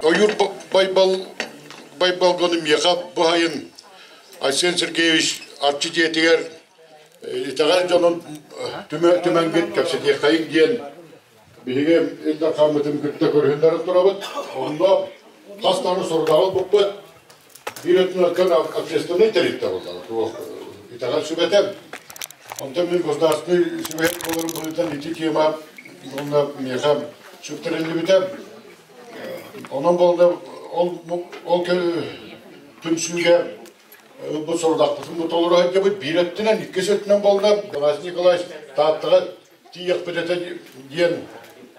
Ойуур Байбал Байбалганы миэхэ бу сайын Айсен Сергеевич Арчы дьиэтигэр итэҕэл дьонун түмэҥҥит кэпсэтиэххэйиҥ диэн биһиги Ил Дархаммытын кытта көрүһүннэрэн турабыт. Онно хас даҕаны сорудаҕы ылбыппыт. Биир өттүнэн общественнай тэрилтэ буолла. Итэҕэл сүбэтэ. Онтон мин государственнай сүбэһит буоларым быһыытынан ити тема уонна миэхэ сүктэриллибитэ. Онон буолла ол ол түмсүүгэ ылбыт сорудахпытын бу толоро сылдьабыт. Биир өттүнэн, иккис өттүнэн буолла Афанасий Николаевич Тааттаҕа тиийиэхпит этэ диэн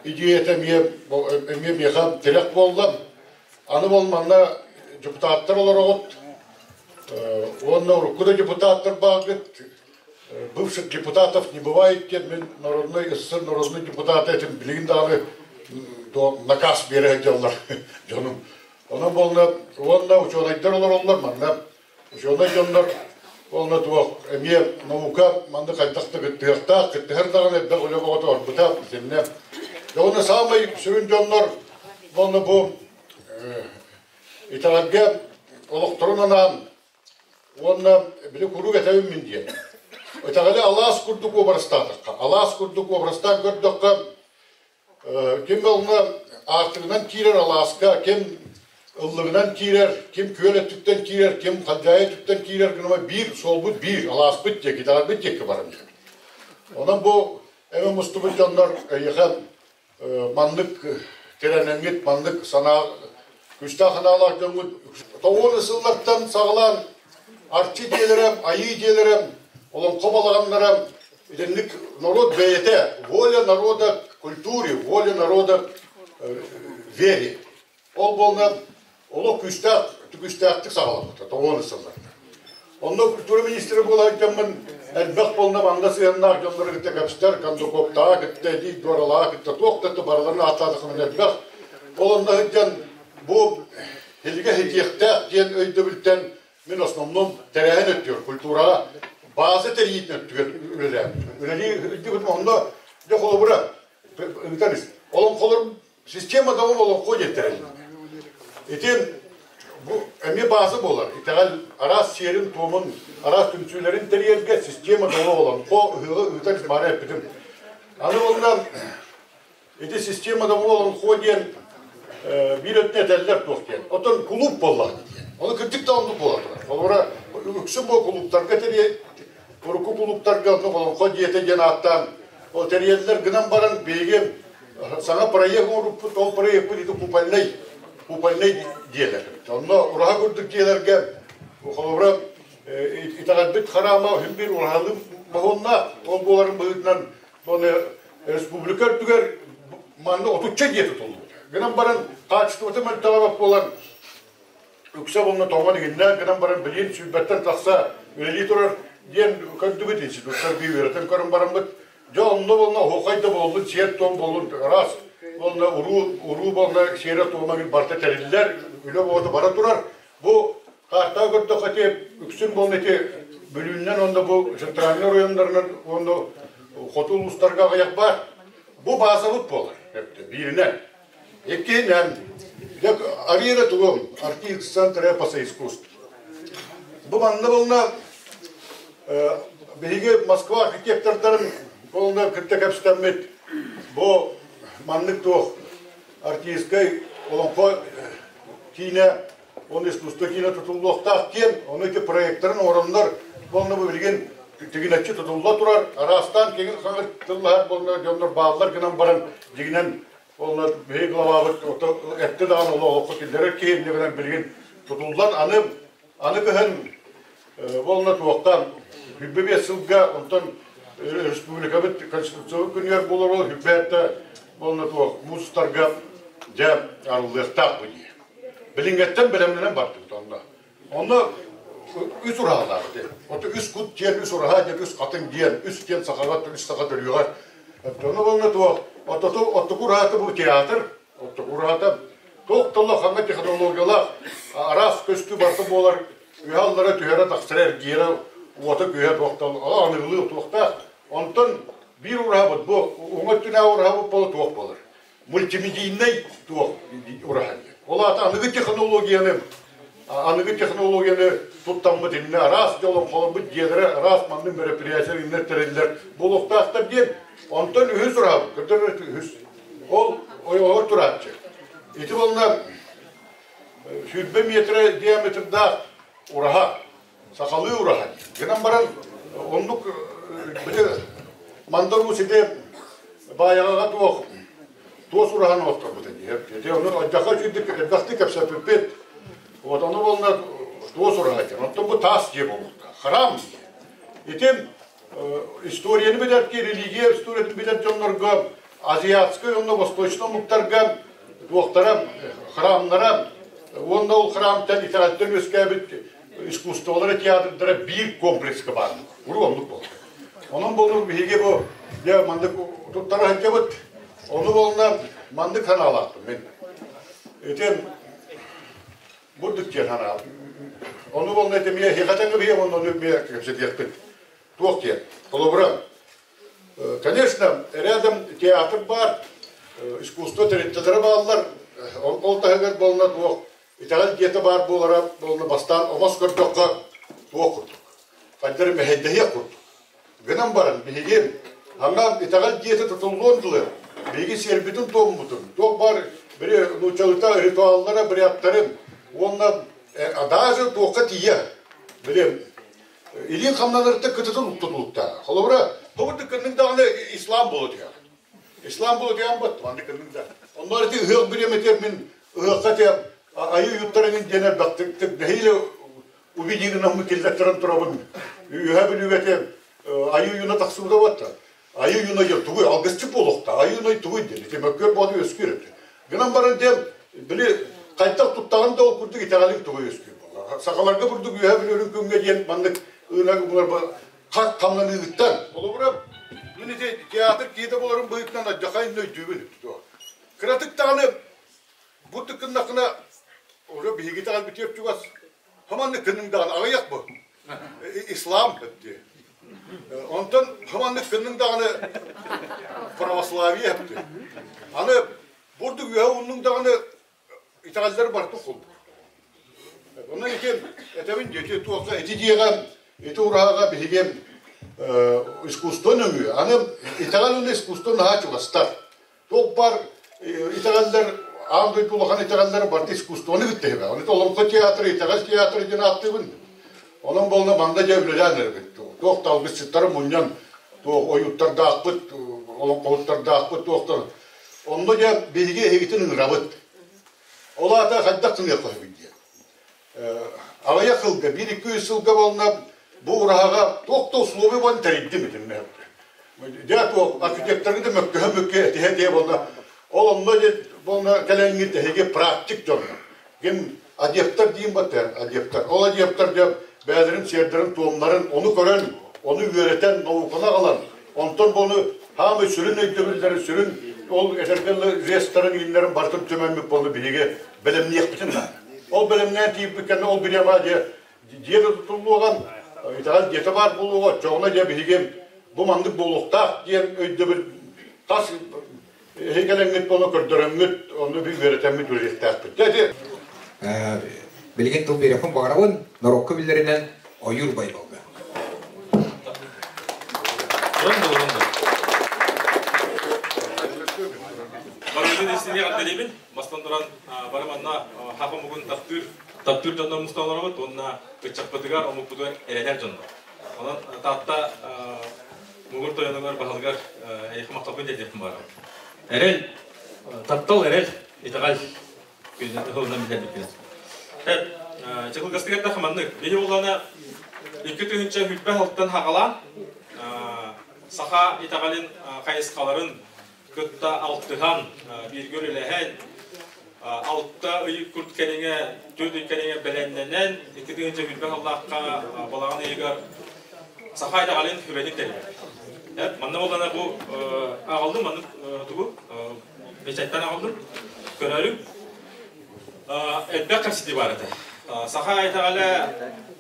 идеята эмиэ эмиэ миэхэ тирэх буолла. Аны бол манна депутаттар олороҕут уонна урукку да депутаттар бааргыт. Бывших депутатов не бывает диэн мин народный СССР народный депутата этим билигин даҕаны наказ биэрэ сылдьаллар дьонум. Онон буолла уонна учуонайдар олороллор манна. Учуонай дьоннор уонна туох эмиэ наука манна хайдах да кыттыһыахтаах, кыттыһар даҕаны элбэх үлэ бөҕөтө барбыта итиннэ. Дьэ уонна саамай сүрүн дьоннор уонна бу итэҕэлгэ олохторун анаан уонна били куруук этэбин мин диэн. Итэҕэли алаас курдук уобарастаатахха, алаас курдук уобарастаан көрдөххө, Ким ылына аартыгынан киирэр алааска, ким ыллыгынан киирэр, ким күөл өттүттэн киирэр, ким халдьаайы өттүттэн киирэр гыныма биир суолбут биир, алааспыт диэки, итэҕэлбит диэки баран иһэр. Онон бу эбэ мустубут дьоннор эйиэхэ маннык тирэнэҥҥит, маннык санаа, күүстээх санаалаах дьоҥҥут тоҕуон сыллартан саҕалаан Арчы дьиэлэрэ, Айыы дьиэлэрэ, Олоҥхо балаҕаннара Итинник норуот бэйэтэ воля народа культуре, воля народа вере. Ол буолна олох күүстээх күүстээхтик саҕаламмыта тоҕуон сылларга. Онно культура министрэ буола сылдьаммын элбэх буолна манна сыһыаннаах дьоннору кытта кэпсэтэр, Кондуковтааҕа кытта, Эдик Дуоралааҕа кытта туох да барыларын ааттаатахпына элбэх. Ол онно сылдьан бу Һилигэ ситиэхтээх диэн өйдөбүлтэн Мин основном тэрээһин өттүгэр, культураҕа бааза тэрийиитин өттүгэр үлэлээбитим. Үлэлии илдьибитим онно дьэ холобура ыытан ис. Олоҥхолор система домов олоҥхо диэн тэриллибит. Ити бу эмиэ бааза буолар. Итэҕэл араас сиэрин-туомун, араас түмсүүлэрин тэрийэргэ система домов олоҥхо ыһыаҕы ыытан ис баара эппитим. Аны онно Ити система олоҥхо диэн биир өттүн этэллэр туох диэн. Оттон кулууп буоллаҕа диэн. Ону кырдьык да оннук буола турар. Холобура, үксүн бу кулууптарга тэрийэ урукку кулууптарга оннук олоҥхо дьиэтэ диэн ааттаан ол тэрийэллэр гынан баран биһиги саҥа проект оҥорбуппут, ол проекпыт ити купольнай купольнай дьиэлэр. Онно ураһа курдук дьиэлэргэ холобура итэҕэлбит хараама үһүн биир ураһалыы моһуоннаах ол буоларын быһыытынан Оны республика үрдүгэр манна отучча дьиэ тутуллубута. Гынан баран хаачыстыбата мөлтөҕө буолан үксэ буолна тоҥон иһиннээх гынан баран билигин сүүрбэттэн тахса үлэлии турар диэн көрдүбүт институттар бии үөрэтэн көрөн бараммыт дьэ онно буолна оһуохай да буоллун сиэр-туом буоллун араас буолна уруу уруу буолна сиэрэ-туома барыта тэриллэр үлэ буота бара турар Бу картаҕа көрдөххө ити үксүн буолла ити Бүлүүннэн уонна бу центральнай оройуоннарынан уонна хоту улуустарга аҕыйах баар. Бу баазабыт буолар бииринэн. Иккиһинэн, арыйара тугум артист центр эпоса искусств. Бу манна буолна биһиги Москва архитектордарын буолна кытта кэпсэтэммит бу маннык туох артистскай олоҥхо киинэ уонна искусство киинэ тутуллуохтаах диэн, ону ити проектарын оҥороннор уонна бу билигин тигинэччи тутулла турар, араастаан киҥир-хаҥыр тыллаһар буолла дьоннор бааллар гынан баран дьиҥинэн уонна биһиги главабыт эттэ даҕаны олоххо киллэрэр киһи инньэ гынан билигин тутуллан аны аны кыһын уонна туохтан 25 сылга онтон республикабыт конституциялык күнүгэр буолар ол хүббээтэ уонна туох муус устарга дьэ арыллыахтаах бу дии. Билиҥҥэттэн бэлэмнэнэн бардыбыт онно. Онно үс ураһалаах этэ. Ото үс кут диэн, үс ураһа диэн, үс хатыҥ диэн, үс диэн сахаҕа, үс саха төрүөҕэр. Ону уонна туох, ортоту оттоку ураһата бу театр, оттоку ураһата туох да улахан технологиялаах араас көстүү барыта буолар үһэ аллара түһэрэ тахсара эргийэрэ уота күүһэ туохтан аныгылыы туохтаах. Онтон биир ураһабыт бу уҥа өттүнээҕи ураһабыт буола туох буолар? Мультимедийнай туох ураһа диэн. Ол аата аныгы технологияны аныгы технологияны туттаммыт иннэ араас дьолоҥхолорбут дьиэлэрэ араас маннык мероприятиялар иннэр тэриллэр буолуохтаахтар диэн онтон үһүс ураһабыт көрдөрөр үһүс ол ойоҕор турааччы ити буолла 20 метр диаметрдаах ураһа сахалыы ураһа гынан баран оннук били Мандар Уус ити Баайаҕаҕа туох туос ураһаны оҥотторбута дии. Ити ону алдьархай үчүгдүк элбэхтик кэпсэппиппит. Вот ону буолла туос ураһа диэн. Оттон бу таас дьиэ буолуохтаах. Храм дьиэ. Ити историяны билэр религия историятын билэр дьоннорго азиатскай уонна восточный омуктарга туохтара храмнара уонна ол храмтан итэҕэлтэн үөскээбит искусстволара театрдара биир комплекска баар. Уруу оннук буолла. Онон буолур биһиги бу дьэ маннык туттара сылдьабыт. Ону буолла маннык санаалаахпын мин. Ити бурдук диэн санаа. Ону буолла ити миэ хихатаҥы биһи онно миэ кэпсэтиэхпит. Туох диэн. Холобура, конечно, рядом театр баар, искусство тэрилтэлэрэ бааллар. Ол таһыгар буолла туох итэҕэл дьиэтэ баар буолара буолла бастаан омос көрдөххө туох курдук. Хайдары мэһэйдэһиэх курдук. Гынан баран биһиги аңа итэҕэл дьиэтэ тутуллуон дылы биһиги сиэрбитин-туоммутун, туох баар били нууччалыта ритуаллара, быряттарын уонна даже туохха тиийэ били илиин хамнанарыттан кытытын тутулуктаах. Холобура, тобурдук кынныҥ даҕаны ислам буола түһэр. Ислам буола түһэн бат, маннык кынныҥ да. Онно ити ыһыах бириэмэтигэр мин ыһыахха те айыы уйуттар эҥин диэн элбэхтик нэһиилэ убедигынан киллэртэрэн турабын. Үөһэ Бүлүүгэ те айыы уйуна тахсыбыта батта. Айыы уйуна диэн тугуй алгысчыт буолуохта. Айыы уйуна тугуй диэн ити мөккүөр бооту үөскүүр этэ. Гынан баран диэн били хайдах туттаҕын да ол курдук итэҕэлиҥ тугу үөскүүр буолла. Сахаларга курдук үөһэ Бүлүүрүн күҥҥэ диэн маннык ыына хамнаныыгыттан. Холобура, мин ити театр киһитэ буоларым быһыытынан алдьархай өйдүүбүн. Кыратык даҕаны бу тыкыннахына уже биһиги итэҕэлбитигэр чугас. Хаманнык кынныҥ даҕаны аҕыйах бу. Ислам дии. Онтон хаманнык кынныҥ даҕаны православие дии. Аны бурдук үөһэ ууннуҥ даҕаны итэҕэллэр барыта курдук. Онон ити этэбин ити туохха ити дьиэҕэ ити ураһаҕа биһиги искусство нөҥүө аны итэҕэл уонна искусство наһаа чугастар. Туох баар итэҕэллэр аан дойду улахан итэҕэллэрэ барыта искусствоны кытта иһибэ. Оны Олоҥхо театры, итэҕэл театры диэн ааттыыбын. Онон буолла манна дьэ үлэлээн эрэбит. Туох да алгысчыттары мунньан, туох ойууттардаахпыт, олоҥхоһуттардаахпыт, туохтар. Онно дьэ биһиги эһигитин ыҥырабыт. Ол аата хайдах гыныахха сөбүй диэн. Аҕыйах сылга, биир-икки үс сылга буолла бу ураһаҕа туох да условие буолан тэрийдим итиннэ. Дьэ туох архитекторы да мөккөһө-мөккө этиһэ-этиһэ буолла. Ол онно дьэ буолла кэлэҥҥит эһиги практик дьоннор. Ким адептар диин баттар адептар. Ол адептар дьэ бэйэлэрин сиэрдэрин-туомнарын ону көрөн, ону үөрэтэн, науканы аҕалан, онтон буону хаамай сүрүн өйдөбүллэри, сүрүн ол этэргэ жестарын, ииннэрин барытын түмэммит буолу биһиги бэлэмниэхпитин наада. Ол бэлэмнээн тиийбит кэннэ ол бириэмэ дьэ дьиэ да тутуллуоҕа, итэҕэл дьиэтэ баар буолуоҕа, оччоҕуна дьэ биһиги бу маннык буолуохтаах диэн өйдөбүл хас эһиги кэлэҥҥит буола көрдөрөҥҥүт, ону би үөрэтэммит үлэлиэхтээхпит. Дьэ ити Билигин тыл биэриэхпин баҕарабын, норуокка биллэринэн Ойуур Байбалга. Барыбытын истиниэ эҕэрдэлиибин. Бастан туран бары манна хаха омугун таптыыр таптыыр дьоннор мустан олоробут уонна ыччаппытыгар, омукпутугар эрэнэр дьоннор. Онон Таатта муҥур тойонугар, баһылыгар эйиэхэ махталбын тиэрдиэхпин баҕарабын. Эрэл, таптал, эрэл, итэҕэл күнүнэн билэрбит. Чакылгастыгар да маннык. Били буоллаана 2026 алтан хагалаан саха итэҕэлин хайысхаларын кытта алтыһан, бииргэ үлэлэһэн, алта ый курт кэриҥэ, 4 ый кэриҥэ бэлэмнэнэн, 2020 сыллаахха балаҕан ыйыгар саха итэҕэлин сүбэтин тэрийэр. Манна буоллана бу аҕаллым, маннык тугу бэчээттэн аҕаллым, көрөрүм. Элбэх кэпсэтии баар этэ. Саха итэҕэлэ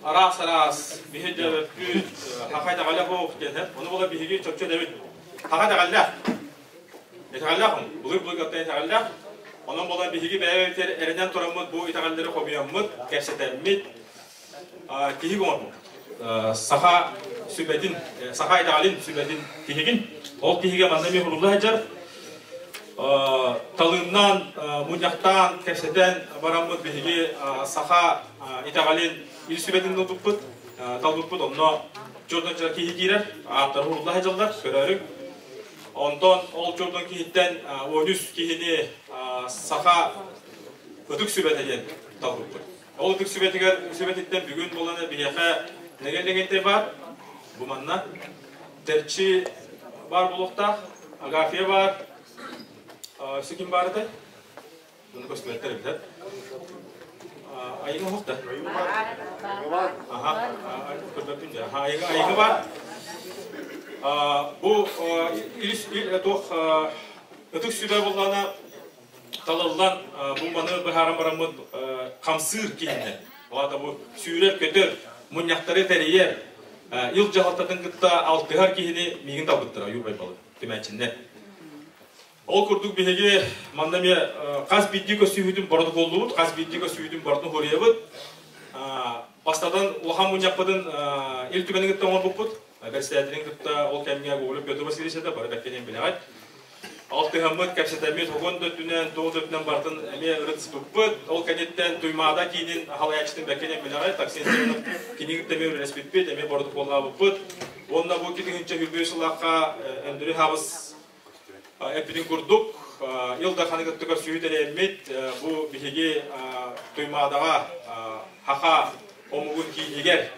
араас-араас, биһи дөбөппүт, саха итэҕэлэ суох диэн, ону буола биһиги чопчу этэбит. Саха итэҕэллээх. Итэҕэллээх былыр-былыргаттан итэҕэллээх. Онон буолан биһиги бэйэбитигэр эрэнэн тураммыт бу итэҕэллэри хомуйаммыт, кэпсэтэммит, тиһик оҥорбуппут. Саха сүбэтин, саха итэҕэлин сүбэтин тиһигин. Ол тиһигэ манна эмиэ хурулла сылдьар. Талыыннаан, мунньахтаан, кэпсэтэн бараммыт биһиги саха итэҕэлин ил сүбэтин ылбыппыт, талбыппыт. Онно дьонтон киһи киирэр, ааттара хурулла сылдьаллар, көрөөрүҥ. Онтон ол дьонтон киһиттэн 13 киһини саха ытык сүбэтэ диэн талбыппыт. Ол ытык сүбэтигэр сүбэтиттэн бүгүн буолан биһиэхэ нэгэллэгэнтэй баар, бу манна Тэрчи баар буолуохтаах, Агафья баар, өссө ким баар этэй? Муну көстүбэттэр эбит. Айыҥа оһох да? Аха, көрбөппүн дьэ. Айыҥа, айыҥа баар. Бу туох ытык сүбэ буоллаҕына талыллан бу маны быһааран бараммыт хамсыыр киһинэн, ол бу сүүрэр-көтөр, мунньахтары тэрийэр, ил дьаһалтатын кытта алтыһар киһини миигин талбыттара Ойуур Байбалы түмээччиннэр. Ол курдук биһиги манна эмиэ хас биирдии көссүүһүтүн боротокуоллуубут, хас биирдии көссүүһүтүн барытын хоруйабыт. Бастатан улахан мунньахпытын Ил Түмэни кытта оҥорбуппут. Бэрэссэдээтэлин кытта ол кэмҥэ Гоголев Петр Васильевич этэ, бары бэркэ диэн билэҕит. Алтыһаммыт, кэпсэтэммит, хогон да өттүнэн, туох да өттүнэн барытын эмиэ ырытыспыппыт. Ол кэнниттэн Туймаада киинин халайааччытын бэркэ диэн билэҕит, Таксин Семенов киниги кытта эмиэ үлэлэспиппит, эмиэ боротокуоллаабыппыт. Уонна бу 2023 сыллаахха Өндөрү Хабыс эппитин курдук, Ил Дарханы кытта көрсүһүү тэрийэммит, бу биһиги Туймаадаҕа Хаха омугун киинигэр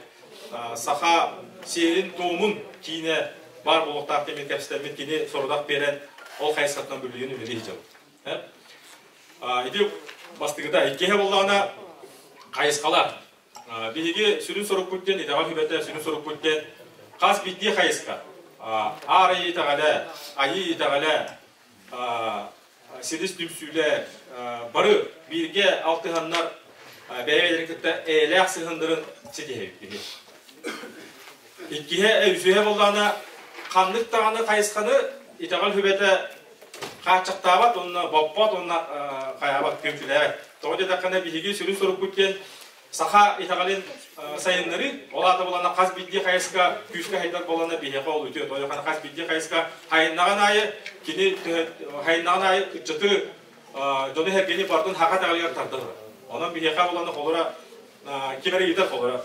саха сиэрин-туомун киинэ баар буолуохтаах диэн кэпсэтэммит кини сорудах биэрэн ол хайысхаттан бүлүйэн үлэлии сылдьабыт. Ити бастакыта. Иккиһэ буоллаҕына хайысхалар. Биһиги сүрүн сорукпут диэн итэҕэл сүбэтэ сүрүн сорукпут диэн хас биирдии хайысха Аар айыы итэҕэлэ, айыы итэҕэлэ, силис түмсүүлэр бары бииргэ алтыһаннар бэйэ-бэйэлэрин кытта эйэлээх сыһыаннарын ситиһэбит биһи. Иккиһэ, үсүһэ буоллаҕына ханнык даҕаны хайысханы итэҕэл сүбэтэ хааччахтаабат уонна боппот уонна хайаабат күөмчүлээбэт. Тоҕо диэтэххинэ биһиги сүрүн сорукпут диэн саха итэҕэлин сайыннарыы, ол аата буолана хас биирдии хайыска күүскэ хайдар буолана биһиэхэ ол үтүө тойохана хас биирдии хайыска хайыннаҕын аайы кини хайыннаҕын аайы ыччаты дьону сэргэни бардын хаха итэҕэлигэр тарда турар. Онон биһиэхэ буолана холура ким эрэ ыйытар холура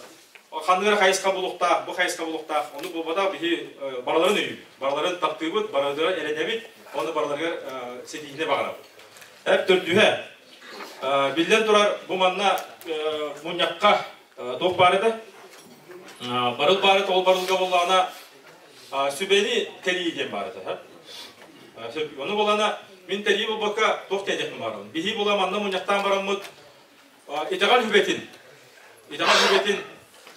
ханнык эрэ хайысха булуохтаах, бу хайысха булуохтаах, ону буолбатах биһи барыларын өйүүбүт, барыларын таптыыбыт, барыларыгар эрэнэбит, уонна барыларыгар ситиһиини баҕарабыт. Эп төрдүһэ, биллэн турар, бу манна мунньахха туох баар этэ? Барыл баар этэ, ол барылга буоллаҕына сүбэни тэрийии диэн баар этэ. Ону буоллаҕына мин тэрийии буолбакка туох диэхпин баҕарабын. Биһи була манна мунньахтаан бараммыт итэҕэл сүбэтин, итэҕэл сүбэтин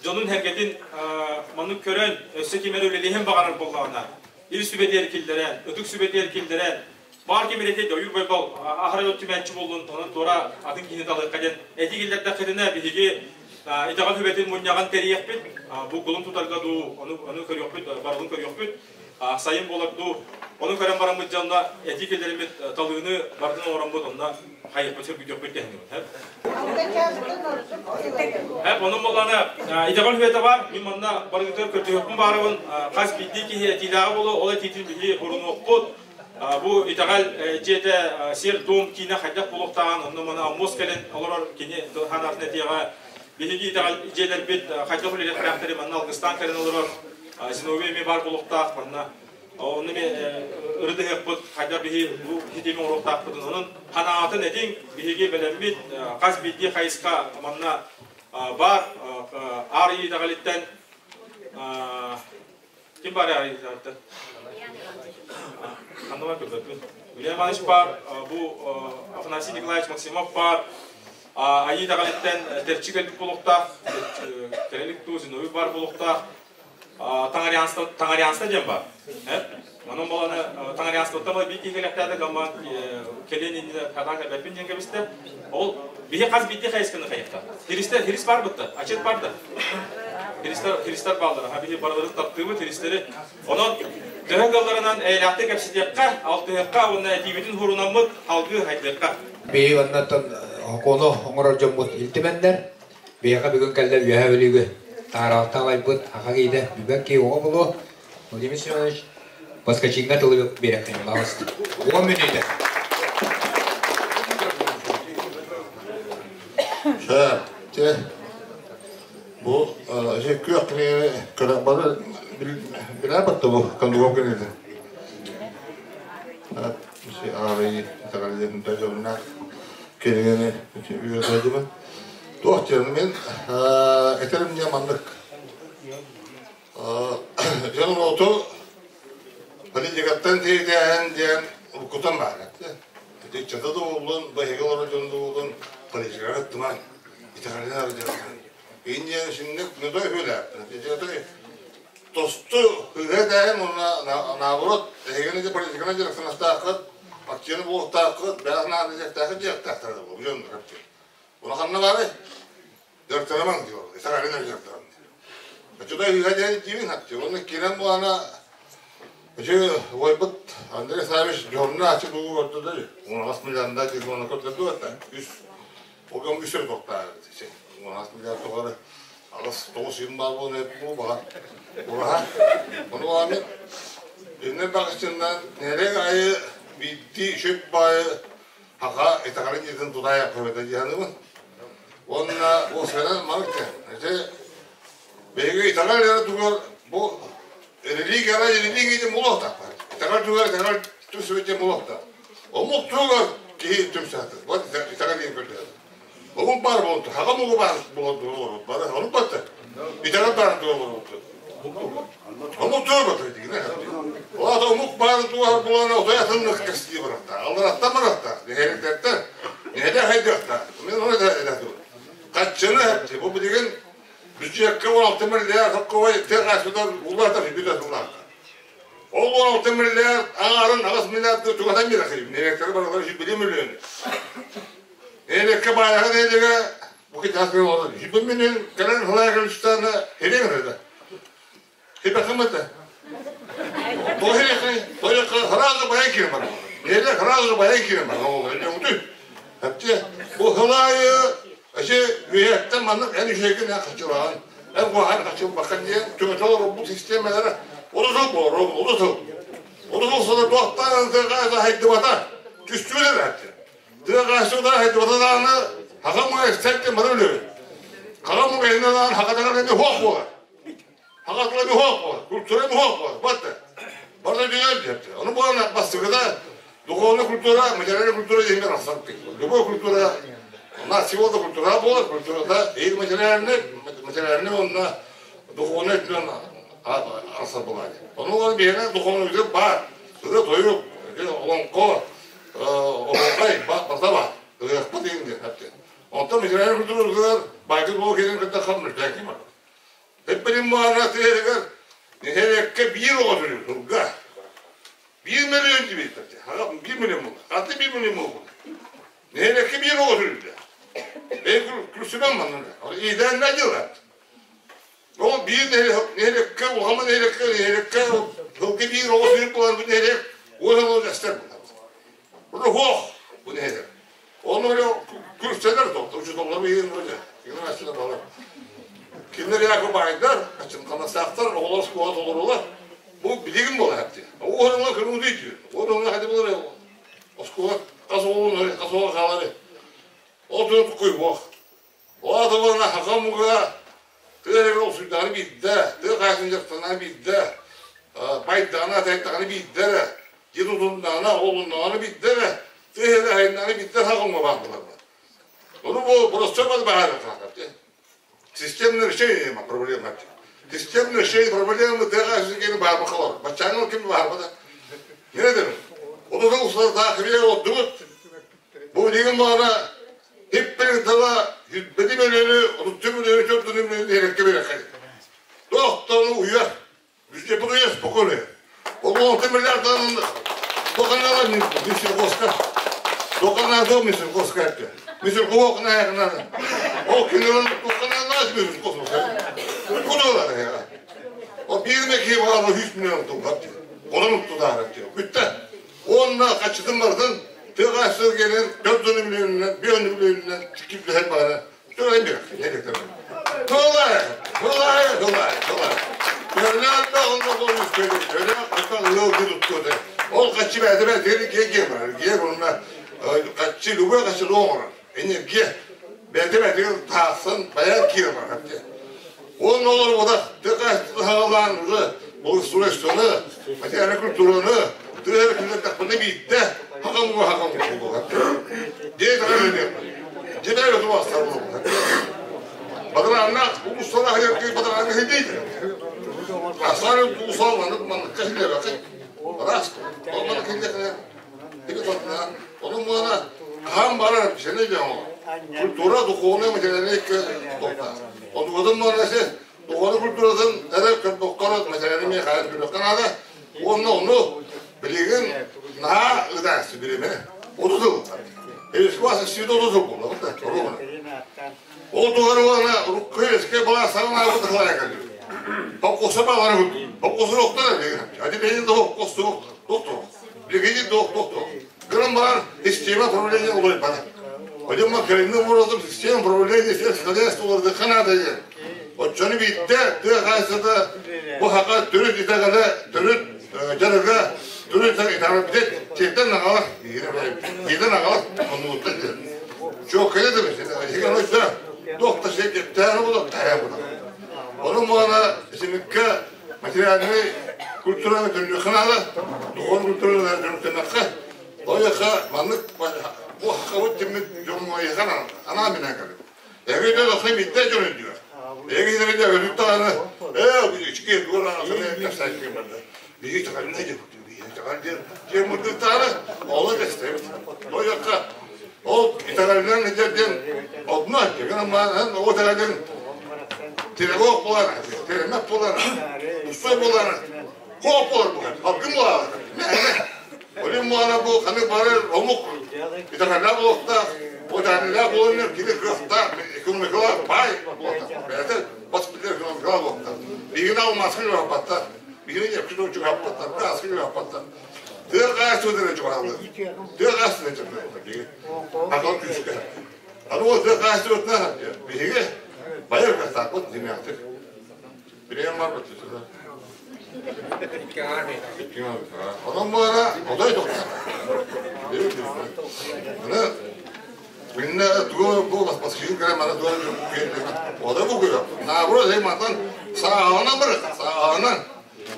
дьонун-сэргэтин маннык көрөн, өссө ким эрэ үлэлиһэн баҕарар буоллаҕына, ил сүбэтигэр киллэрэн, ытык сүбэтигэр киллэрэн, баар ким эрэ Ойуур Байбал аһара дьон түмээччи буоллун, онон туора атын киһини талыахха диэн этии киллэрдэххитинэ, биһиги итэҕэл сүбэтин мунньаҕын тэрийиэхпит, бу кулун тутарга дуу, ону, ону көрүөхпүт, барылын көрүөхпүт. Сайын буолар дуу, ону көрөн бараммыт дьэ онно этии киллэриммит талыыны барытын оҥороммут онно хайыахпыт сөргүтүөхпүт дэһинибит. Эп онон буоллаҕына итэҕэл үһүөтэ баар, мин манна барыгытыгар көрдөһүөхпүн баарабын, хас биирдии киһи этиилээҕэ буолуо, ол этиитин биһи орунуохпут. Бу итэҕэл дьиэтэ сиэр-туом киинэ хайдах буолуохтааҕын, онно маны Аммос кэлэн олорор кини ханаатын этиэҕэ. Биһиги итэҕэл дьиэлэрбит хайдах үлэлиэхтээхтэри манна алгыстаан кэлэн олорор Зиновий эмиэ баар буолуохтаах манна. Онно эмиэ ырытыһыахпыт, хайдах биһи бу ситими оҥоруохтаахпытын. Онон ханаатын этиҥ, биһиги бэлэммит, хас биирдии хайысха манна баар. Аар итэҕэлиттэн ким баар аар итэҕэлиттэн? Ханна бар көрбөппүн. Илья Иванович баар, бу Афанасий Николаевич Максимов баар, Айыы итэҕэлиттэн тэрчи кэлбит буолуохтаах, кэлэлик дуу, Зиновий баар буолуохтаах. Таҥарианство, таҥарианство диэн баар. Онон баланы таҥарианствоттан биир киһи кэлэхтээтэ гамма кэлиэн иннинэ хатаан кэлбэппин диэн кэбистэ. Ол биһи хас биирдии хайысканы хайыхта. Христер, Христ бар бытта, ачет бар да. Христер, Христер бааллара. Ха биһи барыларын таптыыбыт Христери. Онон төһө кыалларынан эйэлээхтик кэпсэтиэххэ, алтыһыахха уонна этиибитин хуурунаммыт алгыы хайдыахха. Биһи оннуттан хокуону оҥорор дьоммут илтимэннэр, биһиэхэ бүгүн кэллэ Үөһээ Бүлүүгэ Таараалтан аҕайбыт аха киһитэ бүгүн киһи оҕо буолуо. Владимир Семенович, Поскачиҥҥа тылы биэрэххин, пожалуйста. Уон мүнүүтэ. Сөп, те бу күөх кинигэни көрө бары билээ батта бу кондугом кинигэтэ. Ааҕыы итэҕэллэрин дьоннаах кинигэни үөрэтээдибин. Туох диэн мин этэрим диэн маннык. Дьон оту политикаттан тиэйдээһин диэн уруккутан баар этэ. Иччата да буоллун, бэһиги олорор дьон да буоллун, политикаҕа ыттымаҥ, итэҕэлинэн арыдьардаҥ. Индия синник нөтой үһүлээхтэр. Тосту ыһа этээһин уонна наоборот эһигини де политиканан дьарыктаныахтааххыт, партияны буолуохтааххыт, бэйэҕит наада диэхтээххит диэхтээхтэр буолуо дьон Улаханна баары дьарыктанамаҥ диyor. Итэҕэлинэн дьарыктанам. Оччото ыһа диэн диибин хатты. Уонна киирэн буолана Ити уойбут Андрей Савич дьонно ачы бу көрдө 16 миллиарда телефона көрдөрдү это. Үс Огам үс өр тоқтаа. 16 миллиард тоғары алыс тоғыз юм бар болын ет бу баға. Ураха. Оны баламын. Инне бақышчыннан нерек айы бидди шөп байы хака итаҕалын дьиэтин тутаайах көбөтө дьаһаныбын. Уонна уопсайынан маннык ити биһиги итэҕэл эрэ тугар бу религия религия диэн буолуохтаах. Итэҕэл тугар итэҕэл түмсүбүт диэн буолуохтаах. Омук тугар киһи түмсээтэ. Вот итэҕэл диэн көрдөһөр. Омук баар буолту, хаҕа омугу баар буолуохту, бары омук батта. Итэҕэл баар буолуохту. Омук туга батта дигинэ. Ол омук баар тугар буолан отой атыннык кэстии барахта. Аллараттан барахта, нэһиликтэртэн, нэһилиэк хайдыахта. Мен оны да эдэ Хаччыны бу билигин бюджекка 16 миллиард сокковай тыа улаатар биле улаатар. Ол 16 миллиард аҥаарын 8 миллиарды тугатан биэрэ Нэһилиэктэр барылар 1 миллион. Нэһилиэккэ баайаҕа нэһилиэгэ бу китаас олорор. 1 миллион кэлэн халайга үстаана херен эрэ. Хипахымата. Тоһиэхэ сразу баян киирэн бар. Нэһилиэк сразу баян киирэн бар. Ол өтү. Хатты бу хылайы эше үһэттэн маннык эн үһэгин эн хачылаан эн куһаҕан хачылбаккан диэн түмэтэ олорбут систиэмэлэрэ олусул буолар олусул. Олусул сылы туохтаан тыаҕа хайдыбата түстүүлэр хатты. Тыаҕа хайдыбата даҕаны хаҕа муҥа эксперт бары өлөрү. Хаҕа муҥа иһинэн хаҕа даҕаны хуох буолар. Хаҕа муһуох буолар, культура муһуох буолар. Барда. Барда дүйэр диэпти. Ону буолан бастыгыда духовная культура, материальная культура диэн арахсан Любой культура, у нас всего культура буолар, культурада и материальный, материальный онна духовный өттүнэн арахсар буолар. Ону ол биһиэнэ духовный үтүк баар. Ырыа тойук, олоҥхо, оһуохай барда баар. Ырыахпыт диэн диэн. Онтон материальный культура байгын буол кэлин кытта хам мүлтээки бар. Эппин маана тыаһыгар нэһилиэккэ биир оҕо төрүүр сылга. 1 миллион диэбиттэр. 1 миллион буолла. Хата 1 миллион буолла. Нэһилиэккэ биир оҕо төрүүрдэ. Эй күлсүмэн манна. Идээннэ дьыла. Ол биир нэһилиэккэ, улахан нэһилиэккэ, нэһилиэккэ сылга биир оҕо төрүүр буолан бу нэһилиэк 10 оҕо эстэр буолар. Бу хуох бу нэһилиэк. Оны öyle күрсэлэр тоқты, учуталлар иһин öyle. Кинилер балар. Кинилер яғы байдар, қачын оҕолор оскуола толорулар. Бу билигин буола хапты. Оҕолор күнү дейді. Оҕолор хadi булар. Оскуола қас оҕолор, қас оҕолор қалары. Ол түн куй бох. О адамына хақамуга тыа ол суйданы бидде, тыа қайсын жақтана бидде. Байдана тайтағаны бидде. Жер олуннаны бидде. Тыа хайнаны бидде хақамуга бардылар. Onu bu burası çok bahar Системное решение проблемы. Системное решение проблемы тыа кайсын бар бақалар. Бачаңыл ким бар бада. Не dedim? O da usta daha oldu. Bu деген bana hep bir tala benim önünü, tüm önünü çok dönümünü gerekli bir yakayım. Doktorunu uyar. Bizde bunu uyar, spokojно. Ол 16 миллиардан тоқаналар мисер қосқа. Тоқанады мисер қосқа айтты. Мисер қоқына аяғынан. Ол кинолар тоқаналар мисер қосқа. Кудалар ya. O bir meki var 100 milyon dolar. Onu unuttu da. Bitti. Onunla kaçırdım vardım. Тыаға сылгенен, төрт өнімлерінен, bir өнімлерінен киплehen bana. Söylemiyor. Ne demek? Kolay, kolay, kolay, kolay. Öyle onunla konuşuyor. Öyle akıl yol tuttu. Ол kaçı verdi ben dedi ki gel var. Gel onunla kaçı lubu kaçı doğru. Энергия. Бәді бәді тағсын баян кире бар. Ол не olur o da tıka havalan уже бұл сүресini, материальный культураны, тыгыр күндер тақпыны битте, хақам bu хақам bu. Дей тағыр Жебер өтіп астар бұл. Бадыранна uluslararası hayır бадыранна хедейді. Асары ulusal manık manık kahile bakın. Ras. Ол manık хедейді. Хедейді тотна. Onun мана хам барар сене жао. Культура духовная материальная тоқта. Onun odun manası духовный культурадан әрі көпбоққарат материальный хайыр күнөкканада. Оны onu билеген на ыдасы биреме. Отузыл. Эсквасы сүйді отузыл болды. Ол туғары оны руккы бала сағына ауды қалай кәлі. Тоққосы балары күтті. Тоққосы жоқтар деген. Әді бейін тоққосы жоқ. Доктор. Билеген доқ доктор. Гырым бар система управления олай бана. Hocam kendi vuralım sistema управления сельского хозяйства Канадa'ya. Очону битте, тыга кайсыда бу хака төрөт итагада, төрөт жарыга, төрөт итагада битет, чектен агалар, жерден агалар, onu uttu. Çok öyle demiş. Еген oysa, доктор şey тәні болады, тая болады. Onun bana şimdiki материальный культураны дүнүйханада, духовный культураны дүнүйханада, Ойаха маннык бу хакабыт тиммит жомойхан ана менен калып. Эги де дохы митте жөнү диyor. Эги де де өлүп таганы, э ички дура аны касай кимде. Биги чыгар не деп биги чыгар дер. Же мурду таганы ола дестебит. Ойаха ол итагалдан жерден одно деген мана о тагалдан терегок болар, теремек болар, устой болар, коп болар бу. Halkın болар. Олим мана бу ханы барыр омук. Итагалда болокта, о тагалда болор кире кыракта, экономикала бай болокта. Бәте бас билер экономикала болокта. Бигин алмасын жапатта. Бигин жепчи жапатта, гасын жапатта. Тыга гас өдөрө жугалды. Тыга гас өдөрө Акыл күчкө. Аны ол тыга гас өтнө биге байыр кастак бут демектир. Билем бар бут. Onun bana oday doktor. Мына Минне туго бу бас бас кийин кирем ана туго ода бу көрө. Наоборот, эй матан саана бір, саана.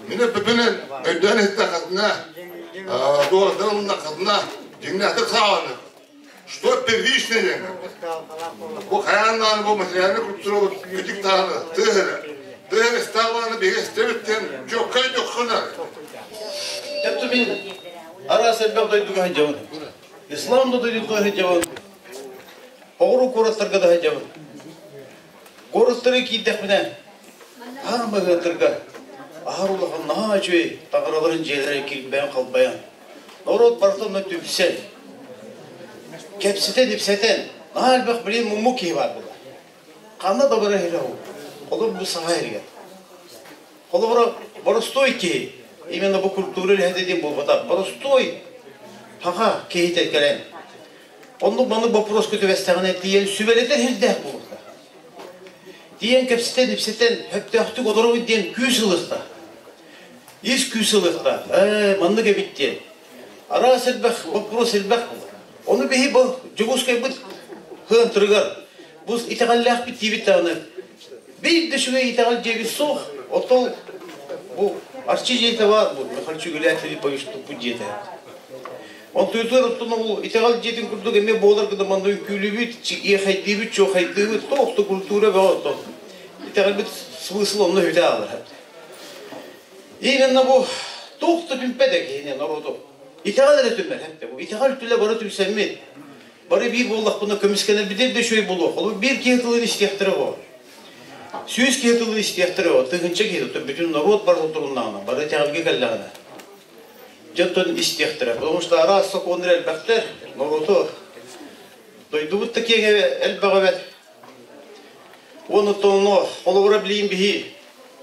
Мине пепенен өйдөн этте катына, дуордан катына, жиңнәтик сааны. Что первичное деген. Бу хаяннан бу материальный культура битик тагы, тыгыры. Тыгыры сталаны беге стебиттен жок кай жок хына. Эпту мин араас элбэх дойдуга сылдьабын. Ислам да дойдутугар сылдьабын. Оҕуруу куораттарга да сылдьабын. Куораттары киирдэхпинэ аан баһыаттарга аһар улахан наһаа үчүгэй таҥараларын дьиэлэрэ килбэйэн халбайан. Норуот барыта онно түмсэн. Кэпсэтэн ипсэтэн наһаа элбэх билин муммук киһи баар буолар. Ханна да барар иһэрэ ол. Холобур бу саха иһигэр. Холобура боростуой киһи именно бу культура үлэһитэ диэн буолбатах. Боростуой хаха киһитэ кэлэн оннук маннык боппуруоска түбэстэҕинэ тиийэн сүбэлэтэр сирдээх буолуохтаах. Тиийэн кэпсэтэн ипсэтэн сөптөөхтүк олоробут диэн күүс ылыахтаах. Ис күүс ылыахтаах. Ээ маннык эбит диэн. Араас элбэх боппуруос элбэх буолар. Ону биһи бу Дьокуускайбыт хыантырыгар бу итэҕэллээхпит диибит даҕаны биир да үчүгэй итэҕэл дьиэбит суох. Оттон бу Арчы дьиэтэ баар бу Михаил Чүгүлээх Филиппович туппут дьиэтэ. Онтуйтугар оттон ол итэҕэл дьиэтин курдук эмиэ буолар гына манна үҥкүүлүүбүт, иэхэйдиибит, чуохайдыыбыт, туох да культура бөҕө оттон. Итэҕэлбит смысл онно үтэ аалар. Именно бу туох да түмпэт киһини народу. Итэҕэл эрэ түмэр хэптэ бу. Итэҕэл түлэ бары түмсэммит. Бары биир буоллахпына көмүскэнэрбитин да үчүгэй буолуох. Ол биир киһи тылын истиэхтэрэ буо. Сүүс киһи тылын истиэхтэрэ буо. Тыһыынча киһи бүтүн норуот бары туруннаҕына, бары итэҕэлгэ кэллэҕинэ. Дьонтон истиэхтэрэ. Потому что араас сокуоннар элбэхтэр, норуоту дойдубут да киэҥэ элбэҕэ эбэт. Уонна онно холобура билиим биһи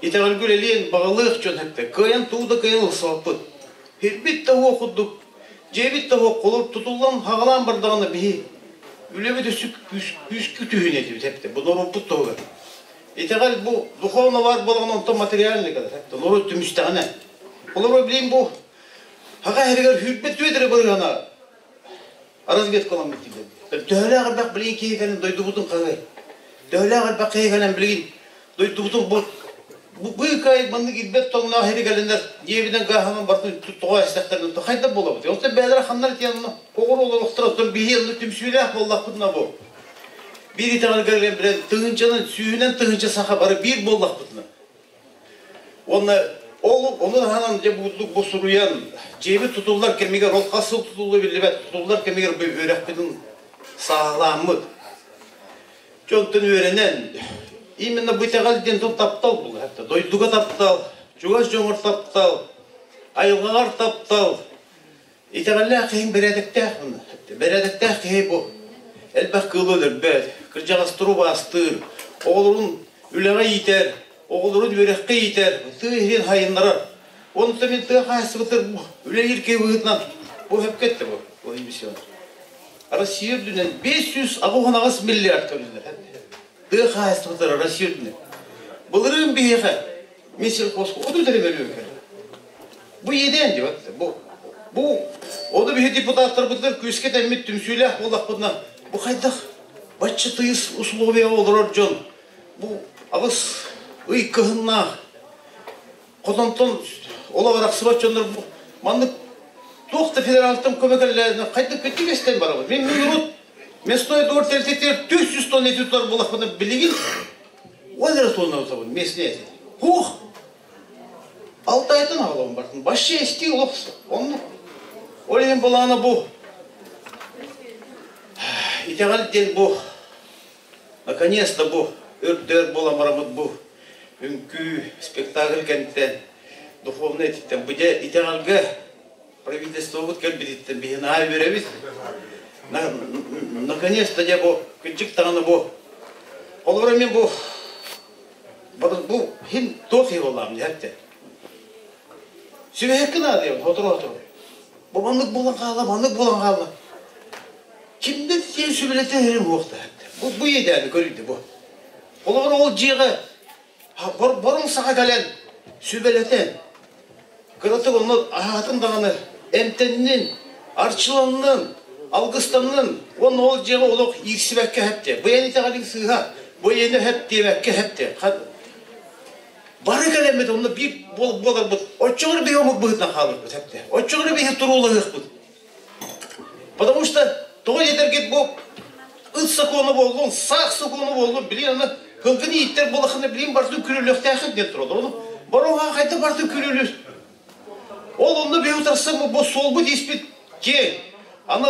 итэҕэлгэ үлэлиэн баҕалыах дьон эптэ. Кыайан туу да кыайан ылсыбаппыт. Хирбит да уо курдук Дьиэбит да суох, холор тутуллан, хаҕалаан бардаҕына биһи үлэбит өссө күүскэ түһүнэ этибит эптэ. Бу норуоппут туһугар. Итэҕэл бу духовно баар буолаҕына онтон материальный кэлэр эптэ. Норуот түмүстэҕинэ. Холобура билигин бу хаха иһэригэр сүүрбэт түөтэрэ бырыһана разведкаламмыт дииллэр. Төһөлөөх элбэх билигин киһи кэлэн дойдубутун хаһыай? Төһөлөөх элбэх киһи кэлэн билигин дойдубутун бу быыкай маннык ирбэт тоҥноох иһи кэлэннэр дьиэбинэн гааһынан бартын тоҕо эстэхтэрин хайда буолабыт? Онтон бэйэлэрэ ханнар тиэн оҕор олорохтор оттон биһи онно түмсүүлээх буоллахпытына бу биир итэҕэлгэ билэн тыһыынчанан сүүһүнэн тыһыынча саха бары биир буоллахпытына Уонна ол ону таһынан дьэ бу бу суруйан дьиэбит тутуллар кэмигэр ол хас сыл тутуллуо биллибэт тутуллар кэмигэр бу үөрэхпитин сааһылааммыт дьонтон үөрэнэн именно бу итэҕэл диэн тыл таптал буолар дойдуга таптал чугас дьоҥор таптал айылҕаҕар таптал Итэҕэллээх киһиҥ бэрээдэктээх мунна. Бэрээдэктээх киһи бу элбэх кыылы өлөрбөт, кырдьаҕастары убаастыыр, оҕолорун үлэҕэ иитэр, оҕолорун үөрэххэ иитэр, тыа иһин хайыннарар. Онтон мин тыа хаһаайыстыбатыгар бу үлэлиир киһи быһыытынан бу сөпкө эттэ бу Владимир Семенович. Россия үрдүнэн 588 миллиард көрүллэр. Тыа хаһаайыстыбатыгар Россия үрдүнэн. Былырыын биһиэхэ Минсельхозка 30 эрэ мөлүйүөн кэлэр. Бу иэдээн диэбэт. Бу бу ону биһи депутаттарбытыгар күүскэ тэммит түмсүүлээх буоллахпытына бу хайдах бачча тыйыс условияҕа олорор дьон бу аҕыс ый кыһыннаах хотонтон олох арахсыбат дьоннор бу маннык туох да федералтан көмө кэллээнэ хайдах көттүк эстэн барабыт. Мин мин урут мясной двор тэрилтэтигэр 400 тонна эти тутар буоллахпына билигин 10 эрэ тонна тутабын местный эти. Хух! Алтайтан аҕалабын бартын. Вообще истии олох оннук. Ол иһин былаана бу. Итэҕэл диэн бу. Наконец-то бу өрдөөр буолан бараммыт бу үҥкүү, спектакль кэнниттэн духовнай этиттэн бу дьэ итэҕэлгэ правительствобут кэлбититтэн биһи наһаа үөрэбит. Наконец-то дьэ бу кырдьык даҕаны бу. Холобура мин бу Бу хин туох иһи буоллаҕым диһэттэ. Сүбэһиккин аадыйабын, сотору-сотору. Бу маннык буолан хаалла, маннык буолан хаалла. Кимден сиэн сүбэлэтэ иһэрим суох Бу бу иэдээни көрүйдэ бу. Холобур ол дьиэҕэ боруҥ саха кэлэн сүбэлэтэн, кыратык онно аһаатын даҕаны эмтэннин, арчыланнын, алгыстаннын уонна ол дьиэҕэ олох иирсибэккэ хэпте. Бу эн итэҕэлиҥ сыыһа, бу эйиэнэ хэп диэбэккэ хэпте. Бары кэлэммит онно биир буоларбыт, оччоҕор биһи омук быһыытынан хааларбыт хэпте. Оччоҕор биһи туруулаһыахпыт. Потому что тоҕо диэтэргит бу ыт сокуону буоллун, саах сокуону буоллун, билин аны кылгын ииттэр буолахына билин бартын күрүлүөхтээххит диэн тураллар. Ону боруоха хайда бартын күрүлүр. Ол онно биһи утарсаммыт бу суолбут испит киэҥ. Аны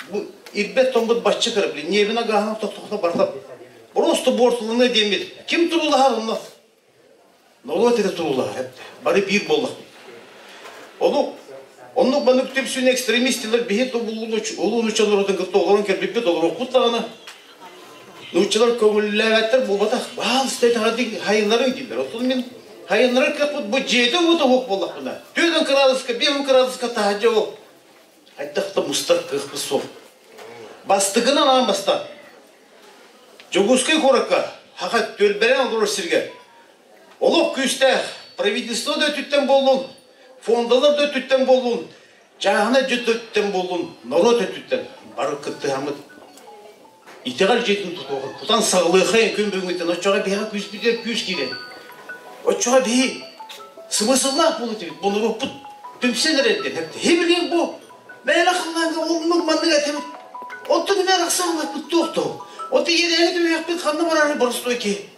бу ирбэт тоҥбут бачча кыра блин ньиэбин агаһынан тохтохто барда. Просто буортуланыа диэммит. Ким туруулаһар онно? Норуот эрэ туруулаһар. Бары биир буоллахпыт. Ону оннук маннык түмсүүнү экстремистилэр биһи улуу нуучча норуотун кытта олорон кэлбиппит олоруохпут даҕаны нууччалар көҥүллээбэттэр буолбатах. Баалыста итэҕэдик хайыннарыҥ дииллэр. Оттон мин хайыннарар кыахпыт бу дьиэтэ уота суох буоллахпына, 4 кыраадыска, 5 кыраадыска таһырдьа ол хайдах да мустар кыахпыт суох. Бастакынан аан бастаан Дьокуускай куоракка Хаха түөлбэлээн олорор сиргэ олох күүстээх правительство да өттүттэн буоллун, фондалар да өттүттэн буоллун, чааһынай дьон да өттүттэн буоллун, норуот өттүттэн бары кыттыһаммыт итэҕэл дьиэтин тутуоҕун тутан саҕалыахайын күн бүгүҥҥүттэн оччоҕо биһиэхэ күүспүтүгэр күүс киирэн оччоҕо биһи смысллаах буолуо этибит бу норуоппут түмсэн эрэр диэн хибилиин бу Мээнэ халлааҥҥа оннук маннык этибит. Оттон эмиэ арахсаалларбыт туох туох. Оттон иэдээҥи түбэһиэхпит ханна барарый боростуой киһи?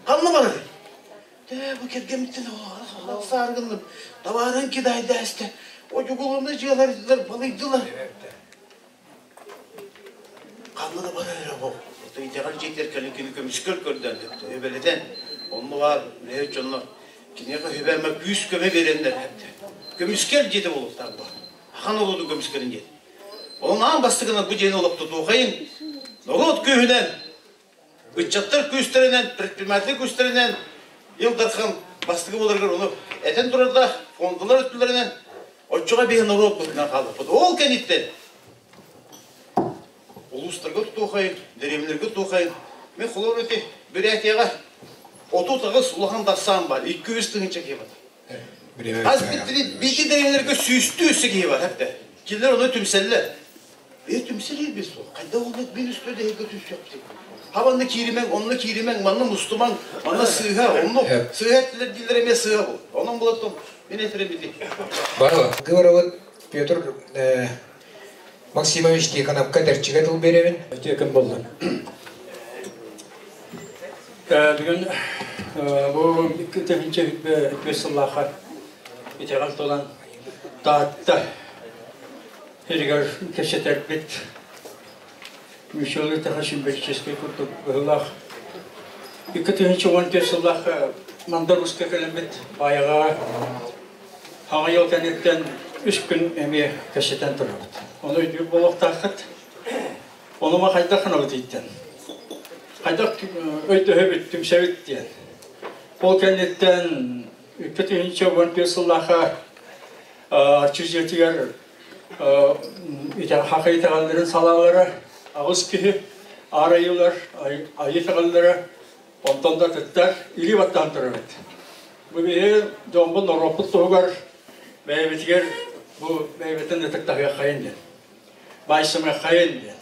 Ханна барарый? Дээ, бу кэргэммиттэн арахсааргынным. Табаарыҥ кидайдээстэ. Одьугулуна дьыалар балыйдылар. Ханна да барар эрэ бу. Оттон итэҕэл дьиэтигэр кэлин кини көмүскэл көрдөөн, өбөлэтэн, онно баар үлэһит дьоннор киниэхэ үһүбээмэ күүс-көмө биэрэннэр көмүскэл дьиэтэ буолуохтаах бу. Ахан олуду көмүскэлин диэн. Онон аан бастакынан бу дьиэни олохтотуохайын норуот күүһүнэн, ыччаттар күүстэринэн, предприниматель күүстэринэн Ил Дархан бастакы буоларыгар ону этэн турардаах, фондалар өттүлэринэн. Оччоҕо биһи норуот быһыытынан хаалбыппыт. Ол кэнниттэн улуустарга тутуохайын, дэриэбинэлэргэ тутуохайын. Мин холобур ити Бүрээкиэҕэ 38 улахан дассаан бар, 200 тыһыынча киһи бар. Хас биирдии дэриэбинэлэргэ сүүстүү өссө киһи бар, эптэ. Кинилэр ону түмсэллэр. Э түмсэлиир бис суох. Хайда ол бин үстө дэһигэ түмсүөхпүт. Хабанна кииримэҥ, онно кииримэҥ, манна мустумаҥ, манна сыыһа, онно сыыһа эттилэр дииллэр эмиэ сыыһа бу. Онон булаттым, мин этэрим ити. Бары Кыыбарабыт Петр Максимович Тихоновка тэрчигэ тыл биэрэбин. Үтүө күн буоллун. Бүгүн бу 2003 сыллаахха итэҕэл тулан Таатта сиригэр кэпсэтэрбит Мичуолу таха символическай курдук быһыылаах. 2014 сыллаахха Мандар Ууска кэлэммит Баайаҕаҕа Хаҥа Йыл кэнниттэн үс күн эмиэ кэпсэтэн турабыт. Ону өйдүүр буолуохтааххыт. Онума хайдах гынабыт ииттэн? Хайдах өйдөһөбүт, түмсэбит диэн. Ол кэнниттэн 2014 сыллаахха Арчы дьиэтигэр хахай итэҕэллэрин салаалара аҕыс киһи аар айыылар, айыы итэҕэллэрэ онтон да атыттар илии баттаан турабыт. Бу биһи дьоммут норуоппут туһугар бэйэбитигэр бу бэйэбитин ытыктаһыаххайын диэн, баайсымыаххайын диэн,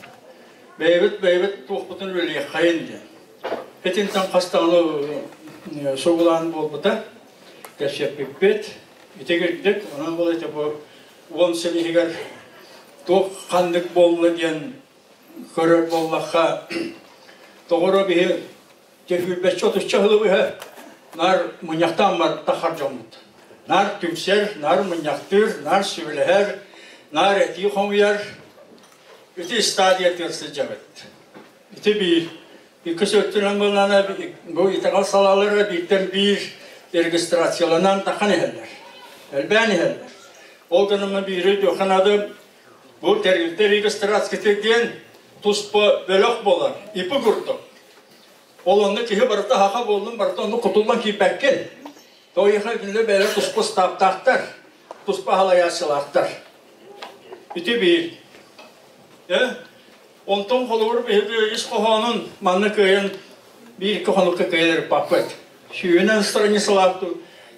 бэйэбит бэйэбит туохпутун үлэлиэххэйин диэн. Итинтэн хас даҕаны сугулаан буолбута, кэпсэппиппит. Ити кырдьык, онон бұл ити бу 10 сыл иһигэр туох ханнык буолла диэн көрөр буоллахха, тоҕоро биһи Төхүүрбэччэ отучча сылы быһа наар мунньахтаан тахар дьоммут. Наар түмсэр, наар мунньахтыыр, наар сүбэлэһэр, наар этии хомуйар. Ити стадиятыгар сылдьабыт. Ити биир. Иккис өттүнэн буоллаҕына бу итэҕэл салаалара бииртэн биир регистрацияланан тахан иһэллэр. Элбээн иһэллэр. Ол гынан биири өйдүөххэ наада бу тэрилтэ регистрацията диэн туспа бөлөх буолар, ИП курдук. Ол онно киһи барыта хаха буоллун, барыта онно кутуллан киирбэккин. Тоҕо кинилэр бэйэлэрэ туспа ыстааптаахтар, туспа халайааччылаахтар. Ити биир. Э? Онтон холобур биһиги ис хоһоонун манна кыайан биир-икки хонукка кыайан ырыппаппыт. Сүүһүнэн страницалаах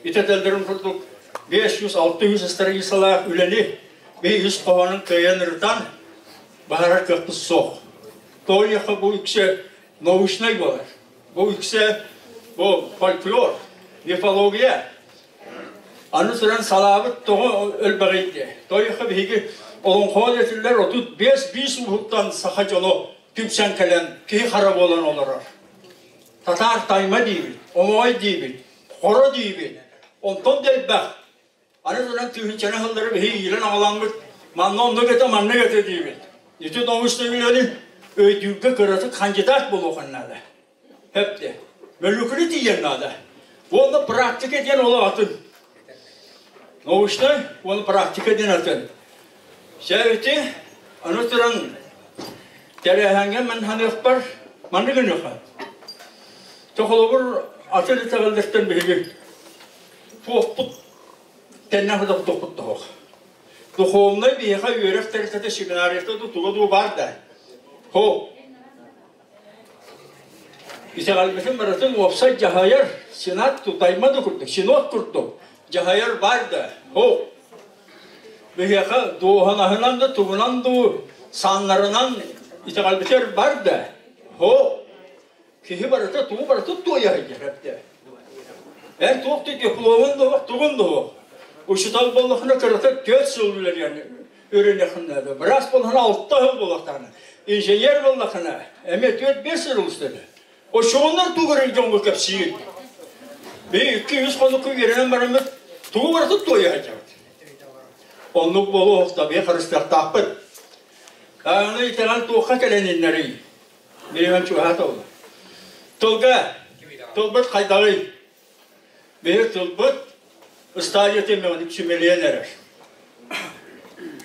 итэтэллэрин курдук 500-600 страницалаах үлэни биһиги ис хоһоонун кыайан ырытан баһарар кыахпыт суох. Тоҕо бу үксэ научнай буолар. Бу үксэ бу фольклор, мифология. Аны туран салаабыт тоҕо өлбөҕүй диэ. Тойуха биһиги олоҥхоҕо этиллэр 35 биис ууһуттан саха дьоно түмсэн кэлэн киһи хара буолан олорор. Татаар тайма диибит, оҥой диибит, хоро диибит. Онтон да элбэх. Аны туран тыһыынчаны сыллары биһи иилэн аҕаламмыт манна оннук этэ, маннык этэ диибит. Ити научнай үлэни өйдүүргэ кыратык хандьытаат буолуохха наада. Хэпте. Мөлүкүнү тиийэн наада. Уонна практика диэн ол атын. Научнай уонна практика диэн атын. Сээбити аны туран тэрээһэҥҥэ мин ханыахпар маннык гыныаха. Тохолобур атын итэҕэллэртэн биһиги туохпут тэннэх тохтохпут тоһох. Духовнай биһиэхэ үөрэх тэрилтэтэ семинарията туга дуу бар да. Хо Итэҕэлбитин барытын уопсай дьаһайар сенат тутайма да курдук, синод курдук дьаһайар баар да, һо. Биһиэхэ дуоһунаһынан да тугунан дуу сааннарынан итэҕэлбитигэр бар да, һо. Киһи барыта тугу барыта туойа сылдьар эбитэ. Эн туох да дипломун да тугун да Учутал буоллахына кырата 4 сыл үлэлиэн үөрэнэххин наада. Быраас буоллахына 6 сыл буолуохтаана. Инженер буоллахына эмиэ 4-5 сыл устата. Оччоҕуннар тугу эрэ дьоҥҥо кэпсиир. Би 2-3 хонукка үөрэнэн бараммыт тугу барытын туойа сылдьабыт. Оннук буолуохта би харыстыахтаахпыт. Аны итэҕэл туохха кэлэн иннэрий? Биһиэн чугаһаата ол. Тылга тылбыт хайдаҕый? Биһи тылбыт стадия тэмэҕин симэлийэн эрэр.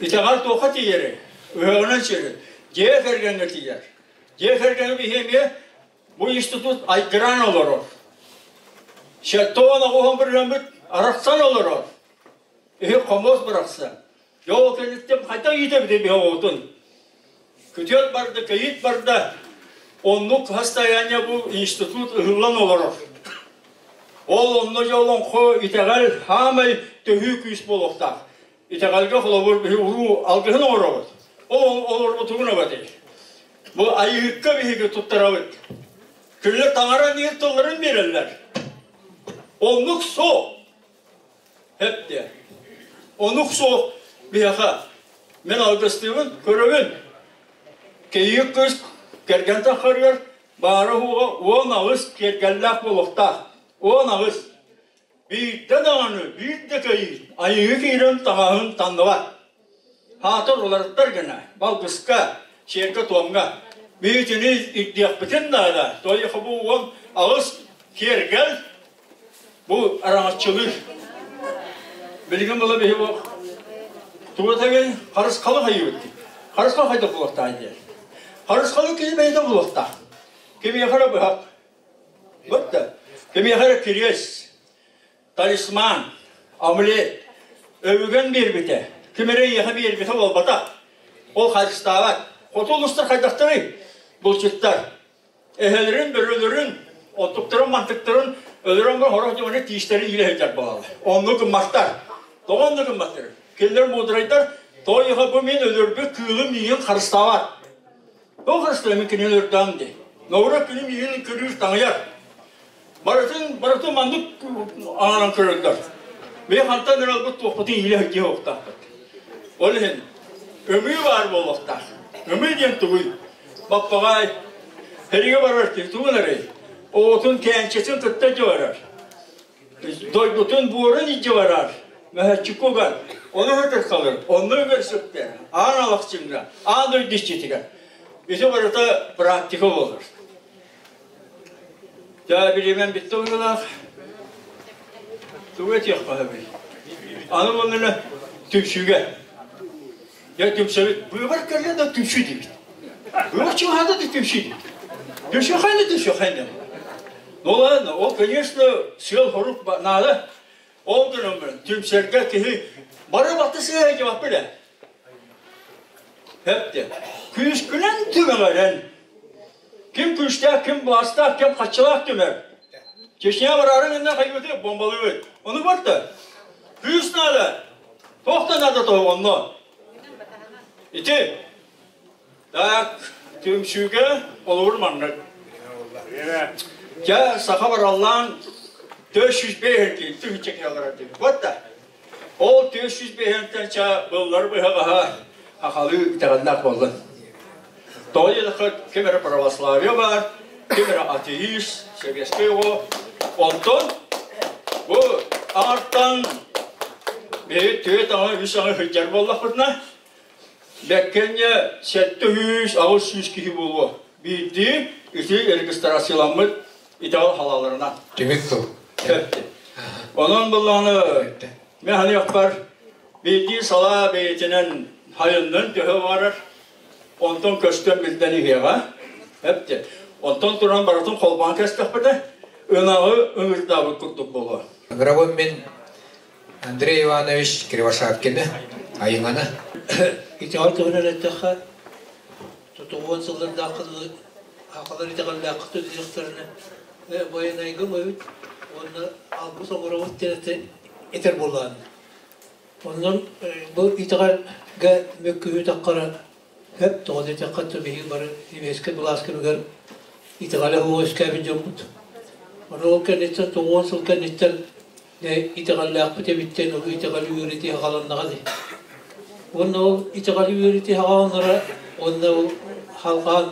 Итэҕэл туохха тиийэрий? Ыһыаҕынан сиэрин. Дьиэ кэргэҥҥэ тиийэр. Дьиэ кэргэни биһи эмиэ бу институт айгыраан олорор. Шаттоон оҕуһун бырыаммыт арахсан олорор. Иһи хомуос бырахсан. Дьэ ол кэнниттэн хайдах иитэбитий биһи оҕобутун? Күтүөт барда, кэйиит барда. Оннук состояние бу институт ыһыллан олорор. Ол онно дьэ олоҥхо итэҕэл хаамай төһүү күүс буолуохтаах. Итэҕэлгэ холобур биһи уруу алгыһын оҥоробут. Ол олорбутугун эбэтий. Бу айыһыкка биһиги туттарабыт. Кинилэр таҥара диир тылларын биэрэллэр. Оннук суох. Эптэ. Онук суох биһиэхэ. Мин алгыстыыбын, көрөбүн. Кийиит кыыс кэргэн таххарыгар баара-суоҕа 18 киэргэллээх буолуохтаах. 18. Биирдэ даҕаны, биир да кэйиит айыы киирэн таҥаһын таҥныбат. Хаатыр уларыттар гына, балгыска, сиэргэ-туомҥа. Биһитини ирдиэхпитин наада. Тойхо бу 18 киэргэл Бу араҥаччылыыр. Билигин була биһи бу тугу этэбин харысхалы хайыыбыт дии. Харысхал хайдах булуохтаах диэн. Харысхалы кини бэйэтэ булуохтаах. Кимиэхэ эрэ быһах. Бытта. Кимиэхэ эрэ кириэс, талисман, амулет өбүгэн биэрбитэ. Ким эрэ эйиэхэ биэрбитэ буолбатах. Ол харыстаабат. Хоту улуустар хайдахтарый? Булчуттар. Эһэлэрин, бөрөлөрүн, оттуктарын, мантыктарын өлөрөн баран сорох дьону тиистэрин иилэ сылдьар буолаллар. Оннук гымматтар. Тоҕо оннук гымматтар? Кинилэр муударайдар, тоойуха бу мин өлөрбүт кыылым миигин харыстаабат. Тоҕо харыстыа мин кинини өлөрдөҕүм дии. Норуот күнү миигин көрүүр таҥыйар. Барытын, барытын маннык аҥаран көрөллөр. Биһи хантан эрэ ылбыт туохпутун иилэ сылдьыа суохтаахпыт. Ол иһин ымыы баар буолуохтаах. Ымыы диэн тугуй? Баппаҕай сэриигэ барар киһи тугун эрэй? Оҕотун кээнчэтин кытта илдьэ барар. Дойдутун буорун илдьэ барар. Мөһөччүккэ угар. Ону өтөр халыр. Онно үгэр сүктэр. Аан алахчыҥҥа, аан дойду иччитигэр. Ити барыта практика буолар. Дьэ, бириэмэм бүттэ быһыылаах. Тугу этиэххэ сөбүй? Аны буоллаҕына түмсүүгэ. Дьэ, түмсэбит. Быыбар кэллэ да түмсүү диибит. Быыбар чугаһаата да түмсүү диибит. Түмсүөххэ да түмсүөххэ да. Ну ладно, ол, конечно, сыал-сорук наада. Ол гынан баран, түмсэргэ киһи бары баты сыыһа дьабаппын ээ. Хэп Күүскүнэн түмэҕэрэн. Ким күүстээх, ким былаастаах, ким хаччылаах түмэр. Чечня бараарын иннэ хайбыты бомбалыыбыт. Ону барта. Күүс наада. Туох да наада тоһоҕонно. Ити. Так, түмсүүгэ холобур маннык. Дьэ, саха бараллаан 405 тыһыынча киһи олорор диэбит. Вот да. Ол 405 ча быллар быһаҕаһа хахалыы итэҕэллээх буоллун. Тоҕо диэтэххэ, ким эрэ православие баар, ким эрэ атеист, сэбиэскэй оҕо. Онтон бу аҥартан биһиги түөрт аҥы, үс аҥы сылдьар буоллахпытына, Бэккэнньэ 700, 800 киһи буолуо. Биирдии ити регистрацияламмыт итэҕэл халааларынан. Түмүк тыл. Онон буллаҕына мен ханыахпар биирдии салаа бэйэтинэн хайыннын төһө барар, онтон көстөн билдэн иһиэҕэ. Эпти. Онтон туран барытын холбоон кэстэхпитэ, ынаҕы ыҥырдаабыт курдук буолуо. Ыҥырабын мин Андрей Иванович Кривошапкины, Айыҥаны. Итэҕэл туһунан эттэххэ, тутуһуон сыллардаахха дылы сахалар итэҕэллээххэ тутуһуохтарына байанайга бойут уонна алгыс оҥоробут диэн этэр буоллаҕына. Онон бу итэҕэлгэ мөккүһүү таххара сөп, тоҕо диэтэххэ биһиги бары сэбиэскэй былаас кэмигэр итэҕэлэ суох үөскээбит дьоммут. Ону ол кэнниттэн 90 сыл кэнниттэн итэҕэллээхпит эбит диэн ол итэҕэли үөрэтии хааланнаҕа дии. Уонна ол итэҕэли үөрэтии хааланара уонна ол халҕаан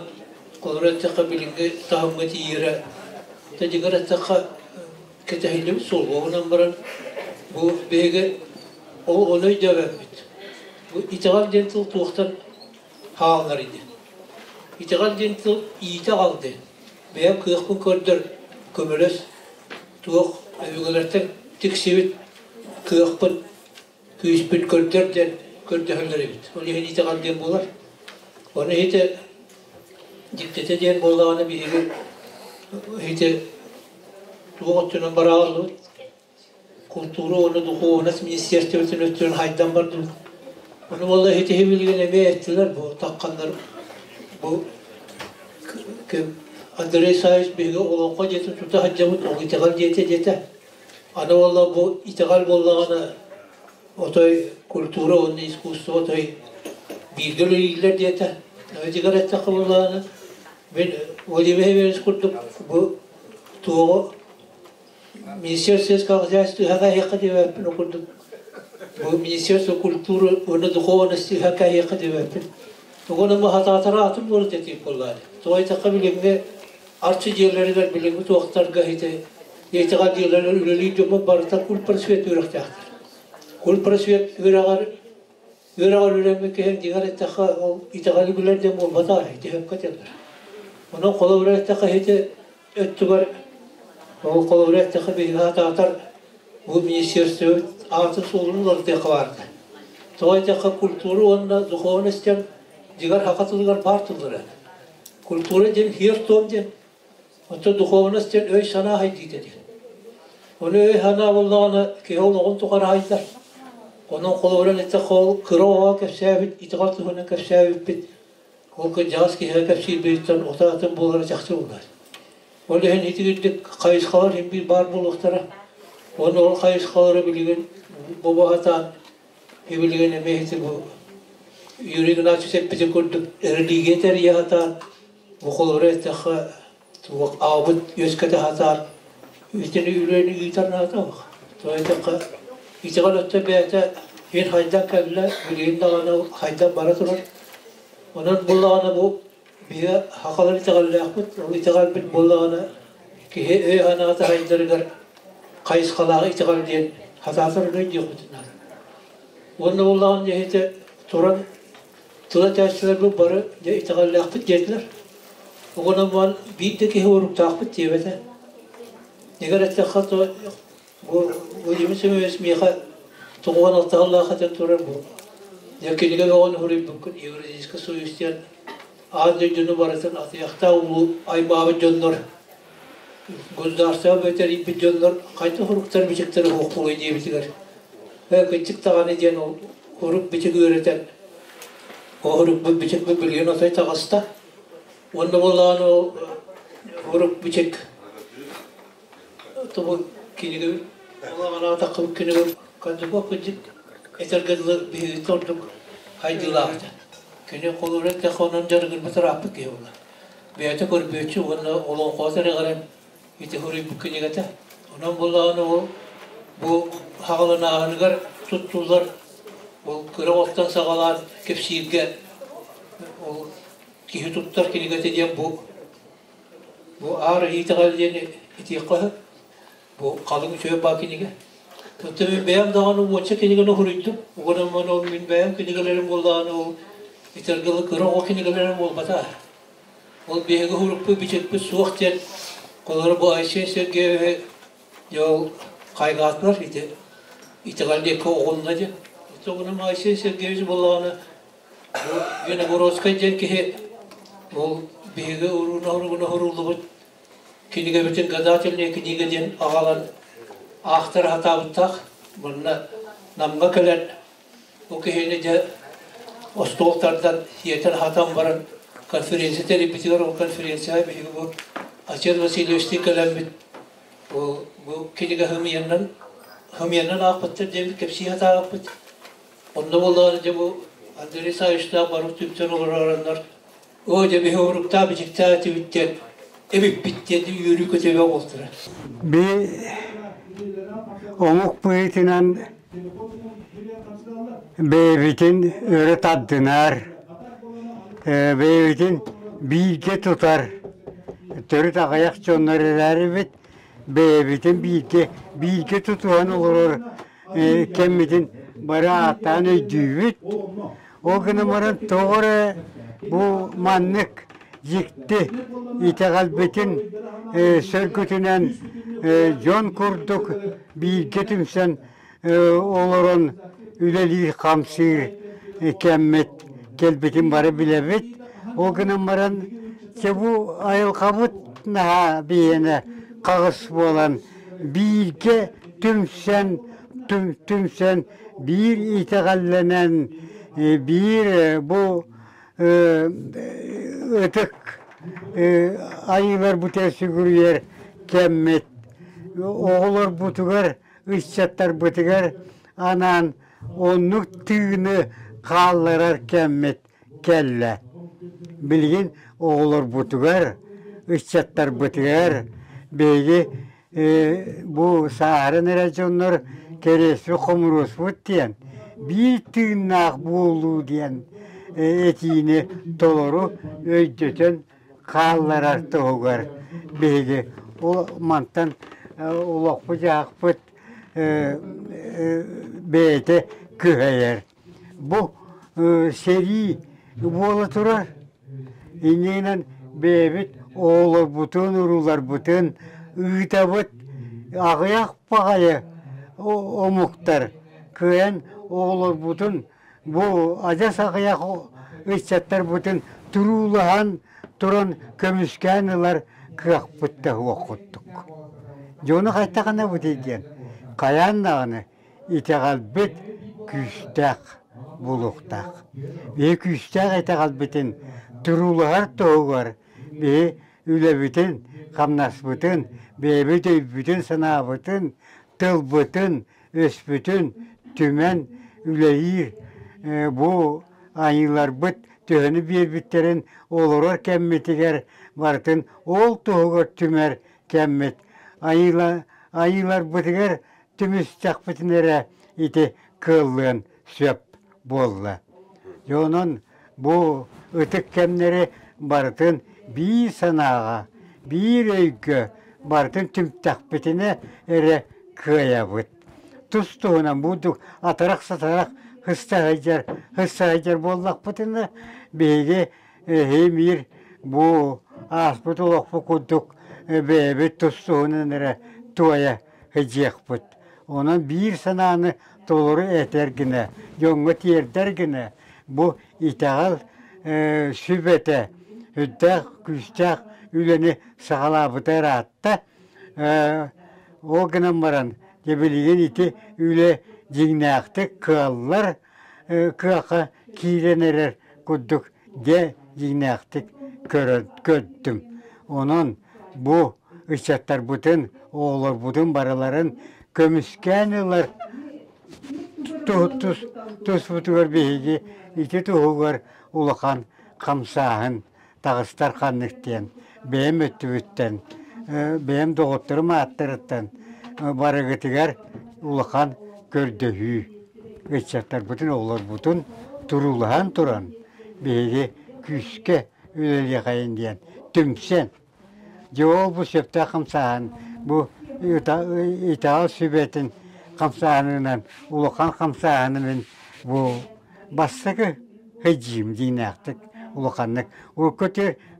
холобур эттэххэ билиҥҥи таһымҥа тиийэрэ дьиҥэр эттэххэ кэтэһиллибит суол буолан баран бу биһиги ол ону өйдөөбөппүт. Бу итэҕэл диэн тыл туохтан хааллар ини. Итэҕэл диэн тыл иитэ аҕал диэн. Бэйэм кыахпын көрдөр, көмөлөс туох өбүгэлэртэн тиксибит кыахпыт, күүспүт көрдөр диэн көрдөһөллөр эбит. Ол иһин итэҕэл диэн буолар. Ону иһитэ дьиктитэ диэн буоллаҕына биһиги иһити туох өттүнэн барааллыбыт. култуура уонна духуобунас министиэристибэтин өттүнэн хайдан бардыбыт. Ону буолла итиһи билигин эмиэ эттилэр бу тахханнар бу Андрей Савич биһиги олоҥхо дьиэтин тута сылдьабыт, ол итэҕэл дьиэтэ диэтэ. Аны буолла бу итэҕэл буоллаҕына отой культура уонна искусство отой бииргэ үлэлииллэр диэтэ. Дьиҥэр эттэххэ буоллаҕына мин Владимир Иванович курдук бу туоҕу Министерство сельского хозяйства ыһа диэбэппин ол курдук бу Министерство культуры уонна духовности ыһа кэһиэххэ диэбэппин. Тугу бу хатаатара атын буолар этиик буоллаҕа. Тоҕо диэтэххэ билиҥҥи арчы дьиэлэригэр билиҥҥи туохтарга ити итэҕэл дьиэлэригэр үлэлиир дьоммут барыта культпросвет үөрэхтээхтэр. Культпросвет үөрэҕэр үөрэҕэр үөрэммит киһи дьиҥэр эттэххэ ол итэҕэли билэр диэн буолбатах ити сөпкө этэллэр. Онон холобура эттэххэ ити өттүгэр ол холобура эттэххэ биһиги сатаатар бу министерствобыт аатын суолун уларытыахха баарда. Тоҕо диэтэххэ культура уонна духовность диэн дьиҥэр саха тылыгар баар тыллара. Культура диэн сиэр-туом диэн, оттон духовность диэн өй-санаа сайдыыта диэн. Ону өй-санаа буоллаҕына киһи олоҕун тухары сайдар. Онон холобуран эттэххэ ол кыра оҕо кэпсээбит, итэҕэл туһунан кэпсээбиппит Ол кырдьаҕас киһиэхэ кэпсиирбититтэн утаатын буолара чахчы буолар. Ол иһин итигирдик хайысхалар син биир баар буолуохтара. Уонна ол хайысхалары билигин бобо сатаан билигин эмиэ ити бу Юрий Игнатьевич эппитин курдук религия тэрийэ сатаан бу холобура эттэххэ туох аабыт үөскэтэ сатаан итини үлэни ыытар наада суох. Тоҕо диэтэххэ итэҕэл өттө бэйэтэ иһин хайдан кэллэ, билигин даҕаны хайдан бара турар. Онон буоллаҕына бу биһиги сахалар итэҕэллээхпит, ол итэҕэлбит буоллаҕына киһи өй-санаата сайдарыгар хайысхалаах итэҕэл диэн хатаатар өй диэхпитин наада. Уонна буоллаҕына дьэ туран тыл этээччилэрбит бары дьэ итэҕэллээхпит диэтилэр. Оҕонон буолан биир да киһи уруктаахпыт диэбэтэ. Эгэр эттэххэ то бу Владимир Семенович миэхэ тоҕуон алтаһаллаах этэн турар бу. Дьэ кинигэ бөҕөнү суруйбуккун Евразийский союз диэн аан дойдуну барытын атыйахтаах улуу аймаабыт дьоннор государство бэтэрийбит дьоннор хайдах уруктар бичиктэрэ суох буолуой диэбитигэр ээ кыччык даҕаны диэн ол урук бичик үөрэтэн ол урукпут бичикпит билигин отой таҕыста уонна буоллаҕына ол урук бичик тобу кинигэ олоҕунаатахха кинигэ Кондуков кырдьык этэргэ дылы биһигиттэн ордук хайдыылаахта. Кини холобура эттэххэ онон дьарыгырбыт ырааппыт киһи буолар. Бэйэтэ көрбүөччү уонна олоҥхоһут эрэҕирэн ити суруйбут кинигэтэ. Онон буоллаҕына ол бу хаҕаланааһыныгар туттуллар ол кыра оттон саҕалаан кэпсииргэ ол киһи туттар кинигэтэ диэн бу бу аар итэҕэл диэн этиэххэ сөп. Бу халыҥ үчүгэй баа кинигэ. Оттон мин бэйэм даҕаны уонча кинигэни суруйдум. Уонна ол мин бэйэм кинигэлэрим буоллаҕына ол итэргэлэ кыра оҕо кинигэлэрим буолбатах. Ол биһиги урукку бичикпит суох диэн холоро бу Айсен Сергеевиһи дьэ ол хайҕаатылар ити итэҕэл диэки оҕунна диэн. Оттон Айсен Сергеевич буоллаҕына бу Виногородскай диэн киһи ол биһиги урууна уругуна урууллубут кинигэбитин гадательная книга диэн аҕалан аахтара сатаабыттаах. Манна Намҥа кэлэн Бу киһини дьэ остуол тардан сиэтэн-аһатан баран конференция тэрийбитигэр ол конференцияҕа биһиги бу Ачен Васильевичтыын кэлэммит бу, бу кинигэ хымыйанан хымыйанан аахпыттар диэбит кэпсии сатаабыппыт. Онно буоллаҕына дьэ бу Андрей Савичтаах барып түмсэн олоророннор оо дьэ биһи уруктаах бичиктээх этибит диэн эбиппит диэн үөрүү көтөбө буолтара. Би омук быһыытынан Бэйэбитин өрө тардынар, бэйэбитин бииргэ тутар төрүт аҕыйах дьоннор эрээрибит бэйэбитин бииргэ бииргэ тутуһан олорор кэммитин бары ааттаан өйдүүбүт. Ол гынан баран тоҕо эрэ бу маннык дьикти итэҕэлбитин сөргүтүнэн дьон курдук бииргэ түмсэн олорон үлэлиир-хамсыыр кэммит кэлбитин бары билэбит. Ол гынан баран чэ бу айылҕабыт наһаа биһиэнэ хаҕыс буолан бииргэ түмсэн түмсэн биир итэҕэллэнэн биир бу ытык айыылар бутугар сүгүрүйэр кэммит оҕолорбутугар ыччаттарбытыгар анаан оннук тыыны хаалларар кэммит кэллэ. Билигин оҕолорбутугар, ыччаттарбытыгар биһиги бу сааһыран эрэр дьоннор кэриэспит хомуруоспут диэн биир тыыннаах буолуу диэн этиини толору өйдөтөн хаалларар туһугар биһиги ол мантан олохпут-дьаһахпыт бэйэтэ күһэйэр. Бу сэрии буола турар. Иннинэн бэйэбит оҕолорбутун, урууларбытын ыытабыт. Аҕыйах баҕайы омуктар кыайан оҕолорбутун бу адьас аҕыйах ыччаттарбытын туруулаһан туран көмүскээн ылар кыахпыт да суох курдук. Дьону хайдах бутый диэн хайаан даҕаны итэҕэлбит күүстээх буолуохтаах. Биһи күүстээх итэҕэлбитин туруулаһар туһугар биһи үлэбитин, хамнаспытын, бэйэбит өйбүтүн-санаабытын, тылбытын, өспүтүн түмэн үлэлиир бу айыыларбыт төһөнү биэрбиттэрин олорор кэммитигэр барытын ол туһугар түмэр кэммит айыыларбытыгар түмүстэхпитинэ эрэ ити кыаллыан сөп буолла. Дьэ онон бу ытык кэмнэри барытын биир санааҕа, биир өйгө барытын түмтэхпитинэ эрэ кыайабыт. Тус-туһунан бурдук атарах-сатарах сыста сылдьар, сыста сылдьар буоллахпытына биһиги эһиэмиир бу ааспыт олохпут курдук бэйэбит тус-туһунан эрэ туойа сылдьыахпыт. Онон биир санааны толору этэр гына, дьоҥҥо тиэрдэр гына бу итэҕэл сүбэтэ үрдээх күүстээх үлэни саҕалаабыта ыраатта. Ол гынан баран, дьэ билигин ити үлэ дьиҥнээхтик кыаллар кыахха киирэн эрэр курдук дьэ дьиҥнээхтик көрдүм. Онон бу ыччаттарбытын, оҕолорбутун барыларын көмүскээн ылар туспутугар биһиги ити туһугар улахан хамсааһын таҕыстар ханнык диэн бэйэм өттүбүттэн, бэйэм доҕотторум ааттарыттан барыгытыгар улахан көрдөһүү ыччаттарбытын, оҕолорбутун туруулаһан туран биһиги күүскэ үлэлиэхэйин диэн түмсэн дьэ ол бу сөптөөх хамсааһын бу итэҕэл сүбэтин хамсааһынынан улахан хамсааһыны мин бу бастакы сылдьыым дьиҥнээхтик улаханнык урукку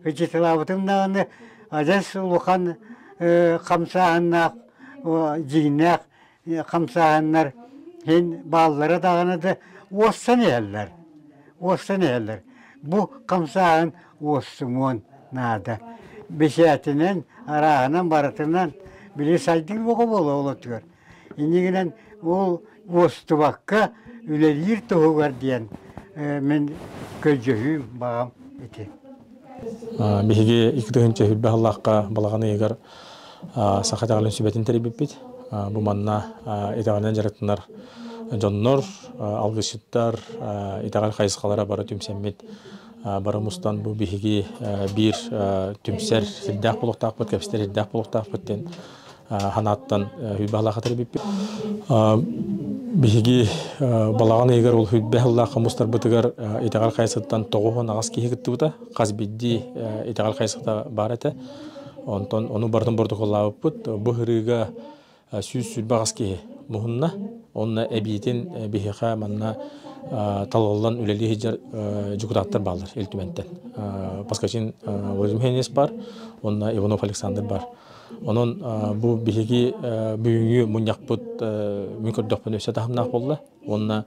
сылдьыталаабытым даҕаны адьас улахан хамсааһыннаах дьиҥнээх хамсааһыннар иһин бааллара даҕаны да уоссан иһэллэр уоссан иһэллэр бу хамсааһын уоссумуон наада бэчээтинэн арааһынан барытынан били сайдыы бөҕө буолуо олотугар иннигинэн ол уостубакка үлэлиир туһугар диэн мин көрдөһүүм баҕам ити Биһиги 2020 сыллаахха балаҕан ыйыгар Саха итэҕэлин сүбэтин тэрийбиппит. Бу манна итэҕэлинэн дьарыктанар дьоннор, алгысчыттар, итэҕэл хайысхалара бары түмсэммит, бары мустан бу биһиги биир түмсэр сирдээх буолуохтаахпыт, кэпсэтэр сирдээх буолуохтаахпыт диэн ханааттан хүлбэ халаха тэрийбиппит. Биһиги балаҕан ыйыгар ол хүлбэ халлаахха мустарбытыгар итэҕэл хайысхаттан 98 киһи кыттыбыта. Хас биирдии итэҕэл хайысхата баар этэ. Онтон ону барытын боротокуоллаабыппыт. Бу ырыыга 128 киһи муһунна. Онно эбиитин биһиэхэ манна талыллан үлэлии сылдьар дьокутааттар бааллар Ил Түмэнтэн. Поскачин Владимир Хенис бар, онно Иванов Александр бар. Онон бу биһиги бүгүҥҥү мунньахпыт мин көрдөхпүнэ өссө таһымнаах буолла. Уонна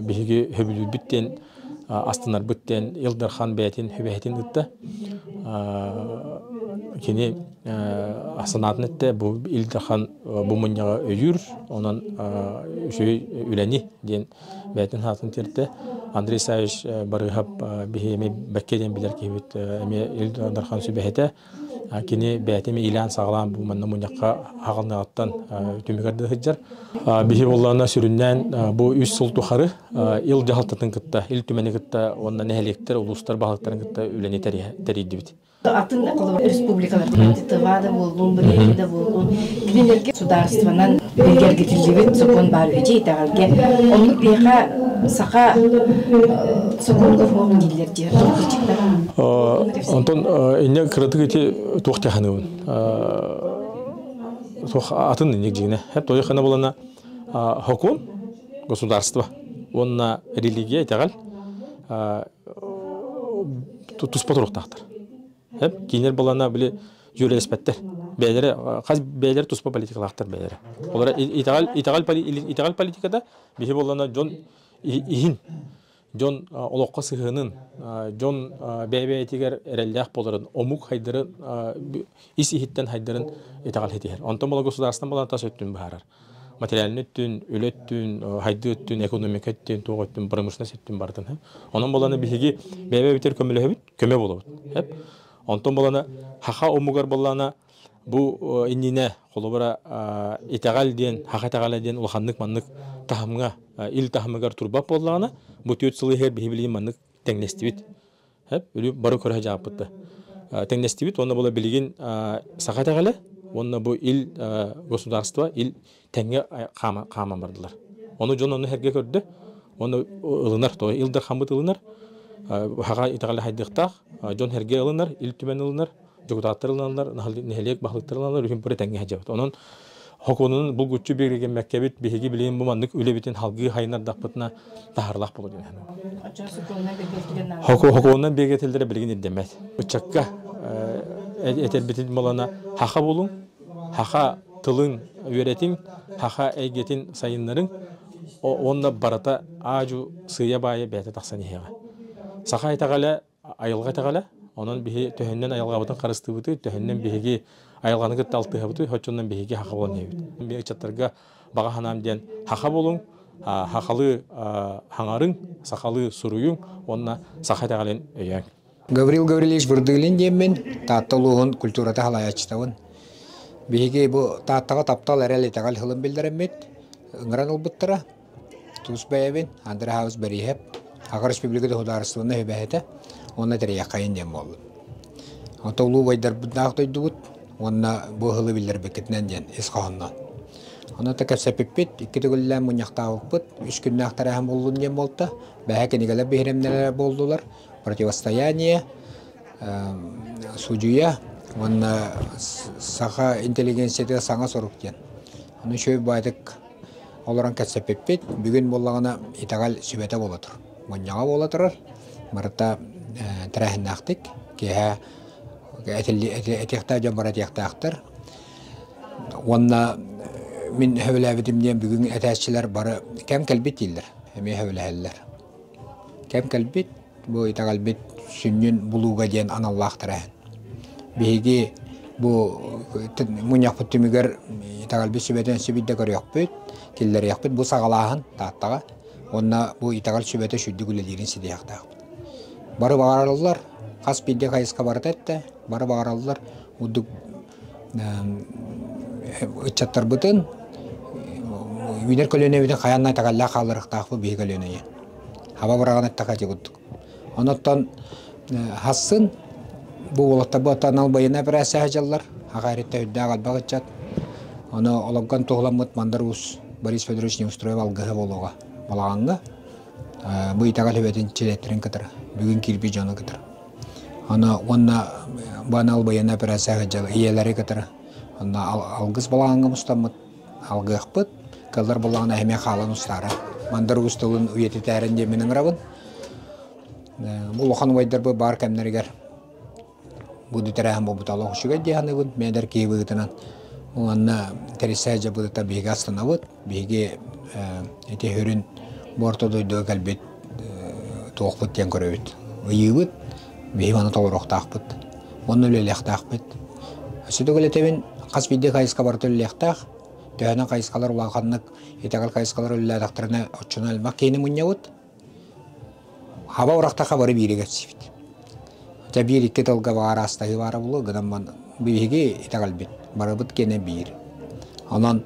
биһиги сөбүлүүрбүт диэн астынарбыт диэн Ил Дархан бэйэтин сүбэһитин ыытта. Кини санаатын эттэ, бу Ил Дархан бу мунньаҕы өйүүр, онон үчүгэй үлэни диэн бэйэтин хаатын тиэртэ. Андрей Исаевич Барыыһап биһи эмиэ бэккэ диэн билэр киһибит, эмиэ Ил Дархан сүбэһитэ. Кини бэйэтэ эмиэ иилээн-саҕалаан бу манна мунньахха хаҕылныаҕыттан түмүгэр да сылдьар. Биһи буоллаҕына сүрүннээн бу үс сыл тухары ил дьаһалтатын кытта, Ил Түмэни кытта уонна нэһилиэктэр, улуустар баһылыктарын кытта үлэни тэрийдибит. Атын республикаларга Тыва да буоллун, Бурятия да буоллун, кинилэргэ судаарыстыбанан бигэргэтиллибит сокуон баар үһү итэҕэлгэ. Оннук биһиэхэ саха сокуонугар суох дииллэр дии. Онтон инне кыратык ити туох таханыбын. Туох атын инник дьиҥэ. Хеп тойохана булана хокун государство уонна религия итэҕэл туспа туруктаахтар. Хеп кинилэр булана били дьүөрэлэспэттэр. Бэйэлэрэ хас бэйэлэрэ туспа политикалаахтар бэйэлэрэ. Олора итэҕэл итэҕэл итэҕэл политиката биһи боллана дьон иһин дьон олоххо сыһыанын, дьон бэйэ-бэйэтигэр эрэллээх буоларын, омук хайдарын, ис иһиттэн хайдарын итэҕэл хитиһэр. Онтон була государствон була тас өттүн быһаарар. Материальный өттүн, үлэ өттүн, хайды өттүн, экономика өттүн, туох өттүн, промышленность өттүн барытын. Онон буланы биһиги бэйэ-бэйэбитигэр көмөлөһөбүт, көмө болобут. Онтон буланы хаха омугар боллана бу иннинэ холобура итэҕэл диэн, хаха итэҕэлэ диэн улаханнык маннык таһымҥа ил таһымыгар турбат буоллаҕына, бу 4 сыл иһигэр биһи билигин маннык тэҥнэстибит. Өлүү бары көрө сылдьааппыт да. Тэҥнэстибит уонна була билигин саха итэҕэлэ уонна бу ил государство ил тэҥҥэ хааман бардылар. Ону дьон ону сэргэ көрдө, уонна ылынар, то Ил Дархаммыт ылынар, хаха итэҕэлэ хайдыахтаах, дьон сэргэ ылынар, Ил Түмэн ылынар, дьокутааттар ылыналлар, нэһилиэк баһылыктар ылыналлар, үһүн бары тэҥҥэ сылдьабыт. Онон хокуонунан булгуччу бигэргэммэккэбит, биһиги билигин бу маннык үлэбитин халгыы хайынардахпытына таһарлаах буолуо диэн Хокуонунан бигэргэтиллэрэ билигин ирдэммэт. Ыччакка этэрбитин буолана хаха булуҥ, хаха тылын үөрэтиҥ, хаха эйгэтин сайыннарыҥ, уонна барыта аадьу сыыйа-баайа бэйэтэ тахсан иһиэҕэ. Саха итэҕэлэ айылҕа итэҕэлэ. Онон биһи төһөннөн айылҕабытын харыстыыбытый, төһөннөн биһиги айылҕаны кытта алтыһабытый, оччонон биһиги хаха буолан иһэбит. Би ыччаттарга баҕа санаам диэн хаха булуҥ, хахалыы хаҥарыҥ, сахалыы суруйуҥ уонна саха итэҕэлин өйөөҥ. Гаврил Гаврильевич Вырдылин диэммин, Таатта улууһун культурата салайааччытабын. Биһиги бу Тааттаҕа таптал эрэл итэҕэл сылын биллэрэммит, ыҥыран ылбыттара. Тус бэйэбин Андрей Хаус Бэрииһэп, Саха Республиката судаарыстыбаннай сүбэһитэ уонна тэрийэххэйин диэн буоллум. Онто улуу убайдарбытнаах дойдубут уонна бу ыһылы биллэрбиккитинэн диэн ис хоһоонноон. Онон та кэпсэппиппит, икки төгүллээн мунньахтаабыппыт, үс күннээх тэрээһин буоллун диэн буолта. Бэһэ кинигэлэр биһирэмнэрэ буоллулар. Противостояние, судьуйа уонна саха интеллигенцията саҥа сорук диэн. Ону үчүгэй баайдык Олорон кэпсэппиппит. Бүгүн буоллаҕына итэҕэл сүбэтэ буола турар. Мунньаҕа буола турар. Барыта тэрээһиннээхтик киэһэ этиэхтээх дьон бары этиэхтээхтэр. Уонна мин сөбүлээбитим диэн бүгүн этээччилэр бары кэм кэлбит дииллэр. Эмиэ сөбүлэһэллэр. Кэм кэлбит, бу итэҕэлбит сүнньүн булууга диэн аналлаах тэрээһин. Биһиги бу мунньахпыт түмүгэр итэҕэлбит сүбэтин сүбүйдэ көрүөхпүт, киллэриэхпит. Бу саҕалааһын Тааттаҕа уонна бу итэҕэл сүбэтэ сүрдүк үлэлиирин ситиһиэхтээхпит. Бары баҕараллар, хас биирдии хайысха барыта эттэ, бары баҕараллар урдук ыччаттарбытын үүнэр көлүөнэбитин хайаан итэҕэллээх хаалларыахтаахпыт биһи көлүөнэйи. Хаба быраҕан эттэххэ ити курдук. Онон хассын бу уолаттарбыт анал байыаннай операция сылдьаллар. Аҕа эриттэ үрдээх элбэх ыччат. Ону олоргон туһуламмыт Мандар Уус Борис Федорович Неустроев алгыһа буолуоҕа балаҕаҥҥа. Бу итэҕэл сүбэтин чилиэттэрин кытары, бүгүн киирбит дьону кытары. Аны уонна бу анал байыаннай операция сылдьар ийэлэри кытары. Онно алгыс балаҕаҥҥа мустаммыт алгыахпыт. Кыллар буоллаҕына эмиэ хаалан устаара. Мандар Уус тылын үйэтитээрин диэн мин ыҥырабын. Бу улахан убайдарбыт баар кэмнэригэр бу тэрээһин буолбута олох үчүгэй дии саныыбын. Мен эдэр киһи быһыытынан уонна тэрисээ дьабыыта биһиги астынабыт. Биһиги ити сүрүн бу орто дойдуга кэлбит туохпут диэн көрөбүт. Ыйыыбыт, биһиги маны толоруохтаахпыт. Уонна үлэлиэхтээхпит. Өссө төгүл этэбин, хас биирдии хайысха барыта үлэлиэхтээх. Төһөнөн хайысхалар улаханнык итэҕэл хайысхалар үлэлээтэхтэринэ оччону элбэх киһини мунньабыт. Хаба урахтаха бары биири кэпсиибит. Дьэ биир-икки тылга баҕар аастаһыы баара буолуо, гынан биһиги итэҕэлбит барыбыт киэнэ биир. Онон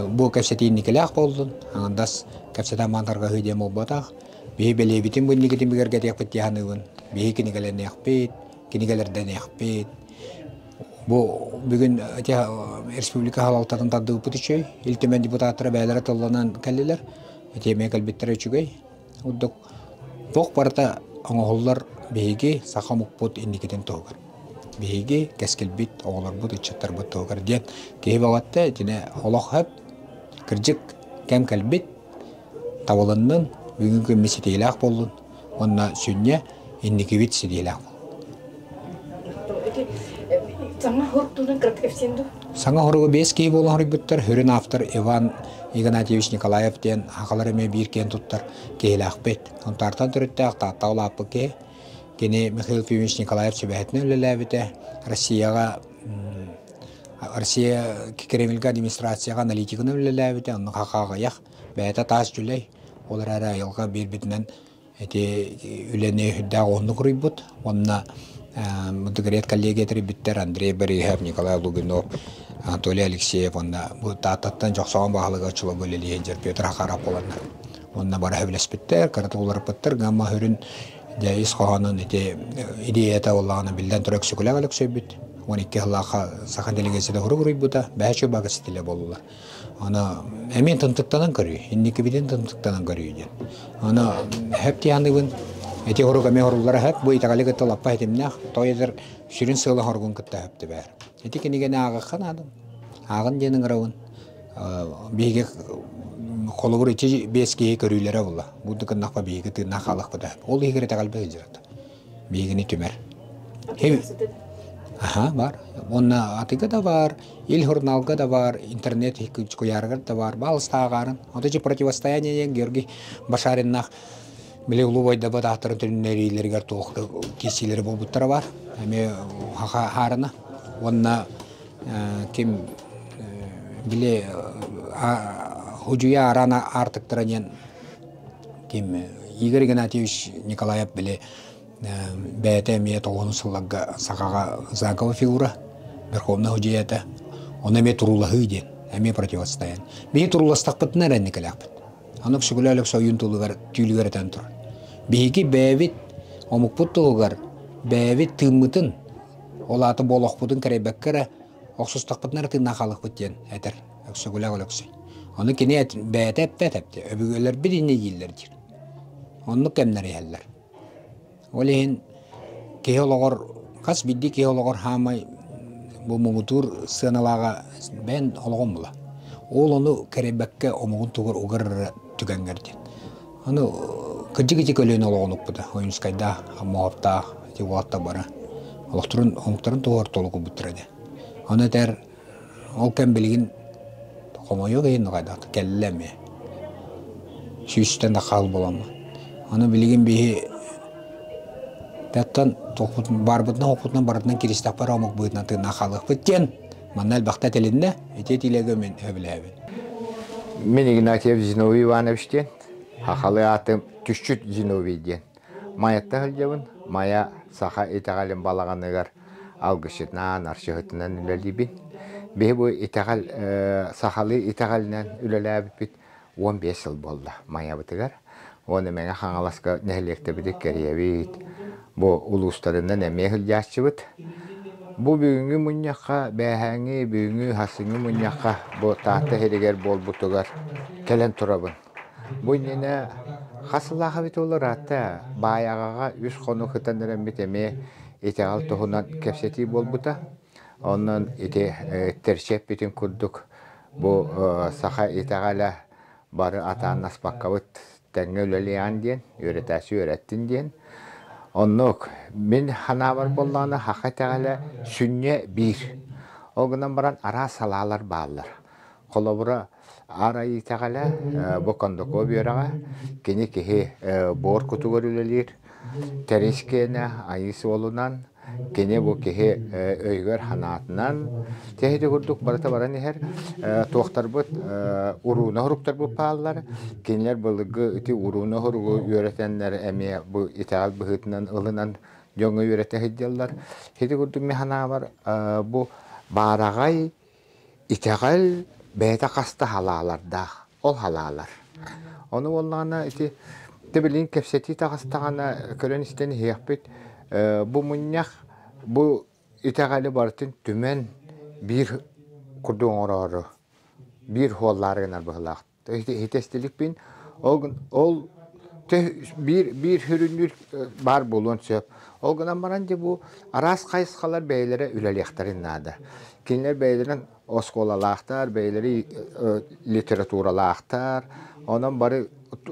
бу кэпсэтии инникилээх буоллун, аҥардас кэпсэтэн мантарҕаһыы диэн буолбатах. Биһи бэлиэбитин бу инникитин бигэргэтиэхпит дии саныыбын. Биһи кинигэлэниэхпит, кинигэлэрдэниэхпит. Бу бүгүн республика салалтатын тардыбыппыт үчүгэй. Ил Түмэн депутаттара бэйэлэрэ тылланан кэллилэр. Ити эмиэ кэлбиттэрэ үчүгэй. Курдук туох барыта оҥоһуллар биһиги саха омукпут инникитин туһугар. Биһиги кэскилбит, оҕолорбут, ыччаттарбыт туһугар диэн киһи баҕатта итини олох сөп, кырдьык кэм кэлбит, табылыннын, бүгүн күммүт ситиилээх буоллун уонна сүнньэ инникибит ситиилээх буоллун. Саҥа хоруктуунан кыратык кэпсиэн дуу? Саҥа хоругу биэс киһи буолан хоруйбуттар. Сүрүн автор Иван Игнатьевич Николаев диэн сахалар эмиэ биир киэн туттар киһилээхпит. Сунтаартан төрүттээх Таатта улааппыт киһи. Кини Михаил Ефимович Николаев сүбэһитинэн үлэлээбитэ. Россияҕа Россия Кремльга администрацияҕа аналитигынан үлэлээбитэ. Онно хаха аҕыйах, бэйэтэ таас дьүлэй. Ол эрээри айылҕа биэрбитинэн ити үлэни үрдээх уһуннук уруйбут уонна Мудыгырет коллегия тэрийбиттэр Андрей Борисов, Николай Лугинов, Анатолий Алексеев уонна бу Тааттаттан Дьохсоҕон баһылыга Чулабы үлэлиһин дьэр Петр Хахаров буоланнар уонна бары сөбүлэспиттэр, кыратык уларыппыттар, гамма сүрүн дьэ ис хоһоонун ити идеята буоллаҕына биллэн турар Өксөкүлээх Өлөксөйбүт 12 сыллаахха саха делегацията урук уруйбута, бэһэ чубака ситилэ буоллулар. Аны эмиэ тымтыктанан көрүү, инникибитин тымтыктанан көрүү диэн. Аны хөп тиһаныбын, эти хорук эмиэ хоруллара хөп, бу итэҕэли кытта лаппа хитимнээх, той эдэр сүрүн сыала хоругун кытта хөп түбээр. Ити кинигэни ааҕахха наадам. Ааҕын диэн ыҥырабын. Биһиги холобур ити биэс киһи көрүүлэрэ буолла. Бу гыннахпа биһиги тыыннаах хаалыахпыта. Ол иһигэр итэҕэлбэ сылдьарат. Биһигини түмэр. Аха, бар. Уонна атыга да бар, Ил журналга да бар, интернет куйаарыгар да бар, баалыстааҕаарын. Ото же противостояние Георгий Башариннаах били улуу бойдабыт ааттарын төннөриилэригэр туох киирсиилэри буолбуттара бар. Эмиэ хаарына. Уонна ким били худьуйа арана аартыктара диэн ким Игорь Игнатьевич Николаев били бэйэтэ эмиэ тоҕуһун сылларга сахаҕа знаковая фигура, верховный худьуйата, ону эмиэ туруулаһыы диэн, эмиэ противостояние. Биһи турууластахпытына эрэ инникилээхпит. Аны Өксөкүлээх Өлөксөй ойуун тылыгар түүлүгэр этэн турар. Биһиги бэйэбит омукпут туһугар бэйэбит тыыммытын, ол аата буолуохпутун кэрэйбэккэ эрэ охсустахпытына эрэ тыыннаах хаалыахпыт диэн этэр Өксөкүлээх Өлөксөй. Ону кини бэйэтэ эппэт эпти, өбүгэлэрбит инньэ дииллэр диир. Оннук кэмнэр иһэллэр. Ол иһин киһи олоҕор, хас биирдии киһи олоҕор хаамай бу муҥутуур сыаналааҕа бэйэн олоҕун була. Ол ону кэрэйбэккэ омугун тугар угар эрэ түгэҥҥэр диэн. Аны кырдьык ити көлүөнэ олоҕун укпута. Ойуунскайдаах, Аммоһоптаах ити уолаттар бары олохторун омуктарын туһугар толук ылбыттара диэн. Ону этэр Ол кэм билигин хомойуох иһин хайдах кэллэ эмиэ. Сүүстэн да хаал буоламмын. Аны билигин биһи таттан баарбытынан хоппутунан барытынан киристэхпэр омук быһыытынан тыыннаах хаалыахпыт диэн манна элбэхтэ этилиннэ. Ити этиилэргэ мин сөбүлээбин. Мин Игнатьев Зиновий Иванович диэн, сахалыы аатым Түсчүт Зиновий диэн. Майаттан сылдьабын. Майа саха итэҕэлин балаҕаныгар алгысчытынан, арчыһытынан үлэлиибин. Биһи бу итэҕэл сахалыы итэҕэлинэн үлэлээбиппит 15 сыл буолла Майабытыгар. Уонна Мэҥэ Хаҥаласка нэһилиэктэбитин кэрийэбит. Бу улуустарынан эмиэ сылдьааччыбыт. Бу бүгүҥҥү мунньахха, бээһээҥҥи, бүгүҥҥү, сарсыҥҥы мунньахха бу Таатта иһигэр буолбутугар кэлэн турабын. Бу иннинэ хас сыллаах эбит буоллар аатта Баайаҕаҕа үс хонук ытан эрэммит эмиэ итэҕэл туһунан кэпсэтии буолбута. Онон ити тэрчэппитин курдук бу саха итэҕэлэ бары атааннаспаккабыт тэҥҥэ үлэлиэҕин диэн, үөрэтээччи үөрэттин диэн. Оннук мин санаабар буоллаҕына саха итэҕэлэ сүнньэ биир. Ол гынан баран араас салаалар бааллар. Холобура, Аар Айыы итэҕэлэ бу Кондаков үөрэҕэ, кини киһи буор кутугар үлэлиир, Тэрис киэнэ Айыы суолунан. Кини бу киһи өйүгэр ханаатынан тэһити курдук барыта баран иһэр. Туохтарбыт урууна хоруктарбыт бааллар. Кинилэр былыргы ити урууна хоругу үөрэтэннэр эмиэ бу итэҕэл быһыытынан ылынан дьоҥҥо үөрэтэ сылдьаллар. Ити курдук мин санаабар бу баараҕай итэҕэл бэйэтэ хаста халаалардаах. Ол халаалар. Ону буоллаҕына ити билигин кэпсэтии таҕыстаҕына көрөн-истэн иһиэхпит. Бу мунньах бу итэҕэли барытын түмэн биир курдук оҥороору биир хуоллаары гынар быһыылаах. Итэстиликпин ол ол биир биир сүрүннүүр баар буолуон сөп. Ол гынан баран дьэ бу араас хайысхалар бэйэлэрэ үлэлиэхтэрин наада. Кинилэр бэйэлэрин оскуолалаахтар, бэйэлэри литературалаахтар. Онон бары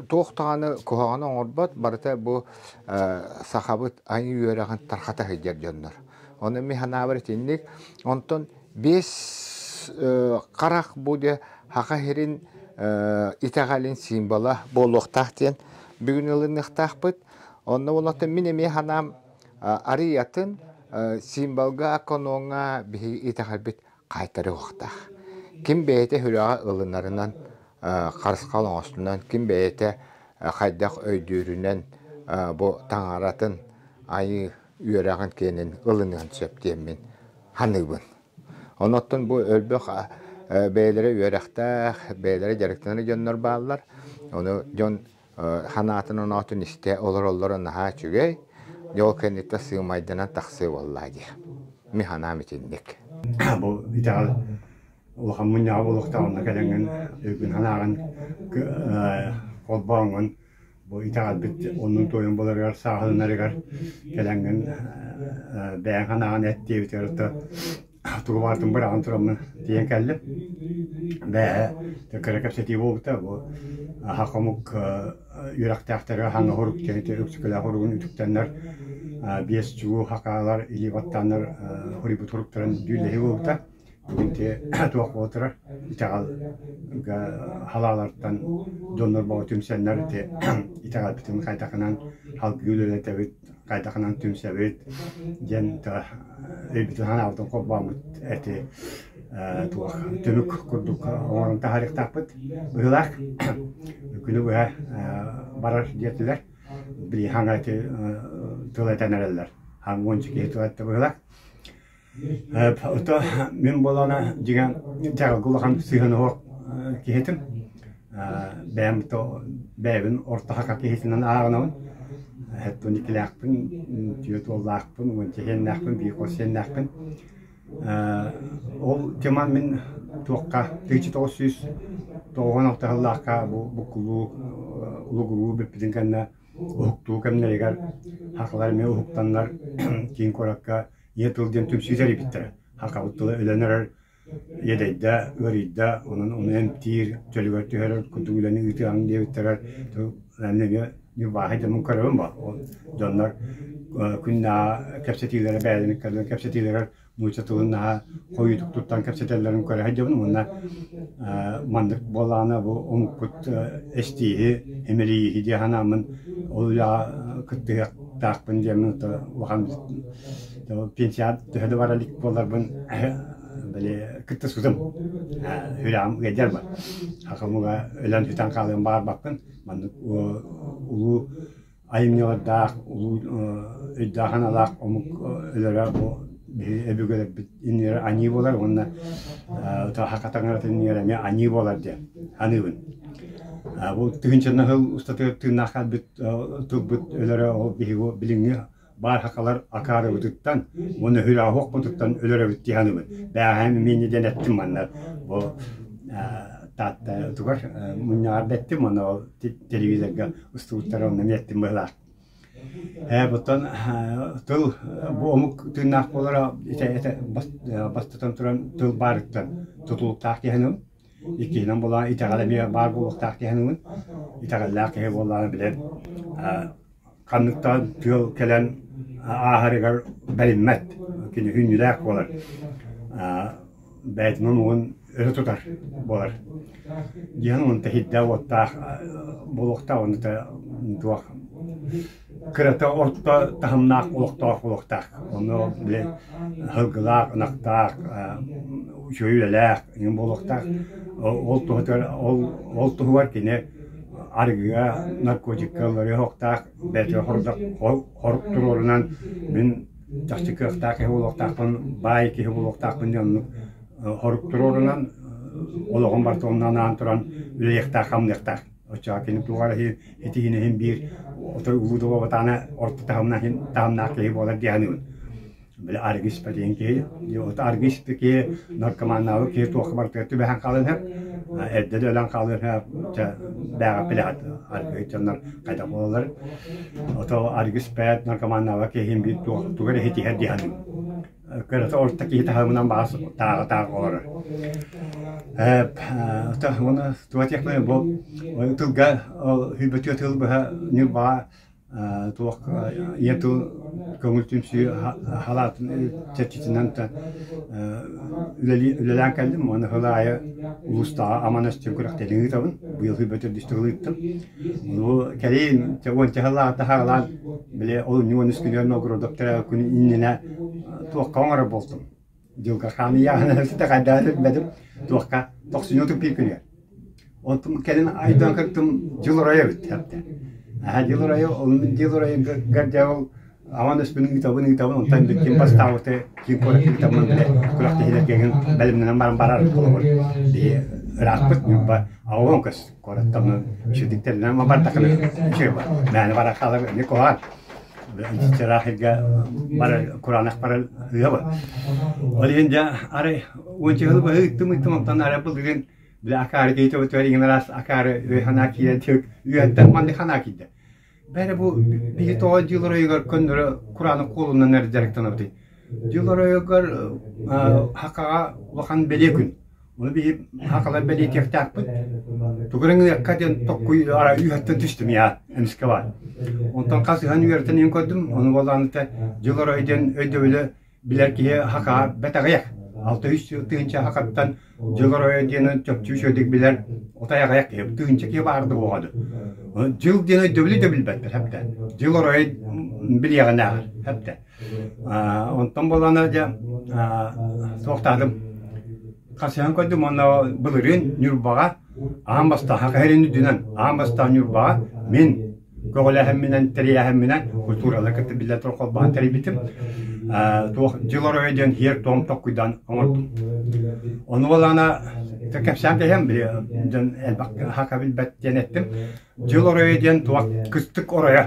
туох даҕаны куһаҕаны оҥорбот, барыта бу сахабыт айыы үөрэҕин тархата сылдьар дьоннор. Онон мин санаабар итинник. Онтон биэс харах бу дьэ Саха сирин итэҕэлин символа буолуохтаах диэн бүгүн ылыныахтаахпыт. Онно болотон мин эмиэ санаам арый атын символга, каноҥҥа биһиги итэҕэлбит хаайтарыахтаах. Ким бэйэтэ сүрэҕэ ылынарынан, харысхал оҥостунан, ким бэйэтэ хайдах өйдүүрүнэн бу таҥаратын айыы үөрэҕин киэнин ылыныан сөп диэммин саныыбын. Онон бу өлбөх бэйэлэрэ үөрэхтээх, бэйэлэрэ дьарыктанар дьоннор бааллар. Ону дьон ханаатын оноотун истэ олороллоро наһаа үчүгэй. Дьэ ол кэнниттэн сыымайданан тахсыы буоллаа дии. Мин санаам итинник. Бу итэҕэл улахан мунньаҕа буолуохтааҕына кэлэҥҥин өйгүн санааҕын холбооҥҥун бу итэҕэлбит оннун туойун буларыгар сааһыланарыгар кэлэҥҥин бэйэҥ санааҕын эт диэбитигэр тугу баҕартын быраҕан тураммын тиийэн кэллим. Бээ, кыра кэпсэтии буолбута. Бу аха хомук үөрэхтээхтэрэ хаҥа хорук диэн үксүкүлээх хоругун үтүктэннэр биэс чугу хакаалар илии баттааннар хоруйбут хоруктарын дьүүллэһии буолбута. Бүгүн ти туох буола турар итэҕэл халаалартан дьоннор бөҕө түмсэннэр ити итэҕэлбитин хайдахынан салгыы үлэлэтэбит хайдахынан түмсэбит диэн өйбүтүн санаабытын холбооммут эти туох түмүк курдук оҥорон таһаарыахтаахпыт быһыылаах күнү быһа барар диэтилэр били хаҥа ити тыл этэн эрэллэр хаҥ уонча киһи тыл эттэ быһыылаах. Ото мин буолаана дьиҥэ дьаҕылга улахан сыһыана суох киһитим. Бэйэм то бэйэбин орто хака киһитинэн ааҕынабын. Хэттон иккилээхпин, түөрт уоллаахпын, уонча сиэннээхпин, биир хос сиэннээхпин. Ол теман мин туохха 1996 сыллаахха бу буккулуу улугуруу бүппүтүн кэннэ уһуктуу кэмнэригэр хахалар эмиэ уһуктаннар киин куоракка ийэ тыл диэн түмсүү тэрийбиттэрэ. Хахабыт тыла өлөн эрэр, иэдэйдэ, ыарыйда, онон ону эмтиир, чөлүгэр түһэрэр курдук үлэни ыытыаҕыҥ диэбиттэрэр. Эмиэ ньурбааһы дьонун көрөбүн ба. Ол дьоннор күннээҕи кэпсэтиилэрэ бэйэлэрин кэлэн кэпсэтиилэрэр нуучча тылын наһаа хойуутук туттан кэпсэтэллэрин көрө сылдьабын уонна маннык буоллаҕына бу омукпут эстииһи, имэрийииһи дии санааммын ол үлэҕэ кыттыһыахтаахпын диэммин улахан пенсияҕа төһө да бара илик буолларбын били кыттыспытым сүрэҕим ыалдьар бар хахамыга өлөн сүтэн хаалыан баҕарбаппын маннык улуу айымньылардаах улуу өйдөөх санаалаах омук өлөрө бу биһиги өбүгэлэрбит иннигэр аньыы буолар уонна саха таҥаратын иннигэр эмиэ аньыы буолар диэн саныыбын. Бу тыһыынчанан сыл устатыгар тыыннаах хаалбыт тылбыт өлөрө ол биһиги билиҥҥи баар сахалар акаарыбытыттан уонна сүрэҕэ өлөрөбүт дии саныыбын. Бээҕэһээ миэнньэ диэн эттим манна бу Таатта тугар мунньаҕар да эттим уонна ол телевизорга устубуттара онно эмиэ эттим быһыылаах. Ээ оттон тыл бу омук тыыннаах буолара ити бастатан туран тыл баарыттан тутулуктаах дии саныыбын. Иккиһинэн буоллаҕына итэҕэл эмиэ баар буолуохтаах дии саныыбын. Итэҕэллээх киһи буоллаҕына билэн ханныктаан тыал кэлэн ааһарыгар бэриммэт, кини хүннүлээх буолар. Бэйэтин омугун өрө тутар буолар. Диэн онто иһирдэ уоттаах буолуохтаах онто туох кырата орто таһымнаах олохтоох буолуохтаах. Ону били сылгылаах, ынахтаах, үчүгэй үлэлээх иҥин буолуохтаах. Ол туһатыгар ол ол туһугар кини арыгыга, наркотикка ылларыа суохтаах, бэйэтигэр хордох хорук туруорунан мин чахчы кыахтаах киһи буолуохтаахпын, баай киһи буолуохтаахпын диэн оннук хорук туруорунан олоҕун барыта онно анаан туран үлэлиэхтээх-хамныахтаах. Оччоҕо кини туох эрэ итигин иһин биир отой улуу добобатаана орто таһымнаах таһымнаах киһи буолар дии саныыбын. Били арыгы испэтиэн киһи, ото арыгы испит киһи наркоманнаабыт киһи туохха барытыгар түбэһэн хаалыан сөп, эрдэ да өлөн хаалыан сөп, чэ бээҕэ билэҕит арыгы дьоннор хайдах буолаллар. Ото арыгы испэт, наркоманнаабыт киһи биир туох тугу эрэ итиһэр дии саныыбын. Кырата орто киһи таһымынан баас тааҕы-тааҕы олорор. Уонна туга диэхпиний бу тылга сүүрбэччэ тыл быһа Ньурбаҕа туох ийэ тыл көҥүл түмсүү халаатын чэрчитинэн үлэлээн кэллим уонна сыл аайы улуустааҕы Аман өстүн күрэхтэһиини ыытабын. Быйыл сүүрбэ төрдүс тыл ыыттым. Бу кэлин уонча сыллааҕыта саҕалаан били олунньу 13 күнүгэр Новгородов төрөөбүт күнүн иннинэ туохха оҥорор буолтум. Дьылга хаан ыйааһына ситэ хайдах билбэтим. Туохха тохсунньу туппир күнүгэр. Онтум кэлин айдан кыттым дьыл оройо эбит хэптэ. Аха дьыл оройо, ол мин дьыл оройо гардя ол Аман өспүн ыытабын ыытабын онтон ким бастаабыты ким куорат ыытабын билэ күрэхтэһиилэргэ бэлэмнэнэн баран барар холобур биһи ыраахпыт Ньурба аҕалон көс куораттан үчүгдүктэринэн бардахына үчүгэй бар мээнэ бара хаалар эмиэ куһаҕан ыраах сиргэ барар кураанах барар ыаба ол иһин дьэ арай уонча сыл быһа ыыттым ыыттым онтон арай былырыын били акаары киһи төбөтүгэр иҥин араас акаары өй санаа киирэн үөһэттэн маннык санаа киирдэ Бэрэ бу биһи тоҕо дьыл оройугар көннөрү кураанах куолунан эрэ дьарыктанабытый? Дьыл оройугар хакаҕа улахан бэлиэ күн. Ону биһи хакалар бэлиэтиэхтээхпит. Тугу эрэ ыҥырыахха диэн токкуй ара үөһэттэн түстүм я эмискэ баар. Онтон хасыһан үөрэтэн иһин көрдүм. Ону буоллаҕына дьыл оройо диэн өйдөбүлү билэр киһи хакаа бэтэҕиэх. 600 тыһыынча хакаттан дьыл оройо диэн чопчу үчүгэйдик билэр отой аҕыйах киһи тыһыынча киһи баарда буоҕа Дьыл диэн өйдөбүлү да билбэттэр хэптэ. Дьыл оройо билиэҕинээҕэр хэптэ. Онтон буоллаҕына дьэ суохтаатым. Хасыһан көрдүм уонна былырыын Ньурбаҕа аан бастаан Саха сирин үрдүнэн аан бастаан Ньурбаҕа мин көҕүлээһимминэн, тэрийээһимминэн культуралары кытта биллэн турар холбоһон тэрийбитим. Туох дьыл оройо диэн һиэр-туом токкуйдаан оҥордум. Ону буоллаҕына кэпсээн кэһиэм, били дьон элбэх хака билбэт диэн эттим. Дьыл оройо диэн туох кыстык оройо.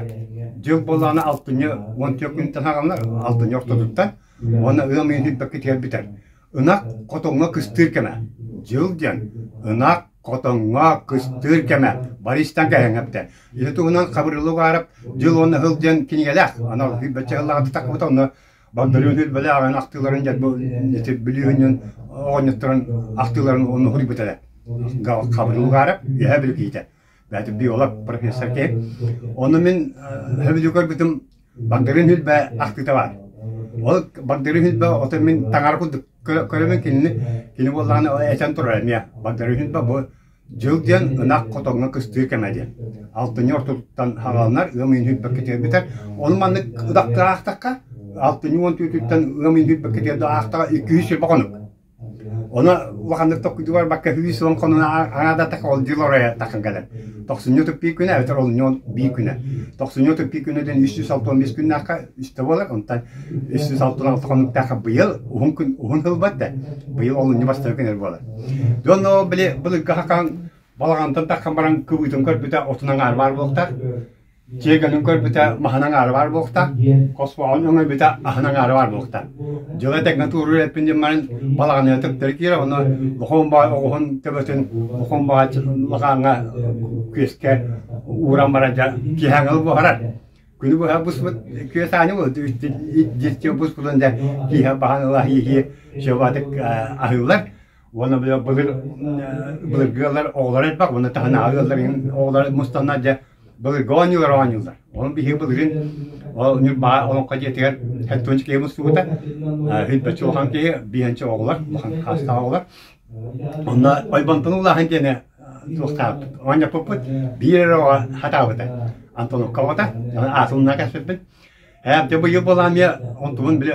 Дьыл буоллаҕына алтынньы 14 күнтэн саҕаланар, алтынньы ортотуттан уонна ыам ыйын бүтбэккитигэр бүтэр. Ынах хотоҥҥо кыстыыр кэмэ. Дьыл диэн ынах хотоҥҥо кыстыыр кэмэ. Бористан кэһэҥэптэ. Ити туһунан Хабырылла Угаров «Дьыл уонна сыл» диэн кинигэлээх. Анал сүүрбэччэ сыллааҕыта тахсыбыта онно Багдарыын Сүлбэлээх ааҕан ахтыыларын дьэ бу ити Бүлүү оҕонньотторун ахтыыларын онно суруйбут этэ. Хабырылла Угаров үөһээ Бүлүү киһитэ. Бэйэтэ биолог профессор киһи. Ону мин сөбүлүү көрбүтүм Багдарыын Сүлбэ ахтыыта баар. Ол Багдарыын Сүлбэ ото мин таҥара курдук көрөмүн кинини кини буоллаҕына этэн турар эмиэ. Багдарыын Сүлбэ бу дьыл диэн ынах хотоҥҥо кыстыыр кэмэ диэн. Алтынньы ортотуттан хаҕаланар, ыам ыйын сүүрбэккэ бүтэр. Ону маннык ынахтыы аахтахха, алтынньы 14-үттэн ыам ыйын сүүрбэккэ аахтаҕа 200 хонук. Ону улаханнык токкуйдуу барбакка 110 хонугу аҥаардатахха ол дьыл оройо тахсан кэлэр. Тохсунньу 31 күнэ эбэтэр олунньу 1 күнэ. Тохсунньу 31 күнэ диэн 365 күннээххэ үстэ буолар. Онтон 366 хонуктаахха быйыл уһун күн уһун сыл да быйыл олунньу бастакы күнэр буолар. Дьон били былыргы хакаан балаҕантан таххан баран кыбыытын көрбүтэ отун аҥаар баар буолуохтаах. Тиэгэнин көрбүтэ маһын аҥаара баар буолуохтаах, хоспоҕун өҥөйбүтэ аһын аҥаара баар буолуохтаах. Дьыла тэҥҥэ туоруур эппин диэн баран балаҕаныйа төптөрү киирэр, онно лохуон баҕай оҕуһун төбөтүн лохуон баҕай лахааҥҥа күөскэ ууран баран дьэ киэһээҥи буһарар. Күнү быһа буспут күөс аанньа буолар, буспутун дьэ киэһэ баһан ыла иһии сөбатык аһыыллар. Уонна былыр былыргы ыаллар оҕолоро элбэх уонна таһынааҕы ыаллар оҕолоро мустаннар дьэ былыргы оонньуулар оонньууллар. Онон биһиги былырыын ол Ньурбаҕа Олоҥхо дьиэтигэр хэттуонча киһи мустубута. Сүүрбэччэ улахан киһи, биэһэнчэ оҕолор, улахан хаастаах оҕолор. Онно ойбонтон улааһын диэни туохтаабыт. Оонньоппуппут биир эрэ оҕо хатаабыта. Антоновка оҕото. Аатылына кэспиппин. Дьэ быйыл буолаан эмиэ онтубун били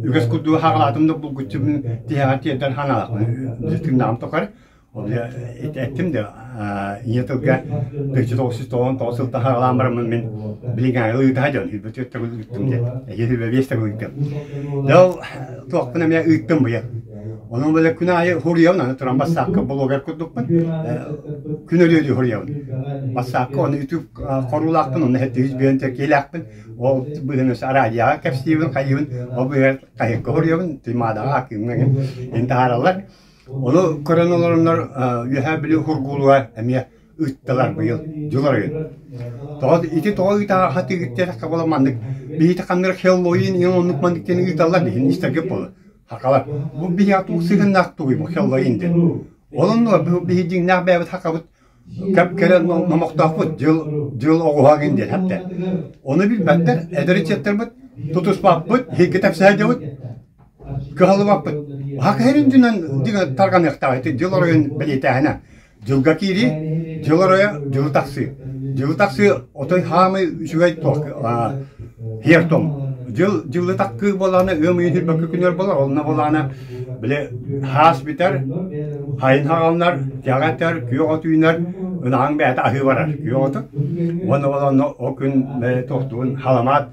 үгэс курдук хаҕалаатым да булгуччубун тиһэҕэр тиэрдэр ханаалаахпын били тыыннааҕым тухары. Ол эттим да ийэ тылга 1999 сылтан хаҕалаан бараммын мин билиҥҥээҥи ыытаһа дьон 24 төгүл ыыттым диэн. Эһиил 25 төгүл ыыттым. Дьэ ол туохпун эмиэ ыыттым быйыл. Онон били күн аайы хуруйабын, аны туран бассаапка блогер курдукпун. Күн өлүөлүү хуруйабын. Бассаапка оны YouTube хоруулаахпын, онно 705 киһилээхпин. Ол быһын өссө араадьыйаҕа кэпсиибин, хайыыбын, ол быһыгар хаһыакка хоруйабын, Туймаадаҕа, Акыымҥа иһин таһаараллар. Ону көрөн олороннор Үөһээ Бүлүү Хургуулуга эмиэ ыыттылар быйыл дьыл оройун. Тоҕо ити тоҕо ыытаҕа хатыыгыт диэтэххэ буола маннык биһиги ханнык Хэллоуин иһин оннук маннык диэн ыыталлар биһини истэргэ буолар. Хакалар бу биһиэхэ туох сыһыаннаах тугуй бу Хэллоуин диэн. Ол оннугар биһи дьиҥнээх бэйэбит хакабыт кэп-кэрэ номохтоохпут дьыл дьыл оҕуһа гин диэн хэптэ. Ону билбэттэр эдэр ыччаттарбыт тутуспаппыт иһиргэ тэпсээдьэбит кыһаллыбаппыт. Хакаһырын дьүнэн тарҕаныахтаах ити дьыл оройун бэлиэтээһинэ. Дьылга киирии, дьыл оройо, дьылы тахсыы. Дьылы тахсыы отой хаамай үчүгэй туох хиэр-том. Дьыл дьылы таккыы буолаана ыам ыйын хүрбэккэ күнүөр буолар, онно буолаана били хаас бүтэр, хайын хаҕалнар, тиэҕэ этэр, күөх от үүнэр, ынаҕыҥ бэйэтэ аһыы барар күөх оту. Уонна ол онно ол күн туохтуун халамаат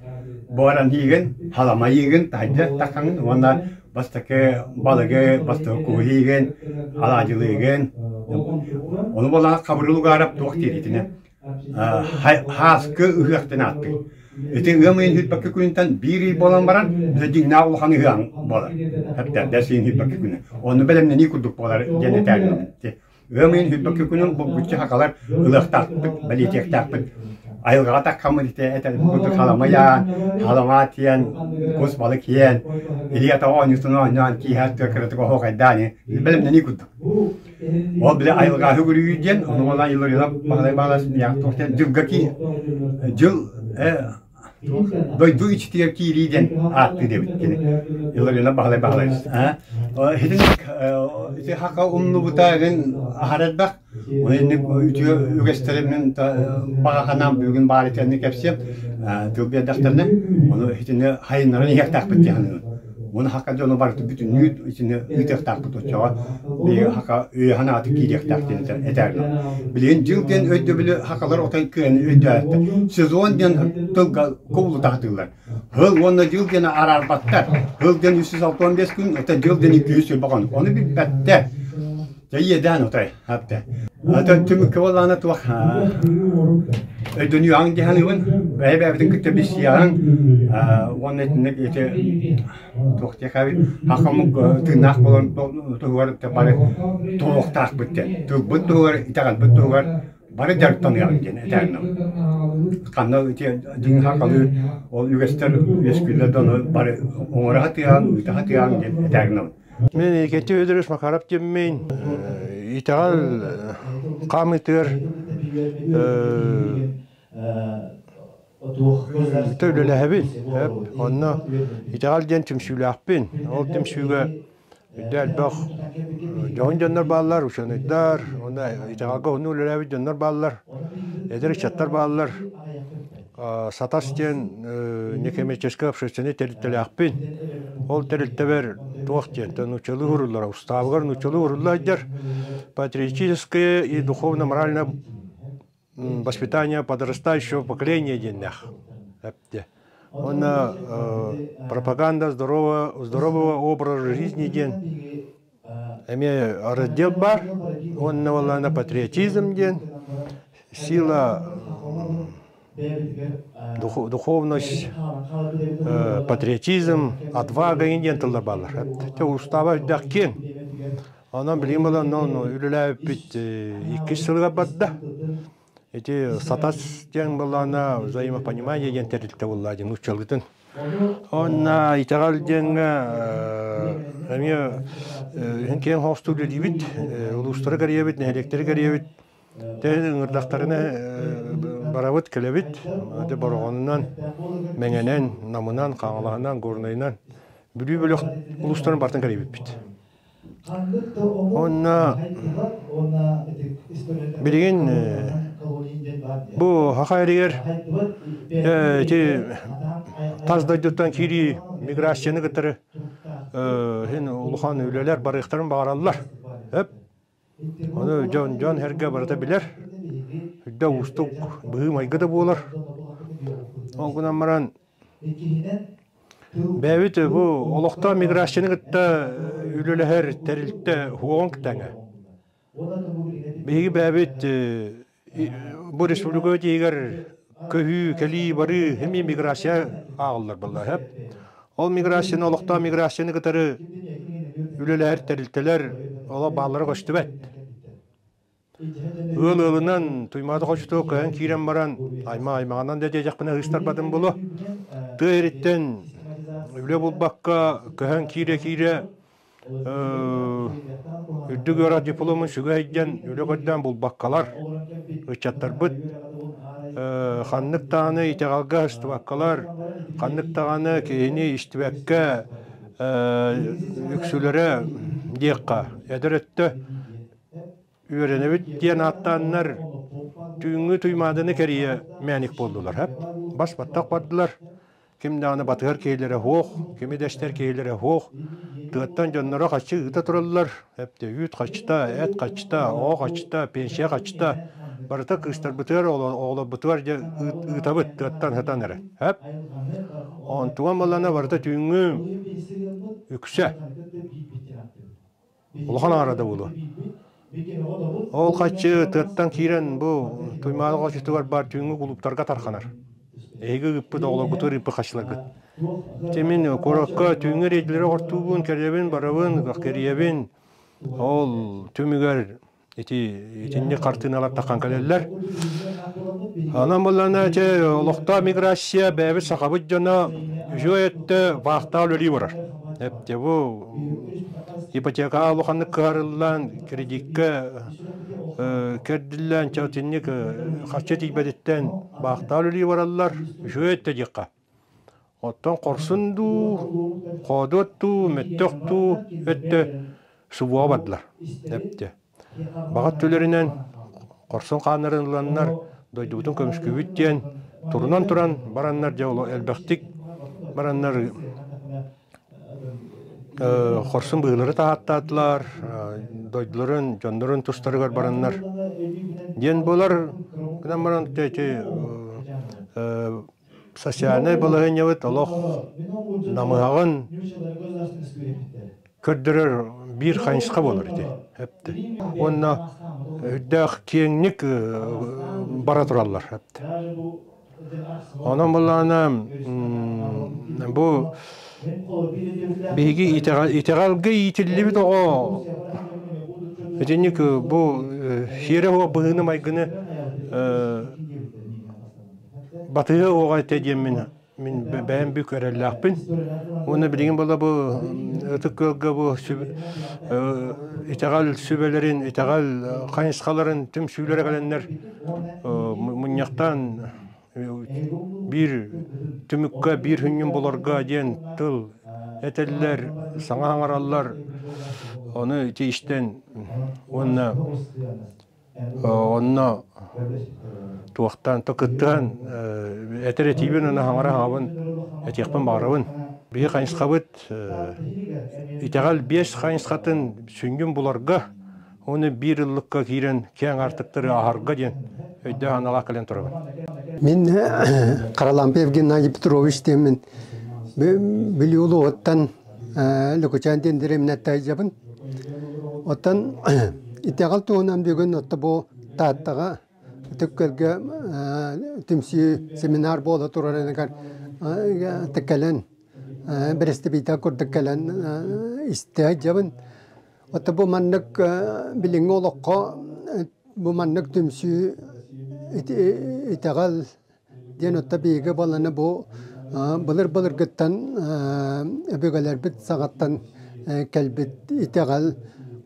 буоран иигин, халама иигин, таһырдьа таххаҥын уонна бастакы балыгы, бастакы куһу иигин, алаадьылыыгын. Ону буоллаҕа Хабырыл Угаров туох диир итини хааскы ыһыахтан ааттыыр. Ити ыам ыйын сүүрбэккэ күнүнтэн биир ый буолан баран, бile дьиҥнээх улахан ыһыаҕыҥ буолар. Эптэрдэ сиин сүүрбэккэ күнэ. Ону бэлэмнэнии курдук буолар диэн этээри. Ыам ыйын сүүрбэккэ күнүн булгуччу хакалар ылыахтаахпыт, бэлиэтиэхтээхпит. Айылҕаҕа таххаммыт ити этэр курдук халамайаан, халама тиэн, кус балык иэн, илии атаҕа оонньуутун оонньоон, киэһэ тыа кыратык оһуохайдаан бэлэмнэнии курдук. Ол бile айылҕаһы көрүү диэн, ону буолан Илларионов Баһылай Баһылас туох диэн дьылга ки дьыл дойду ичитигэр киирии диэн ааттыы диэбит кини Илларионов Баһылай Баһылаевич. Итинник ити хака умнубута игин аһар элбэх. Инник үтүө үгэстэри мин баҕа бүгүн баар итинник кэпсиэм тыл биэрдэхтэринэ ону итини хайыннаран иһиэхтээхпит дии саныыбын. Уну хака дьону барыты бүтүннүү итини ыытыахтаахпыт оччоҕо биһиги хака өйө-санааты киириэхтээх диэн этэрин. Билигин дьыл диэн өйдөбүлү хакалар отой кыайан өйдөөттөр. Сезон диэн тылга кубулутаатылар. Хыл уонна дьыл диэн араарбаттар. Хыл диэн 365 күн, отой дьыл диэн 220 күн. Ону билбэттэр. Дьэ иэдээн отой, хапта. Атын түмүккэ буоллаҕына туох өйдөнүү аҥ дьаһаныыбын, бэйэ-бэйэбитин кытта билсиэҕиҥ уонна итинник ити туох диэхээбит хахаммыт тыыннаах буолан туһугар бары туһуохтаахпыт диэн тылбыт туһугар итэҕэлбит туһугар бары дьарыктаныаҕыҥ диэн этэринэм. Ханна ити дьиҥ хахалыы ол үгэстэр үөскүүллэр да ону бары оҥоро сатыаҕыҥ, ыыта сатыаҕыҥ диэн этэринэм. Мин Екати Федорович Макаров диэммин итэҕэл хаамыытыгар үлэлэһэбин. Онно итэҕэл диэн түмсүүлээхпин. Ол түмсүүгэ үрдэ элбэх дьоһун дьоннор бааллар, учуонайдар, уонна итэҕэлгэ онно үлэлээбит дьоннор бааллар, эдэр ыччаттар бааллар. Сатас диэн некоммерческай общественнай тэрилтэлээхпин. Ол тэрилтэбэр туох диэн нууччалыы уһуруллара, устаабыгар нууччалыы уһурулла сылдьар патриотическое и духовно-моральное воспитание подрастающего поколения диэннээх эптэ. Уонна пропаганда здорового, здорового образа жизни диэн эмиэ раздел баар. Уонна уоллаана патриотизм диэн сила духовность, патриотизм, отвага диэн тыллар бааллар. Те устава үрдэх киэҥ. Онон билигин буолан үлэлээбиппит иккис сылыгар барда. Ити сатас диэн буоллаҕына взаимопонимание диэн тэрилтэ буолла диэн нууччалыытын. Онно итэҕэл диэҥҥэ эмиэ киэҥ хоостуу үлэлиибит, улуустары кэрийэбит, нэһилиэктэри кэрийэбит. Тэһин ыҥырдахтарына барабыт, кэлэбит. Ити Бороҕонунан, Мэҥэнэн, Намынан, Хаҥалаһынан, Горнайынан Бүлүү бөлөх улуустарын барытын кэрийбиппит. Онно билигин Бу хаха эригэр ити тас дойдуттан киирии миграцияны кытары хин улахан үлэлэр барыахтарын баҕараллар. Өп. Ону дьон дьон эргэ барыта билэр. Үрдэ уустук быһыы-майгы да буолар. Ол гынан баран бэйэбит бу олохтоох миграцияны кытта үлэлэһэр тэрилтэ уоҕун тэҥэ. Биһиги бэйэбит бу республика тиһигэр көһүү, кэлии, барыы эмиэ миграция ааҕыллар буолла. Ол миграцияны олохтоох миграцияны кытары үлэлэһэр тэрилтэлэр оло бааллара көстүбэт. Ыал ыалынан Туймаада хочотугар көһөн киирэн баран аймах аймаҕынан да диэтэхпинэ ыыстарбатым буолуо. Тыа ириттэн үлэ булбакка көһөн киирэ-киирэ үрдүк үөрэх дипломун сүгэ сылдьан үлэ көрдөөн булбаккалар ыччаттарбыт ханнык даҕаны итэҕэлгэ сыстыбаккалар, ханнык даҕаны киһини истибэккэ үксүлэрэ диэххэ эдэр өттө үөрэнэбит диэн ааттааннар түүҥҥү Туймааданы кэрийэ мэник буоллулар. Бас баттах бардылар. Ким даҕаны батыһар киһилэрэ суох, кими да истэр киһилэрэ суох. Тыаттан дьонноро хаччы ыыта тураллар. Эптэ үүт хаччыта, эт хаччыта, оҕо хаччыта, пенсия хаччыта. Барыта кыыстарбытыгар, оҕолорбутугар дьэ ыытабыт тыаттан сытан эрэ. Эп. Онтуган баллана барыта түүҥҥү үксэ. Улахан аҥара да буолуо. Ол хаччы тыаттан киирэн бу Туймаада хочотугар баар түүҥҥү кулууптарга тарханар. Эһиги ыыппыт оҕолоргутугар ыыппыт хаччыларгыт. Дьэ мин куоракка түүҥҥү рейдилэри оҕортуубун, кэлэбин, барабын, кэрийэбин. Ол түмүгэр ити итинник хартыыналар таххан кэлэллэр. Онон буллана ити олохтоох миграция бэйэбит сахабыт дьоно үчүгэй өттө вахтаал үлэлии барар. Эптэ бу ипотекаҕа улаханнык кыһарыллан, кредиккэ кэрдиллэн, итинник харчы тиийбэтиттэн баахтаал үлэлии бараллар. Үчүгэй өттө диэххэ. Оттон хорсун дуу, хоодуот дуу, мөттөх дуу өттө субуоҕа бардылар. Эптэ. Баҕа өттүлэринэн хорсун хааннарын ыланнар дойдубутун көмүскүүбүт диэн турунан туран бараннар дьэ элбэхтик бараннар хорсун быһыылары таһааттаатылар, дойдуларын, дьоннорун тустарыгар бараннар диэн буолар. Гынан баран социальнай балаһыанньабыт олох намыһаҕын көрдөрөр биир хайысха буолар ити эпти. Уонна үрдээх киэҥник бара тураллар эпти. Онон буллаҕына бу биһиги итэҕэлгэ иитиллибит оҕо итинник бу сиэрэ суох быһыыны-майгыны Батыһа уоҕа этэ диэммин мин бэйэм бүк эрэллээхпин. Уонна билигин буола бу Ытык Күөлгэ бу итэҕэл сүбэлэрин, итэҕэл хайысхаларын түмсүүлэрэ кэлэннэр мунньахтаан биир түмүккэ биир хүнньүн буларга диэн тыл этэллэр, саҥа саҥараллар. Ону ити истэн уонна Онно туохтаан то кыттыһан этэр этиибин уонна хаҥара хаҥабын этиэхпин баҕарабын. Биһи хайысхабыт итэҕэл биэс хайысхатын сүнньүн буларга уонна биир ыллыкка киирэн киэҥ аартыктары аһарга диэн өйдөөх аналаах кэлэн турабын. Мин Харалампиев Геннадий Петрович диэммин Бүлүү улууһуттан Лөкөчөөн диэн дэриэбинэттэ сылдьабын. Оттон итэҕэл туһунан бүгүн отто бу Тааттаҕа Ытык Күөлгэ түмсүү семинар буола турарыгар кэлэн бэрэстэбиитэл курдук кэлэн истэ сылдьабын. Отто бу маннык билиҥҥи олоххо бу маннык түмсүү итэҕэл диэн отто биһиги буоллана бу былыр-былыргыттан өбүгэлэрбит саҕаттан кэлбит итэҕэл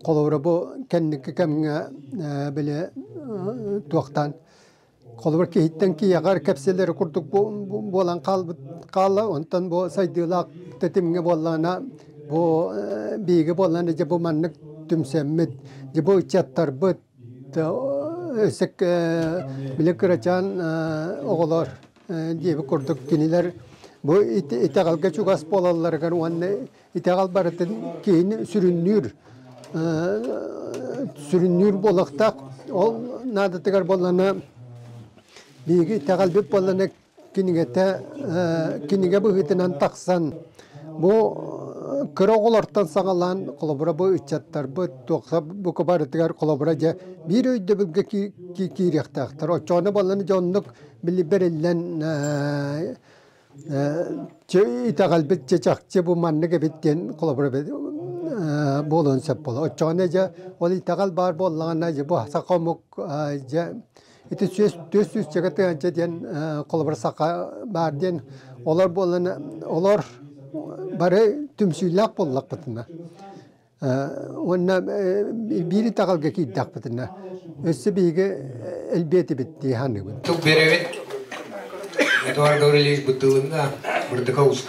холобура бу кэнники кэмҥэ били туохтаан холобур киһиттэн киһиэхэ кэпсэлэри курдук буолан хаалбыт хаалла онтон бу сайдыылаах тэтимҥэ буоллаҕына бу биһиги буоллаҕына дьэ бу маннык түмсэммит дьэ бу ыччаттарбыт Өссө били кырачаан оҕолор диэбит курдук кинилэр бу итэҕэлгэ чугас буолалларыгар уонна итэҕэл барытын киһини сүрүннүүр сүрүннүүр буолуохтаах. Ол наадатыгар буоллана биһиги итэҕэлбит буоллана кинигэтэ кинигэ быһыытынан тахсан бу кыра оҕолортон саҕалаан холобура бу ыччаттарбыт туохха бука барытыгар холобура дьэ биир өйдөбүлгэ киириэхтээхтэр. Оччоҕуна буоллана дьэ оннук били бэриллэн итэҕэлбит дьэ чахчы бу маннык эбит диэн холобура буолуон сөп буолар. Оччоҕуна дьэ ол итэҕэл баар буоллаҕына дьэ бу саха омук дьэ ити сүөс түөс сүүсчэкэ тыһыынча диэн холобура саха баар диэн олор буоллана олор бары түмсүүлээх буоллахпытына уонна биир итэҕэлгэ киирдэхпитинэ өссө биһиги элбиэ этибит дии саныыбын. Тыл биэрэбит Эдуард Гаврильевич Быдылынга Бырдыка Уск.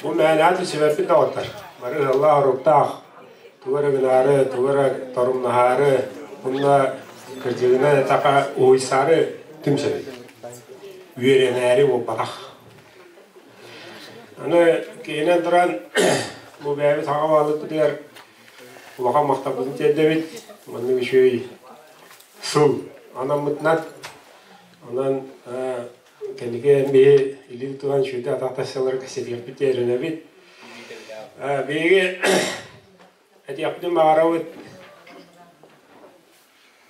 Бу мээнэ түсүбэппит доҕоттор. Бары ыаллаах-оруктаах, тугу эрэ гынаары, тугу эрэ торумнаһаары, уонна кырдьыгынан эттэххэ уһуйсаары түмсэбит. Үөрэнээри буолбатах. Аны киһинэн туран бу бэйэбит хаҕа баалыкпытыгар улахан махталбытын тиэрдэбит. Маннык үчүгэй сыл анаммытынан. Онон кэнники биһи илии тутуһан үчүгэйдик атах тахсаллары кэпсэтиэхпит эрэнэбит. Биһиги этиэхпитин баҕарабыт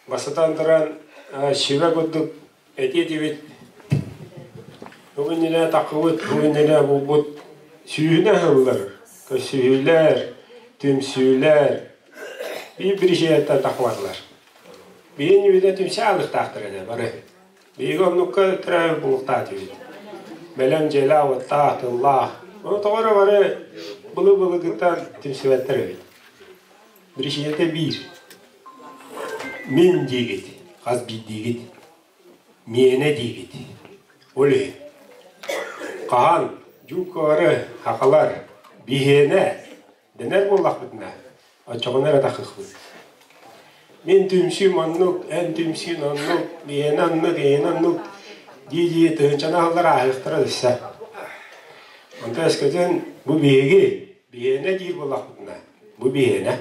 бастатан туран сүбэ курдук этиэ этибит бу иннинэ такыбыт, бу иннинэ булбут сүүһүнэ сыллар, көссүһүүлэр, түмсүүлэр биир биричиэнэттэн тахыбатылар. Биһин үбүтэ түмсэ аалыктаахтар этэ бары. Биһиги оннукка төрөөбүт булуктаах этибит. Бэлэм дьиэлээх-уоттаах, тыллаах. Ону тоҕо эрэ бары былы-былыргыттан түмсүбэттэр эбит. Биричиинэтэ биир. Мин диигит, хас биирдиигит, миэнэ диигит. Ол иһин хаһан дьууккалары хахалар биһиэнэ дэнэр буоллахпытына, оччоҕуна эрэ тахыхпыт. Мин түмсүүм оннук, эн түмсүүн оннук, миэнэ оннук, эйиэнэ оннук дии-дии тыһыынчаны аһыллар ааһыахтара өссө. Онтон өскөтүн бу биһиги биһиэнэ диир буоллахпытына, бу биһиэнэ.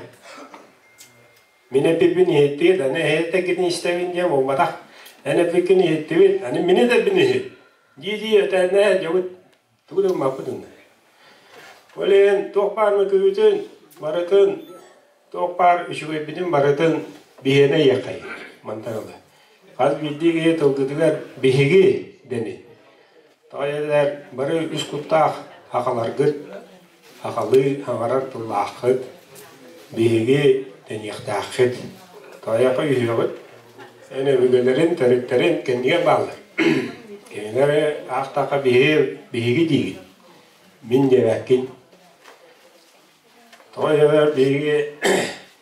Мин эппиппин иһиттигит, аны эһиэттэргитин истэбин диэн буолбатах. Эн эппиккин иһиттибит, аны мини да эппин иһит. Дии-дии өтөөннө дьобут тугу да гыммаппыт онно. Ол иһин туох баар мөкүбүтүн барытын, туох баар үчүгэйбитин барытын биһиэнэ иэххэй мантан ыла. Хас биирдии киһи тылгытыгар биһиги дэни. Тоҕо диэтэр бары үс куттаах хахаларгыт Сахалыы саҥарар тыллааххыт, биһиги дэниэхтээххит. Тойоко үһүөҕүт, эн өбүгэлэрин, төрүттэрин кэннигэр бааллар. Кинилэр аахтахха биһиги, биһиги диигит, мин диэбэккин. Тоҕо диэбэр биһиги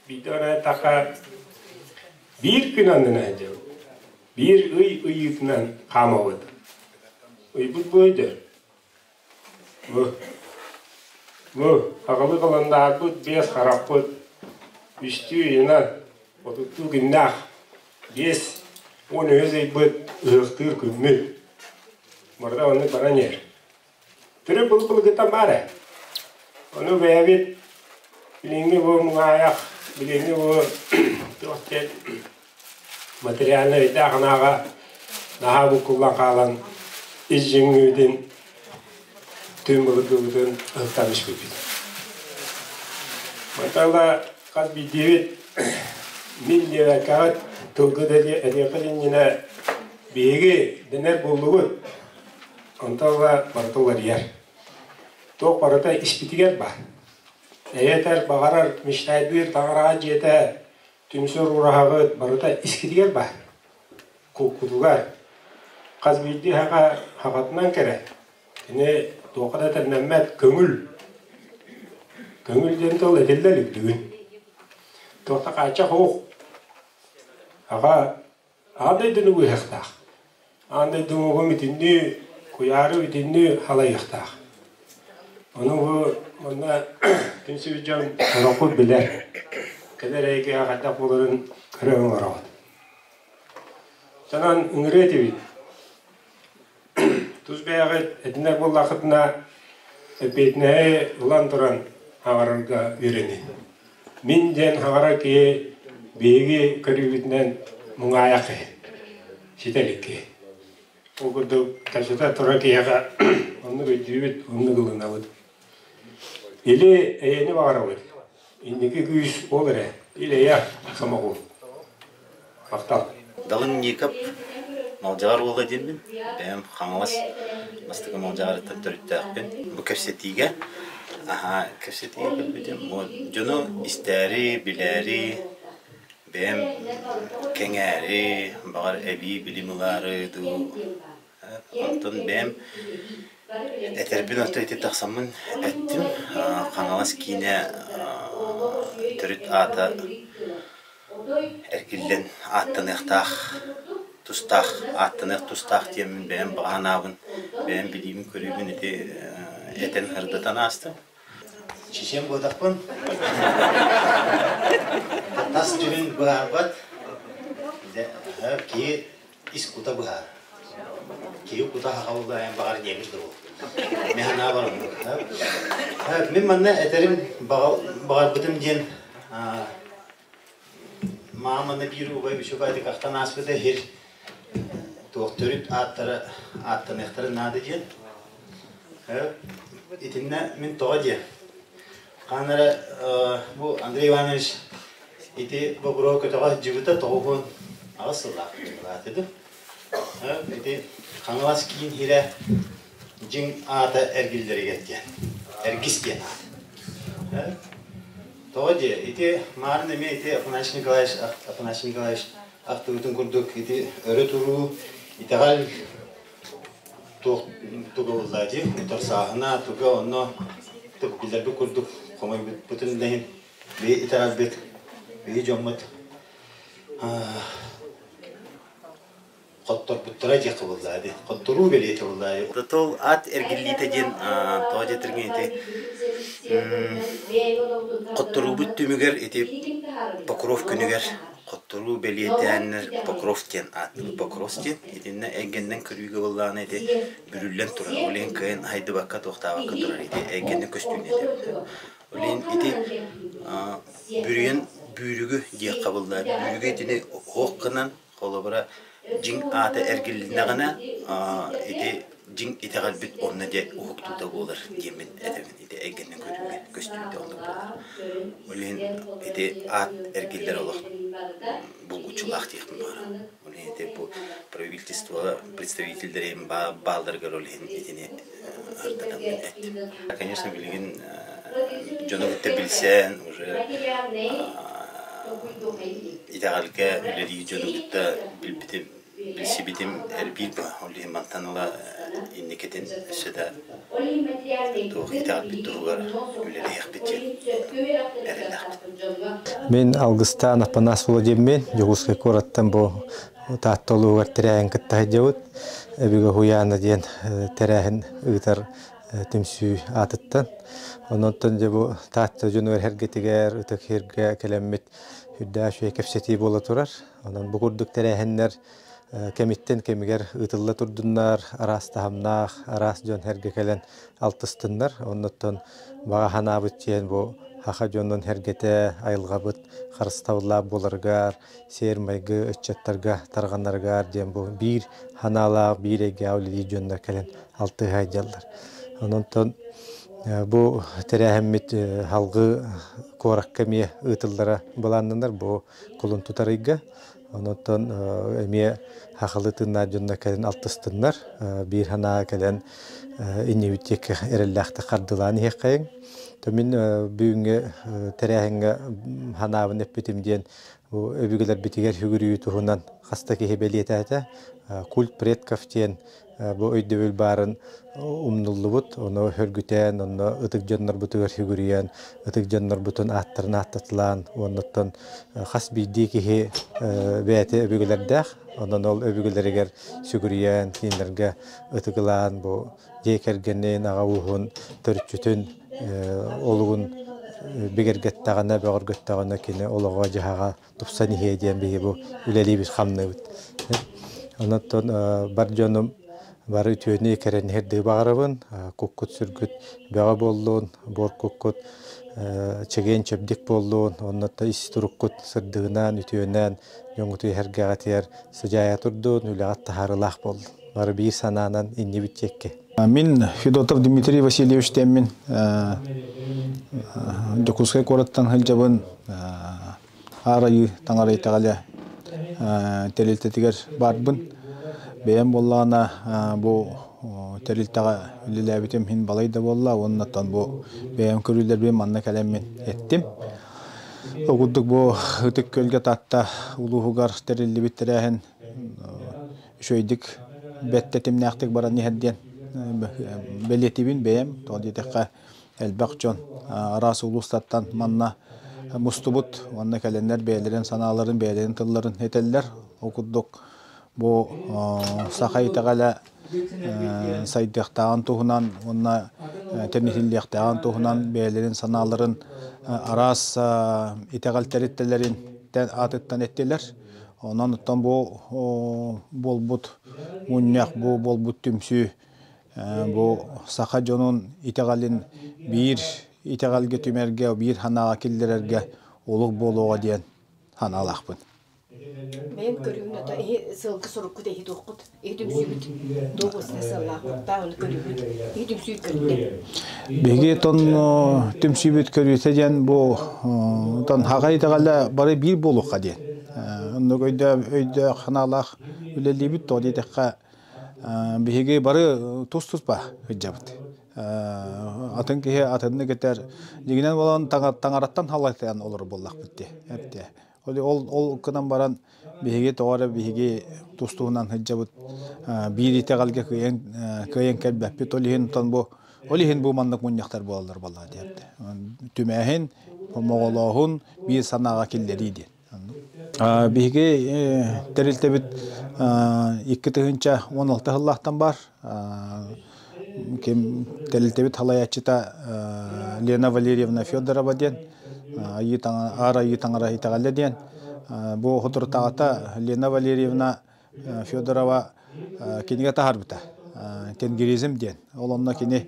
биирдэ барааттахха биир күн аннынан сылдьабыт. Биир ый ыйыытынан хаамабыт. Ыйбыт бу өйдөр. Бу, бу аҕалыы халандаарбыт биэс харахпыт үстүү ыйынан отуттуу күннээх 53 ыйбыт ыһыахтыыр күммүт. Барыта оннук баран иһэр. Төрүт былы-былыргыттан баар ээ. Ону бэйэбит билиҥҥи бу муҥаайах, билиҥҥи бу туох диэн материальнай өйдөөх-санааҕа наһаа буккуллан хаалан ис дьиҥҥибитин түн былыргыбытын ыһыктан испиппит. Мантан ыла хас биирдиибит мин диэбэккэҕит тылгыт этиэххит иннинэ биһиги дэнэр буоллугут. Онтон ыла барыта уларыйар. Туох барыта испитигэр баар. Эйэтэр баҕарар мечтайдыыр таҥараҕа дьиэтэ Түмсэр ураһаҕыт барыта искитигэр баар. Куккутугар. Хас биирдии хаха хахатынан кэрэ. Кини туохха да тэннэммэт көҥүл. Көҥүл диэн тыл этиллэр үрдүгүн. Туохта хааччах уох. Аҕа аан дойдуну быыһыахтаах. Аан дойдуҥугум итиннүү, куйаары итиннүү халайыахтаах. Ону бу манна түмсүбүт дьон сорохпут билэр. Кэлэр эйгэҕэ хайдах буоларын көрө оҥороҕут. Санаан ыҥырыа этибит. Тус бэйэҕит этинэр буоллаххытына, эппиэтинэһи ылан туран хаҥарарга үөрэниҥ. Мин диэн хаҥарар киһи биһиги көрүүбүтүнэн муҥаайах киһи, ситэ илик киһи. Ол курдук кэпсэтэ турар киһиэхэ оннук өйдүүбүт, оннук ылынабыт. Или эйэни баҕарабыт. Инники күүс ол эрэ. Ил-эйэ сомоҕу. Махтал. Далын Ников Малдьаҕар уола диэммин. Бэйэм Хаҥалас бастакы Малдьаҕарыттан төрүттээхпин. Бу кэпсэтиигэ аһаа кэпсэтиигэ кэлбитим. Дьону истээри, билээри, бэйэм кэҥээри, баҕар эбии билим ылаары дуу. Онтон бэйэм этэрбин оттон ити тахсаммын эттим. Хаҥалас киинэ төрүт аата эргиллэн ааттаныахтаах тустаах ааттаныах тустаах диэммин бэйэм баҕа санаабын, бэйэм билиибин-көрүүбүн ити этэн ырдатан аастым. Чечен буотахпын. Тас дьүһүн быһаарбат. Киһи ис кута быһаар. Киһи кута хахалла эн баҕар диэбит да буол. Мен санаабар оннук. Мин манна этэрим баҕарбытым диэн мааманы биир убай үчүгэйдик ахтан ааспыта иһир туох төрүт ааттара ааттаныахтарын наада диэн. Итиннэ мин тоҕо диэ. Хаан эрэ бу Андрей Иванович ити бобуруо көтөҕө сылдьыбыта 98 сыллаах кыайыылаатыды. Ити Хаҥалас киин иһирэ дьиҥ аата эргиллэригэр диэн. Эргис диэн аат. Тоҕо диэ, ити Маарын эмиэ ити Афанасий Николаевич, Афанасий Николаевич ахтыбытын курдук ити өрө туруу, итэҕэл туох туга буолла дии, утарсааһына туга онно билэрбит курдук хомойбутун да иһин биһи итэҕэлбит, биһи дьоммут хотторбуттара диэххэ буоллаа дии. Хотторуу бэлиэтэ буоллаа. Тыл ат эргиллиитэ диэн тоҕо диэтэргин ити хотторуубут түмүгэр ити Покров күнүгэр хотторуу бэлиэтээннэр Покров диэн ааттыыр Покров диэн итиннэ эйгэннэн көрүүгэ буоллаҕына ити бүрүллэн турар ол иһин кыайан хайдыбакка туохтаабакка турар ити эйгэннэн көстүүнү этэбит Ол иһин ити бүрүйэн бүүрүгү диэххэ буолла. Бүүрүгү итини оһох гынан, холобура, дьиҥ аата эргилиннэҕинэ, ити дьиҥ итэҕэлбит онно дьэ уһуктуута буолар диэммин этэбин. Ити эйгэннэн көрүүгэ көстүүтэ оннук буолар. Ол иһин ити аат эргиллэр олох булгуччулаах диэхпин баҕарабын. Ол иһин ити бу правительство представителлэрин баалларыгар ол иһин итини ырдатаммын эттим. Конечно, билигин дьону кытта билсэн уже итэҕэлгэ үлэлии дьону кытта билбитим, билсибитим элбиир ба. Ол иһин мантан ыла инникитин өссө да туох итэҕэлбит туһугар үлэлэһиэхпит диэн эрэллээхпит. Мин Алгыстаан Аппанас Владимир Дьокуускай куораттан бу Таатта улууһугар тэрээһин кытта сылдьабыт. Өбүгэ уһуйаана диэн тэрээһин ыытар түмсүү аатыттан. Онон дьэ бу Таатта дьонугар эргэтигэр, ытык сиргэ кэлэммит үрдээх үчүгэй кэпсэтии буола турар. Онон бу курдук тэрээһиннэр кэмиттэн кэмигэр ыытылла турдуннар, араас таһымнаах, араас дьон эргэ кэлэн алтыстыннар. Оннуттан баҕа санаабыт диэн бу саха дьонун эргэтэ, айылҕабыт харыстабыллаах буоларыгар, сиэр-майгы ыччаттарга тарҕанарыгар диэн бу биир санаалаах, биир эйгэҕэ үлэлиир дьоннор кэлэн алтыһа сылдьаллар. Онон бу тэрээһиммит салгыы куоракка эмиэ ыытыллара былааннанар бу кулун тутар ыйга. Онон эмиэ сахалыы тыыннаах дьоннор кэлэн алтыстыннар, биир санааҕа кэлэн иннибит диэки эрэллээхтик хардыылаан иһиэххэйиҥ. То мин бүгүҥҥү тэрээһиҥҥэ санаабын эппитим диэн бу өбүгэлэрбитигэр сүгүрүйүү туһунан хас да киһи бэлиэтээтэ. Культ предков диэн бу өйдөбүл баарын умнуллубут, ону хөргүтэн, онно ытык дьоннорбутугар сүгүрүйэн, ытык дьоннорбутун ааттарын ааттатылаан, уоннуттан хас биирдии киһи бэйэтэ өбүгэлэрдээх, онон ол өбүгэлэригэр сүгүрүйэн, кинилэргэ ытыгылаан бу дьиэ кэргэнин, аҕа ууһун төрүччүтүн олугун бигэргэттэҕинэ, бөҕөргөттөҕүнэ кини олоҕо-дьаһаҕа тупсан иһиэ диэн биһиги бу үлэлиибит-хамныыбыт. Онон бар дьонум бары үтүөнү кэрэни иһэрдии баҕарабын. Куккут сүргүт бөҕө буоллун, буор куккут чэгиэн чэбдик буоллун, онно ис туруккут сырдыгынан, үтүөнэн дьоҥҥуту иһэргэҕитигэр сыдьаайа турдун, үлэҕит таһаарыылаах буоллун. Бары биир санаанан иннибит диэкки. Мин Федотов Дмитрий Васильевич диэммин Дьокуускай куораттан сылдьабын. Аар Айыы Таҥара итэҕэлэ тэрилтэтигэр баарбын. Бэйэм буоллаҕына бу тэрилтэҕэ үлэлээбитим иһин балай да буолла уонна оттон бу бэйэм көрүүлэрбин манна кэлэммин эттим. Ол курдук бу Ытык Күөлгэ Таатта улууһугар тэриллибит тэрээһин үчүгэйдик бэрт тэтимнээхтик баран иһэр диэн бэлиэтиибин бэйэм. Тоҕо диэтэххэ элбэх дьон араас улуустартан манна мустубут уонна кэлэннэр бэйэлэрин санааларын, бэйэлэрин тылларын этэллэр. Ол курдук бу саха итэҕэлэ сайдыахтааҕын туһунан уонна тэнитиллиэхтээҕин туһунан бэйэлэрин санааларын араас итэҕэл тэрилтэлэрин аатыттан эттилэр. Онон оттон бу буолбут мунньах, бу буолбут түмсүү бу саха дьонун итэҕэлин биир итэҕэлгэ түмэргэ, биир санааҕа киллэрэргэ олук буолуоҕа диэн санаалаахпын. Бэйэм көрүүм ото иһи сылгы суруккут иһи туоххут иһи түмсүүбүт туох сыллаахпыттаа ону көрүүбүт иһи түмсүү көрүтэ. Биһиги тон түмсүүбүт көрүүтэ диэн бу тон хаҕа итэҕэлэ бары биир буолуохха диэн. Оннук өйдөөх санаалаах үлэлиибит тоҕо диэтэххэ биһиги бары тус-туспа сылдьабыт. Атын киһи атыннык этэр. Дьиҥинэн буолан таҥараттан халайтаан олорор буоллахпыт дии. Эптэ. Ол ол гынан баран биһиги тоҕо эрэ биһиги тус-туһунан сылдьабыт. Биир итэҕэлгэ кыайан кыайан кэлбэппит. Ол иһин оттон бу ол иһин бу маннык мунньахтар буолаллар буоллаҕа диэбитэ. Түмээһин, хомоҕолооһун биир санааҕа киллэрии диэн. Биһиги тэрилтэбит 2016 сыллаахтан баар. Ким тэрилтэбит салайааччыта Лена Валерьевна Федорова диэн Аар Айыы Таҥара итэҕэлэ диэн. Бу соторутааҕыта Лена Валерьевна Федорова кинигэ таһаарбыта. Тенгеризм диэн. Ол онно кини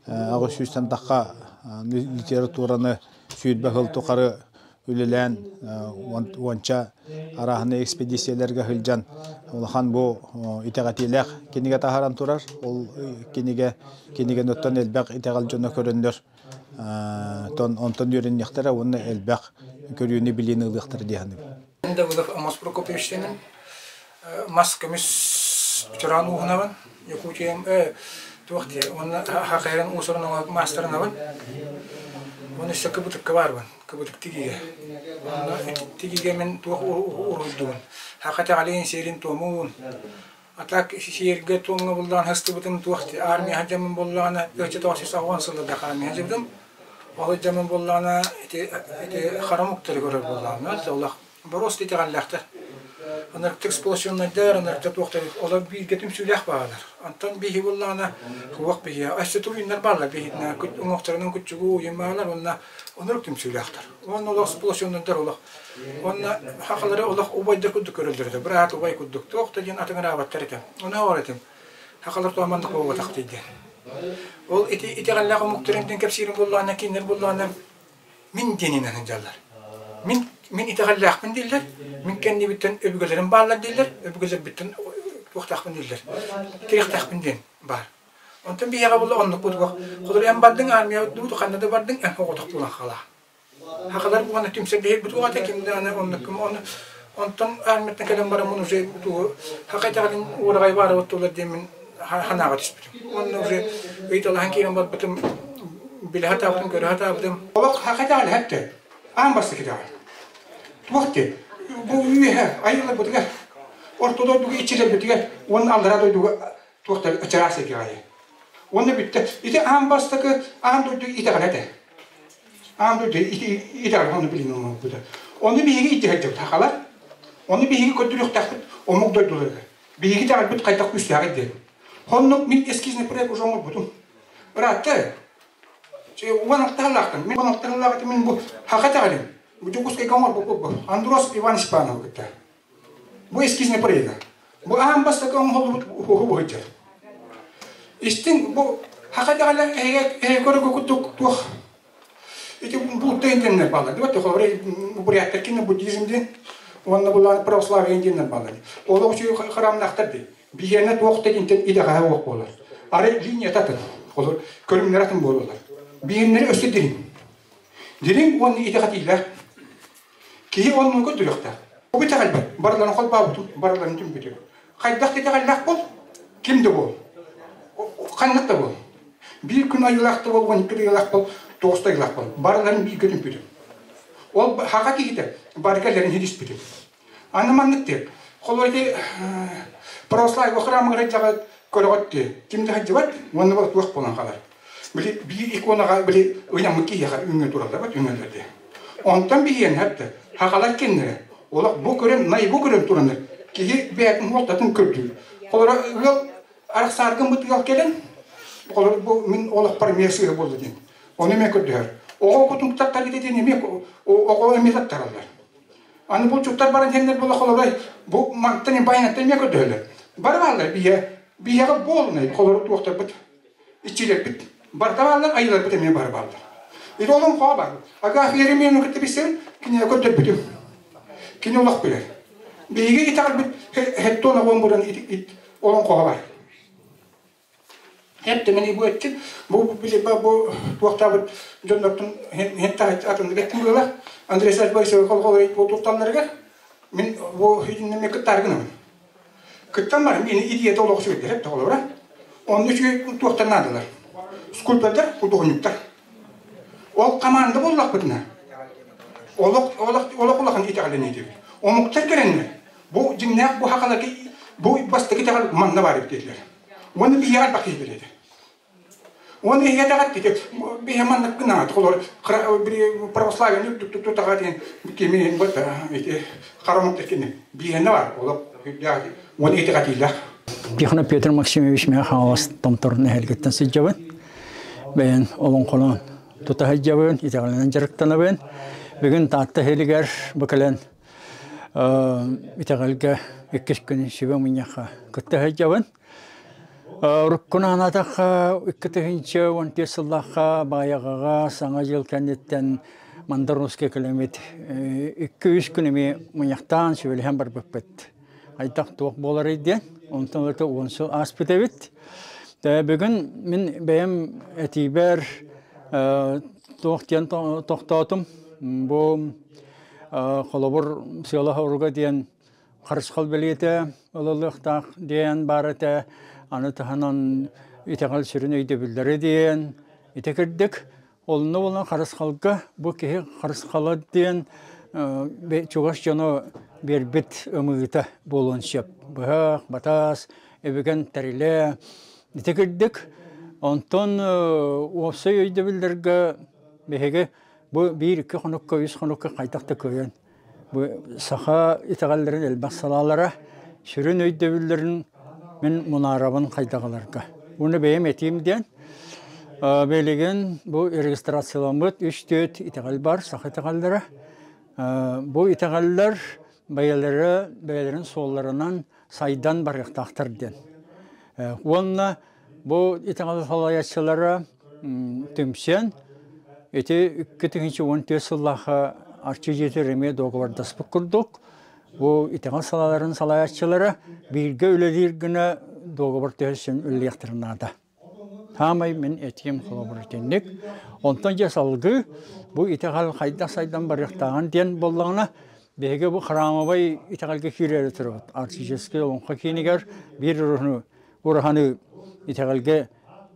800-тэн тахха литератураны 20 сыл тухары үлэлээн уонча арааһынай экспедицияларга сылдьан улахан бу итэҕэтиилээх кинигэ таһааран турар. Ол кинигэ кинигэни оттон элбэх итэҕэл дьоно көрөннөр онтон үөрэниэхтэрэ уонна элбэх көрүүнү билиини ылыахтара дии саныыбын. Давыдов Амос Прокопьевичтыын мас көмүс чороон ууһунабын Якутиям туох диэ уонна хахайран уусурун маастарынабын уонна өссө кыбытыкка баарбын кыбытык тигигэ онно тигигэ мин туох уруһуйдугун хаха тэҕэлиин сиэрин туомуун а так сиэргэ туомҥа буллаҕын хастыбытым туох армия сылдьаммын буоллаҕына 1990 сылларда армия сылдьыбытым ол сылдьаммын буоллаҕына ити ити харамуктары көрөр буоллаҕына олох Боруос итэҕэллээхтэр. Ынырыктык сплоченнайдар, ынырыктык туохтар, олор бииргэ түмсүүлээх баалар. Онтон биһи буоллаҕына, уох биһи, өссө туруйуннар бааллар биһитинэ, уҥуохтарынан куччугу уйун баалар уонна ынырык түмсүүлээхтэр. Уонна олох сплоченнайдар олох. Уонна хахалары олох убайдар курдук көрөллөр этэ, быраат убай курдук. Туох да диэн атыҥыраабаттар этэ. Ону оҕор этим. Хахалар туох маннык буолбатахтый диэн. Ол ити итэҕэллээх омуктарын диэн кэпсиирим буоллаҕына, кинилэр буоллаҕына мин диэнинэн сылдьаллар. Мин мин итэҕэллээхпин дииллэр, мин кэннибиттэн өбүгэлэрим бааллар дииллэр, өбүгэлэрбиттэн туохтаахпын дииллэр, тирэхтээхпин диэн баар. Онтон биһиэхэ буолла оннук кутугах. Холобур эн бардыҥ армия дуу ханна да бардыҥ эн оҕотох буолан хаалаа. Хахалар буолан түмсэн биһик бутуҕата ким да аны оннук ким онтон армияттан кэлэн бараммын уже тугу хака итэҕэлин уораҕай баара оттулар диэммин санааҕа түспүтүм. Уонна уже ыйыталаһан киирэн барбытым, билэ сатаабытым, көрө сатаабытым. Олох хака итэҕэл хэттэ. Аан бастакы итэҕэл. Туох диэн? Бу үөһэ айылларбытыгар, орто дойдуга иччилэрбитигэр уонна аллараа дойдуга туохтар чараас эйгэҕэ. Уонна бүттэ. Ити аан бастакы аан дойду итэҕэлэ этэ. Аан дойду итэҕэл ону билин оҥорбута. Ону биһиги итиһэрдибит хахалар. Ону биһиги көрдөрүөхтээхпит омук дойдуларыгар. Биһиги итэҕэлбит хайдах күүстээҕий диэн. Оннук мин эскизный проект уже оҥорбутум. Ыраатта. 16 сыллаахтан. Мин 16 сыллаахтан мин бу хаха итэҕэлим. Бу Дьокуускайга оҥорбуппут бу. Андрос Иванович Панов кытта. Бу эскизный проект. Бу аан бастакы оҥоһуллубут уһу буһуйдьар. Истиҥ бу хака даҕаны эһэ көрөгө курдук туох ити Будда диэннэр бааллар. Дибат холобура буряттар кине буддизм диэн уонна булаан православие диэннэр бааллар. Олох үчүгэй храмнаахтар дии. Биһиэнэ туох да диэнтэн итэҕэһэ уох буолар. Арай линията атын. Олор көрүҥнэр атын буолаллар. Биһиэннэри өссө дириҥ. Дириҥ уонна итэҕэтиилээх. Киһи оннуга көрдөрүөхтээх. Бу итэҕэлбэт, барыларын холбообутум, барыларын түмпүтүм. Хайдах да итэҕэллээх буол, ким да буол, ханнык да буол. Биир күн айыылаах да буол, 12 да айыылаах буол, 9 да айыылаах буол. Барыларын бииргэ түмпүтүм. Ол хака киһитэ барыга элэрин хидиспитим. Аны маннык диэн, холобур ити православие храмыгар дьаҕа көрөҕөт диэн, ким да сылдьыбат, уонна туох буолан хаалар. Били биир иконаҕа били ыйаммыт киһиэхэ үҥҥэ тураллар бат үҥэллэр диэн. Онтон биһиэн хатта хахалар киннэрэ олох бу көрөн най бу көрөн тураннар киһи бэйэтин уолтатын көрдүүр. Холоро ыал арахсааргын быт ыал кэлэн холоро бу мин олохпор эмиэ сыыһа буолла диэн. Ону эмиэ көрдөһөр. Оҕо кутун таттарыта диэн эмиэ оҕо эмиэ таттараллар. Аны булчуттар баран иһэннэр буола холобура бу мантан байанаттан эмиэ көрдөһөллөр. Бары бааллар биһиэ биһиэхэ буолунай холору туохтарбыт иччилэрбит барыта бааллар, айыыларбыт эмиэ бары бааллар. Ити олоҥхоҕо бар. Агафья Еремеевна кытта билсэбин, кинини көрдөрбүтүм. Кини олох билэр. Биһиги итэҕэлбит хеттон оҕон буран олоҥхоҕо бар. Хеп мин бу эттим, бу бу туохтаабыт дьоннортон хен атыннык эттим быһыылаах. Андрей Савич Борисович холхолор бу тутталларыгар мин бу итиннэ кыттаар гынабын. Кыттан баран миэнэ идеята олох үчүгэйдэр эбит холобура. Онно үчүгэй туохтар наадалар. Скульптордар, худуоһунньуктар. Ол команда буоллахпытына, олох олох олох улахан итэҕэллэниитибит. Омуктар кэлэннэр, бу дьиҥнээх бу хахаларга бу бастакы итэҕэл манна баар эбит диэтилэр. Уонна биһиэхэ элбэх киһи билиэтэ. Уонна иһиэтэҕэр ити биһи маннык гынаат холор православияны үрдүк тутаҕа диэн кими ити харамык кини биһиэнэ бар олох уон итэҕэтиилээх. Тихонов Петр Максимович мэ хаҥалас томторун эһэлгиттэн сылдьабын. Бэйэн олоҥхолоон тута сылдьабын, итэҕэлинэн дьарыктанабын. Бүгүн Таатта иһилигэр бу кэлэн итэҕэлгэ иккис күн сүбэ мунньахха кытта сылдьабын. Уруккуну санаатахха, 2014 сыллаахха Баайаҕаҕа Саҥа дьыл кэнниттэн Мандар-Ууска кэлэммит 2-3 күн эмиэ мунньахтаан сүбэлэһэн барбыппыт. Хайдах туох буоларый диэн, онтон ылата 10 сыл ааспыт эбит. Бүгүн мин бэйэм этиибэр туох диэн тохтоотум. Бу холобур сыала-соруга диэн харысхал бэлиэтэ ылыллыахтаах диэн баар этэ. Аны таһынан итэҕэл сүрүн өйдөбүллэрэ диэн ити кырдык. Онно буолан харысхалга бу киһи харысхала диэн чугас дьоно биэрбит ымыыта буолуон сөп. Быһах, батаас, өбүгэн тэрилэ. Ити кырдык. Онтон уопсай өйдөбүллэргэ биһиги бу биир-икки хонукка, үс хонукка хайдах да кыайан Бу саха итэҕэллэрин элбэх салаалара сүрүн өйдөбүллэрин мин мунаарабын хайдаҕаларга. Уонна бэйэм этиим диэн, билигин бу регистрацияламмыт үс-түөрт итэҕэл бар, саха итэҕэллэрэ. Бу итэҕэллэр бэйэлэрэ бэйэлэрин суолларынан сайдан барыахтаахтар диэн. Уонна бу итэҕэл салайааччылара түмсэн ити 2014 сыллаахха Арчы дьиэтигэр эмиэ дуогабардаспыт курдук бу итэҕэл салааларын салайааччылара бииргэ үлэлиир гына дуогабар түһэрсэн үлэлиэхтэрин наада. Саамай мин этиим холобур итинник. Онтон дьэ салгыы бу итэҕэл хайдах сайдан барыахтааҕын диэн буоллаҕына биһиги бу храмовай итэҕэлгэ киирээри турабыт. Арктическай олоҥхо киинигэр биир уруһуну ураһаны итэҕэлгэ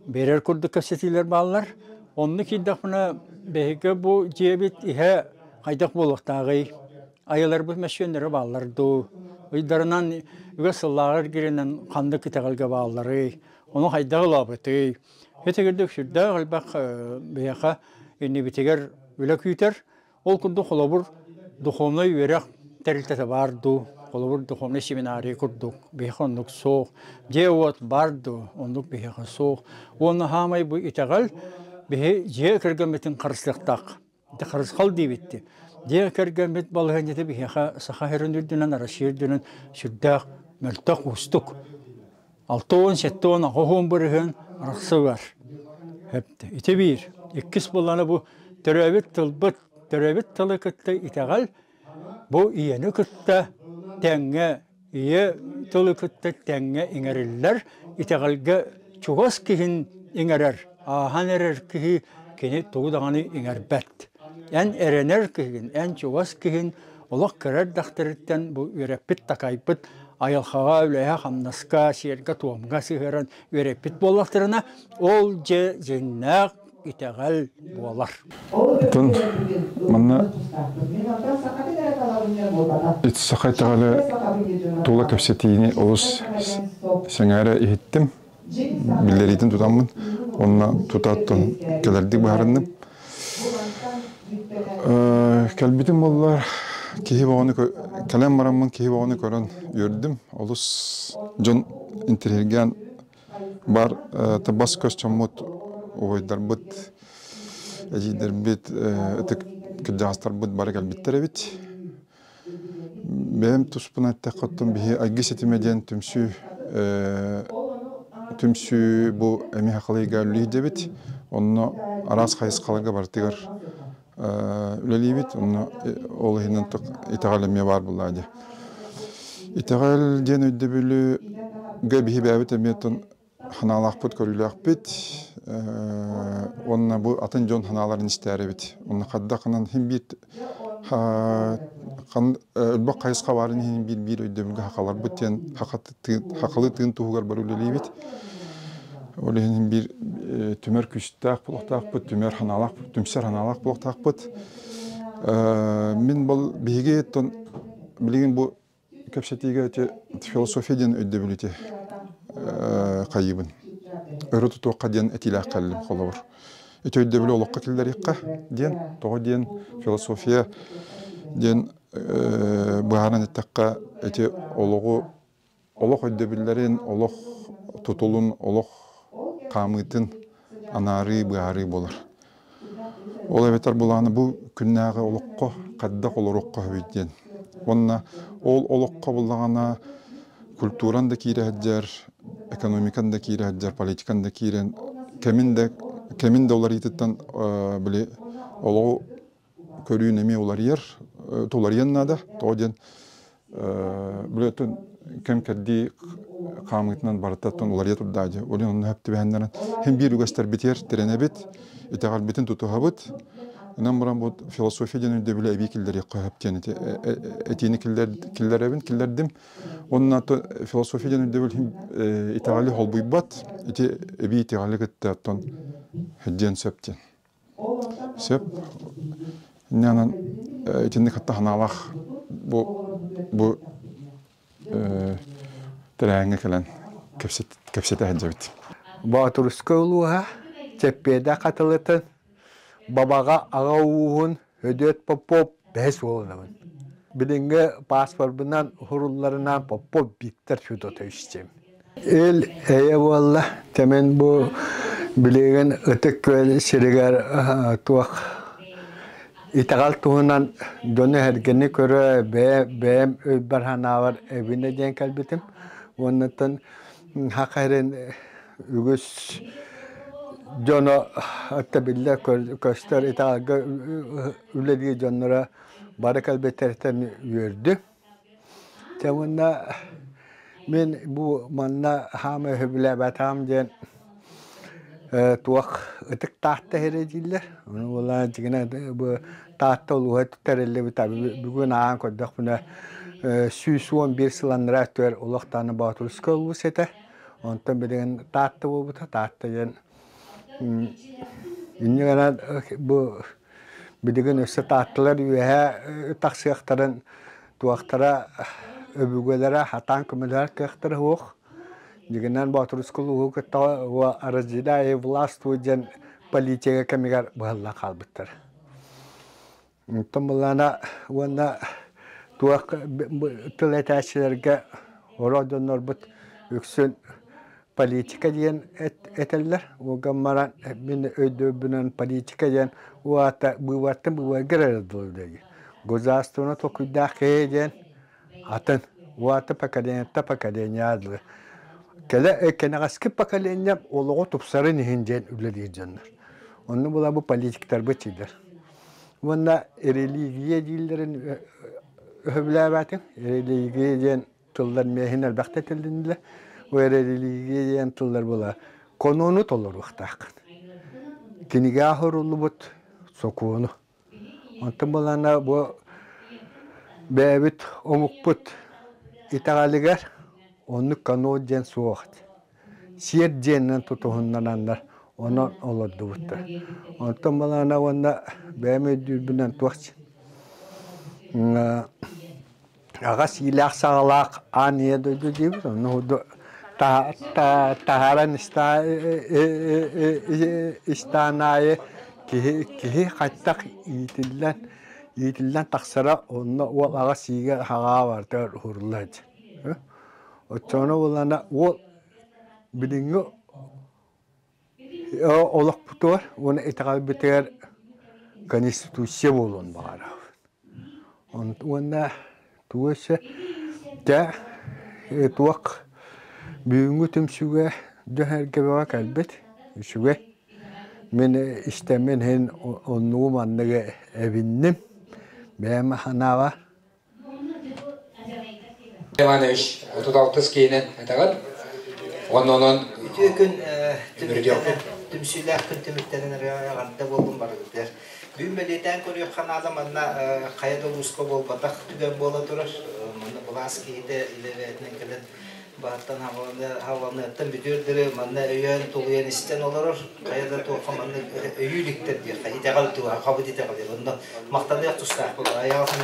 биэрэр курдук кэпсэтиилэр бааллар. Онно киирдэхпинэ биһиги бу дьиэбит иһэ хайдах буолуохтааҕый? Айыларбыт мөссүөннэрэ бааллар дуу? Ыйдарынан үгэс сыллааҕар кииринэн ханнык итэҕэлгэ баалларый? Ону хайдах ылабытый? Ити курдук сүрдээх элбэх биһиэхэ иннибитигэр үлэ күүтэр. Ол курдук холобур духовнай үөрэх тэрилтэтэ баар дуу, холобур духовнай семинария курдук биһиэхэ оннук суох. Дьиэ-уот баар дуу, оннук биһиэхэ суох. Уонна хаамай бу итэҕэл биһи дьиэ кэргэммитин харыстыахтаах. Ити харысхал диэбитти. Дьиэ кэргэммит балаһыанньата биһиэхэ Саха сирин үрдүнэн, Россия үрдүнэн сүрдээх Мөлтөх уустук. 60, 70, 80% арахсыбар. Ити биир. Иккис буоллаҕына бу төрөөбүт тылбыт, төрөөбүт тылы кытта итэҕэл бу ийэни кытта тэҥҥэ, ийэ тылы кытта тэҥҥэ иҥэриллэр, итэҕэлгэ чугас киһин иҥэрэр, ааһан эрэр киһи кини тугу даҕаны иҥэрбэт. Эн эрэнэр киһигин, эн чугас киһин олох кыра эрдэхтэриттэн бу үөрэппит-такайбыт айылҕаҕа, үлэһэ-хамнаска, сиэргэ-туомҥа сыһыаран үөрэппит буоллахтарына, ол дьэ дьиҥнээх итэҕэл буолар. Оттон манна саха итэҕэлэ тула кэпсэтиини олус сэҥээрэ иһиттим. Биллэриитин тутаммын, онно тутааттан кэлэрдик быһаарынным. Кэлбитим буоллар, киһи боҕону кэлэн бараммын киһи боҕону көрөн үөрдүм. Олус дьон интэриэһиргээн бар бас көс дьоммут, убайдарбыт, эдьиийдэрбит, ытык кырдьаҕастарбыт бары кэлбиттэр эбит. Бэйэм туспун эттэххэ, оттон биһи Айгы ситимэ диэн түмсүү түмсүү бу эмиэ сахалыйга үлэлиир Онно араас хайысхаларга барытыгар үлэлиибит. Онно ол иһинэн итэҕэл эмиэ баар буоллаҕа дии. Итэҕэл диэн өйдөбүлү биһи бэйэбит эмиэ ханаалаахпыт, көрүүлээхпит уонна бу атын дьон ханааларын истээрибит. Онно хайдахынан иһин биир өлбөх хайысха баарын иһин биир-биир өйдөбүлгэ хахаларбыт диэн хахалы тыын туһугар бары үлэлиибит. Ол иһин биир түмэр күүстээх буолуохтаахпыт, түмэр ханаалаах, түмсэр ханаалаах буолуохтаахпыт. Мин бұл биһиги билигин бу Кэпсэтиигэ ити философия диэн өйдөбүл ити хайыыбын. Өрө тутуохха диэн этиилээх кэллим холобур. Ити өйдөбүлү олоххо киллэриэххэ диэн, тоҕо диэн философия диэн быһааран эттэххэ ити олоҕу олох өйдөбүллэрин, олох тутулун, олох хаамыытын анаарыы, быһаарыы буолар. Ол эбэтэр былааны бу күннээҕи олоххо хайдах олоруохха сөбүй диэн. Уонна ол олоххо буллаҕына культуран да киирэ сылдьар, экономикан да киирэ сылдьар, политикан да киирэн кэмин да кэмин да уларыйыытыттан били олоҕу көрүүн эмиэ уларыйар, туларыйан наада. Тоҕо диэн Билетин кэм-кэрдии хаамыытынан барытаттан уларыйа турдаа дии. Ол онно сөп түбэһэннэрэн хин биир үгэстэрбитигэр тирэнэбит, итэҕэлбитин тутуһабыт. Онон баран бу философия диэн өйдөбүлү эбии киллэриэххэ сөп диэн этиини киллэрэбин, киллэрдим. Онно философия диэн өйдөбүл итэҕэли холбуйбат, ити эбии итэҕэли кытта оттон диэн сөп диэн. Сөп. Инньэ итинник хатта санаалаах бу бу тэрээһиҥҥэ кэлэн кэпсэтэ сылдьабыт. Боотурускай улууһа Чэппиэдэ Хатылытын Бабаҕа аҕа ууһун Өдүөт Попов бэһис уолунабын. Билиҥҥи пааспарбынан уһурулларынан Попов Виктор Федотович диэн. Ил эйэ буолла. Тэмин бу билигин Ытык Күөл сиригэр туох итэҕэл туһунан дьону-сэргэни көрө бэйэм өйбөр санаабар эбинэ диэн кэлбитим. Уоннаттан саха сирин үгүс дьоно атта биллэ көстөр итэҕэлгэ үлэлиир дьонноро бары кэлбиттэриттэн үөрдүм. Дьэ уонна мин бу манна хаама сөбүлээбэтэҕим диэн туох ытык Таатта иһэрэ дииллэр. Ону буоллаҕына дьиҥинэн бу Таатта улууһа тэриллибитэ бүгүн ааһан көрдөхпүнэ 111 сыл анараа өттүгэр олох даҕаны Боотурускай улуус этэ. Онтон билигин Таатта буолбута. Таатта диэн инньэ гынан бу Билигин өссө таатталар үөһэ тахсыахтарын туохтара өбүгэлэрэ хатаан көмөлөһөр кыахтара суох. Дьиҥинэн Боотуруску улууһу кытта разделяй властвуй диэн политика кэмигэр быһыллан хаалбыттар. Онтон былаана уонна туох тыл этээччилэргэ ороо дьоннорбут үксүн политика диэн этэллэр. Уоган баран мин өйдөбүнэн политика диэн уата быыбартан быыбарга эрэ дылы. Государствоны толкуйдаах киһи диэн атын. Уата поколениета поколение дылы. Кэлэ кэнэҕэски поколение олоҕу тупсарын иһин диэн үлэлиир дьоннор. Онно була бу политиктарбыт дииллэр. Уонна религия дииллэрин өһөбүлээбэтим. Религия диэн тыллар миэһин элбэхтэ этилиннилэр. Бу религия диэн тыллар була конуону толоруохтааххын. Кинигэ оһоруллубут сокуону. Онтон булана бу бэйэбит омукпут итэҕэлигэр оннук канон диэн суох. Сиэр диэнинэн тутуһуннананнар онон олордубуттар. Онтон балаана уонна бэйэм өйдүүрбүнэн туох аҕа сиилээх саҕалаах аан ийэ дойду диибит онно таһааран истаан аайы киһи киһи хайтах иитиллэн иитиллэн тахсара онно уол аҕа сиигэ хаҕаа барытыгар уһуруллар оччоҕуна буоллаҕына уол билиҥҥи олохпутугар уонна итэҕэлбитигэр конституция буолуон баҕарабын. Уонна тугу өссө дьэ туох бүгүҥҥү түмсүүгэ дьон-сэргэ кэлбит үчүгэй. Мин истэммин иһин оннугу манныгы эбинним. Бэйэм санаабар. Иванович 36 киһинэн этэҕин. Уонна онон Үтүө күн түмсүүлээх күн түмүктэнэн эҕэрдэ буоллун барыгытыгар. Бүгүн бэлиэтээн көрүөххэ наада манна хайа да улууска буолбатах түгэн буола турар. Манна былаас киһитэ илэ-бэйэтинэн кэлэн баһыттан хааланыаттан бүтүөр дылы манна өйөөн тулуйан истэн олорор. Хайа да туохха маннык өйүү иликтэр диэххэ итэҕэл туһа хабыт итэҕэл онно махтаныах тустаахпыт айаҕа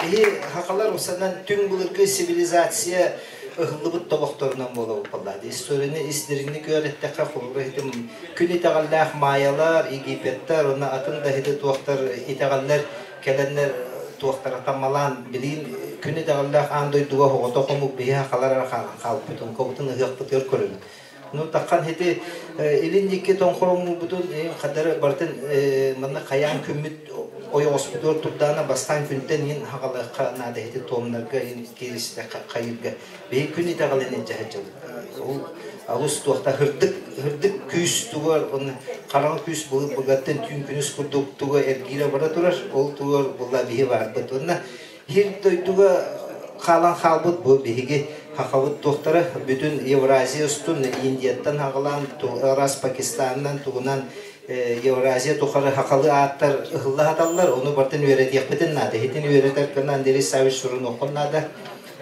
Биһи хахалар усанан түҥ былыргы цивилизация ыһыллыбыт тобохторунан буола буолла. Историяны истэрини көрөттөххө холобура хитим күн итэҕэллээх майалар, египеттар, уонна атын да хити туохтар итэҕэллэр кэлэннэр туохтара таммалаан билиин күн итэҕэллээх аан дойдуга оҕото хомук биһи хахалар хаалбытын кобутун ыһыахпытыгар көрөбүт. Ну таххан хити илин дикки тоҥхороҥнуурбутун хадары барытын манна хайаан күммүт ойоҕоспутугар турдаана бастаан күнтэн иһин хаҕалыахха наада хити туомнарга иһин кииристэ хайыырга биһи күн итэҕэлин илдьэ сылдьабыт ол алус туохта хырдык хырдык күүс тугар оны хараҥа күүс былгаттан түүн күнүс курдук туга эргиирэ бара турар ол тугар була биһи барбыт уонна хир дойдуга хаалан хаалбыт бу биһиги хахабыт туохтара бүтүн Евразия устун Индияттан хаҕалаан араас Пакистанынан тугунан Евразия тухары хахалы ааттар ыһылла саталлар ону бартын үөрэтиэхпитин наада итин үөрэтэр гына Андрей Савич сурунуоххун наада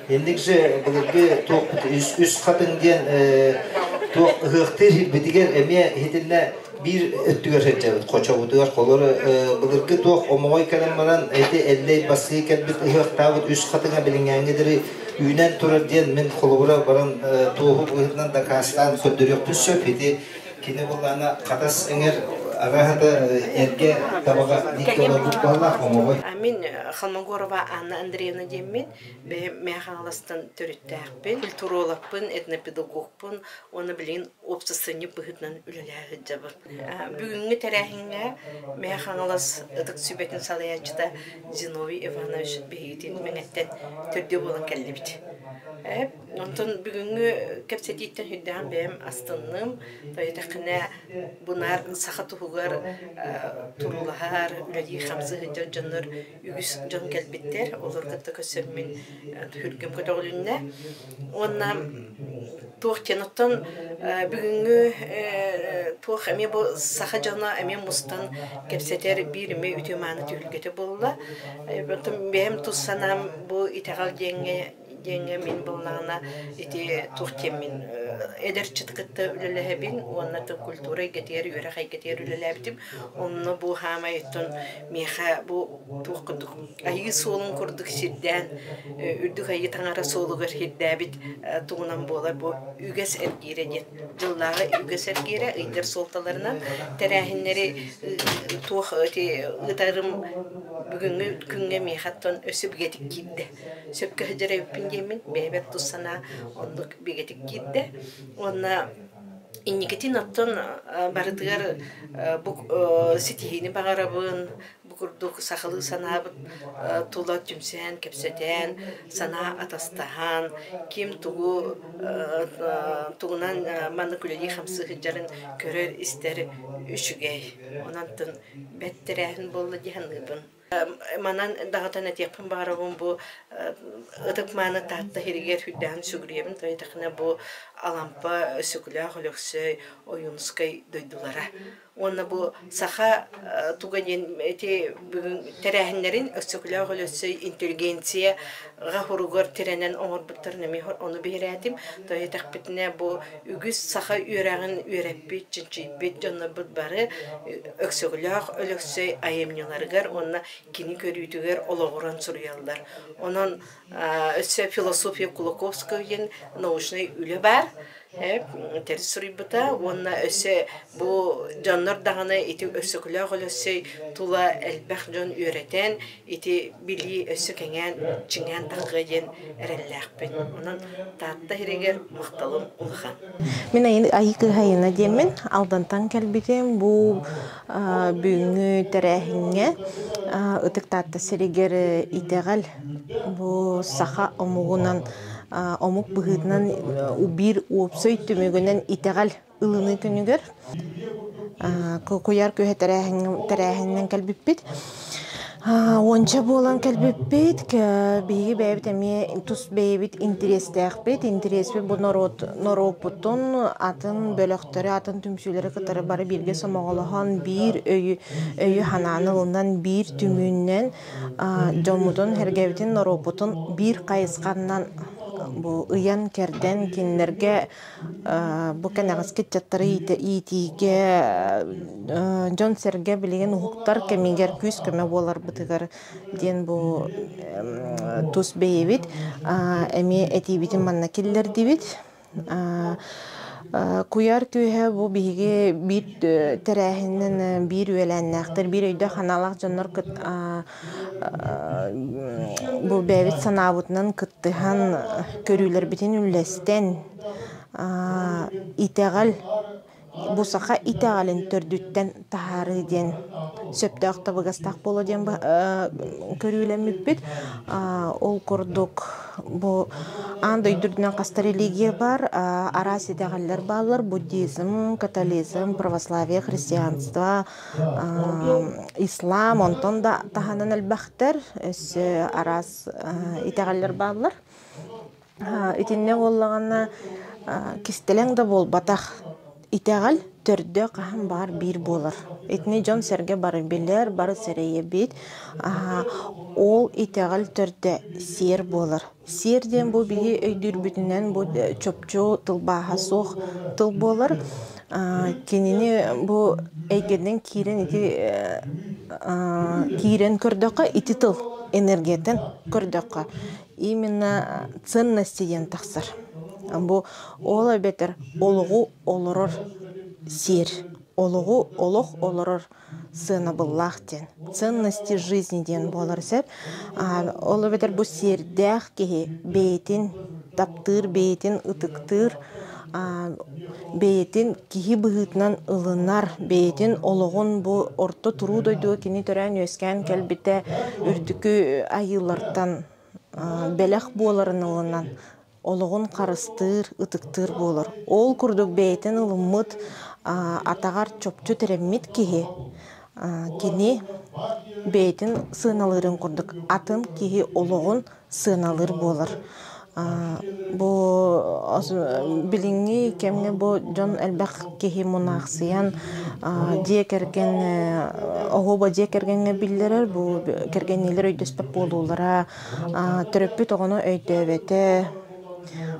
Инник же былыргы туох үс хатыҥ диэн туох ыһыахтыыр сирбитигэр эмиэ итиннэ биир өттүгэр сылдьабыт хочобутугар холор былыргы туох омоҕой кэлэн баран эти эллэй басыы кэлбит ыһыахтаабыт үс хатыҥа билиҥҥээҥҥи диэри үүнэн турар диэн мин холобура баран туоһу быһыытынан дакаастаан көрдөрүөхпүн сөп ити Кини буллаана Хатас эҥэр араһата эргэ табаҕа диэки олорбут баалаах омоҕой. Мин Холмогорова Анна Андреевна диэммин, бэйэм Мэҥэ Хаҥаластан төрүттээхпин, культурологпын, этнопедагогпун уонна билигин уопсастыбанньык быһыытынан үлэлэһэ сылдьабын. Бүгүҥҥү тэрээһиҥҥэ Мэҥэ Хаҥалас Ытык Сүбэтин салайааччыта Зиновий Иванович биһигитин Мэҥэттэн төрдүө буолан кэллибит. Онтон бүгүҥҥү кэпсэтииттэн сүрдээҕин бэйэм астынным. Тоойутэххинэ бу наар саха туһугар туруулаһар, үлэлии-хамсыы сылдьар дьоннор үгүс дьон кэлбиттэр. Олору кытта көрсөммүн сүргэм көтөҕүлүннэ. Уонна туох диэн оттон бүгүҥҥү туох эмиэ бу саха дьоно эмиэ мустан кэпсэтэр биир эмиэ үтүө-мааны түһүлгэтэ буолла. Оттон бэйэм тус санаам бу итэҕэл диэҥҥэ диэҥҥэ мин буоллаҕына ити туох диэммин эдэр ыччаты кытта үлэлэһэбин уонна культура эйгэтигэр үөрэх эйгэтигэр үлэлээбитим онно бу хаамай оттон миэхэ бу туох курдук айыы суолун курдук сирдээн үрдүк айыы таҥара суолугар сирдээбит тугунан буолар бу үгэс эргиирэ диэн дьыллааҕы үгэс эргиирэ ыйдар суолталарынан тэрээһиннэри туох ити ыытарым бүгүҥҥү күҥҥэ миэхэ оттон өссө бигэтик киирдэ сөпкө сылдьар эбиппин диэммин бэйэбэр тус санаа оннук бигэтик киирдэ уонна Инникитин оттон барытыгар бу ситиһиини баҕарабын, бу курдук сахалыы санаабыт тула түмсэн, кэпсэтэн, санаа атастаһан, ким тугу тугунан маннык үлэлии-хамсыы сылдьарын көрөр-истэр үчүгэй. Онон бэрт тэрээһин буолла дии саныыбын. Манан даҕатан этиэхпин баҕарабын бу ытык-мааны Таатта иһигэр сүрдээҕин сүгүрүйэбин тоҕо бу Алампа, Өксөкүлээх Өлөксөй, Ойуунускай дойдулара. Уонна бу саха туга диэн ити бүгүн тэрээһиннэрин Өксөкүлээх Өлөксөй интеллигенция хуругар тирэнэн оҥорбуттарын эмиэ ону биһирээтим. Тоҕо диэтэхпитинэ бу үгүс саха үөрэҕин үөрэппит, чинчийбит дьоннорбут бары Өксөкүлээх Өлөксөй айымньыларыгар уонна кини көрүүтүгэр олоҕуран суруйаллар. Онон өссө философия Кулаковского диэн научнай үлэ баар тэрис суруйбута уонна өссө бу дьоннор даҕаны ити Өксөкүлээх Өлөксөй тула элбэх дьон үөрэтэн ити билии өссө кэҥээн, чиҥээн таххыа диэн эрэллээхпин. Онон Таатта сиригэр махталым улахан. Мин Айыы Кыһайына диэммин Алдантан кэлбитим. Бу бүгүҥҥү тэрээһиҥҥэ Ытык Таатта сиригэр итэҕэл бу саха омугунан омук быһыытынан биир уопсай түмүгүнэн итэҕэл ылыныы күнүгэр куйаар күһэ тэрээһининэн кэлбиппит. Уонча буолан кэлбиппит. Биһиги бэйэбит эмиэ тус бэйэбит интириэстээхпит. Интириэспит бу норуот норуоппутун атын бөлөхтөрү, атын түмсүүлэри кытары бары бииргэ сомоҕолоһон, биир өйү өйү ханааны ылынан, биир түмүүнэн дьоммутун, сэргэбитин, норуоппутун биир хайысханан бу ыйан-кэрдэн кинилэргэ Бу кэнэҕэски ыччаттары иитиигэ дьон-сэргэ билигин уһуктар кэмигэр күүс-көмө буоларбытыгар диэн бу тус бэйэбит эмиэ этиибитин манна киллэрдибит. Куйаар күүһэ бу биһиги биир тэрээһининэн биир үөлээннээхтэр, биир өйдөөх-санаалаах дьоннор Бу бэйэбит санаабытынан кыттыһан, көрүүлэрбитин үллэстэн, итэҕэл, бу саха итэҕэлин төрдүттэн таһаарыы диэн сөптөөх табыгастаах буолуо диэн көрүүлэммиппит. Ол курдук бу аан дойду үрдүнэн хаста религия баар, араас итэҕэллэр бааллар: буддизм, католизм, православие, христианство, Ислам онтон да таһынан элбэхтэр, өссө араас итэҕэллэр бааллар. Итиннэ буоллаҕына кистэлэҥ да буолбатах. Итэҕэл төрдө хаһан баар биир буолар. Итини дьон-сэргэ бары билэр, бары сэрэйэбит. Ол итэҕэл төрдө сиэр буолар. Сиэр диэн бу биһи өйдүүрбүтүнэн бу чопчу тылбааһа суох тыл буолар. Кинини бу эйгэнэн киирэн ити киирэн көрдөххө ити тыл энергиятын көрдөххө именно ценности диэн тахсар. Бу ол эбэтэр олоҕу олорор сиэр, олоҕу олох олорор сыанабыллаах диэн ценности жизни диэн буолар сөп. Ол эбэтэр бу сиэрдээх киһи бэйэтин таптыыр, бэйэтин ытыктыыр, бэйэтин киһи быһыытынан ылынар, бэйэтин олоҕун бу орто туруу дойдуга кини төрөөн-үөскээн кэлбитэ үрдүкү айыылартан бэлэх буоларын ылынан олоҕун харыстыыр, ытыктыыр буолар. Ол курдук бэйэтин ылыммыт атаҕар чопчу тирэммит киһи кини бэйэтин сыаналыырын курдук атын киһи олоҕун сыаналыыр буолар. Бу билиҥҥи кэмҥэ бу дьон элбэх киһи мунаахсыйан дьиэ кэргэн оһуоба дьиэ кэргэҥҥэ биллэрэр бу кэргэнниилэр өйдөспөт буолуулара Төрөппүт оҕону өйдөөбөтө.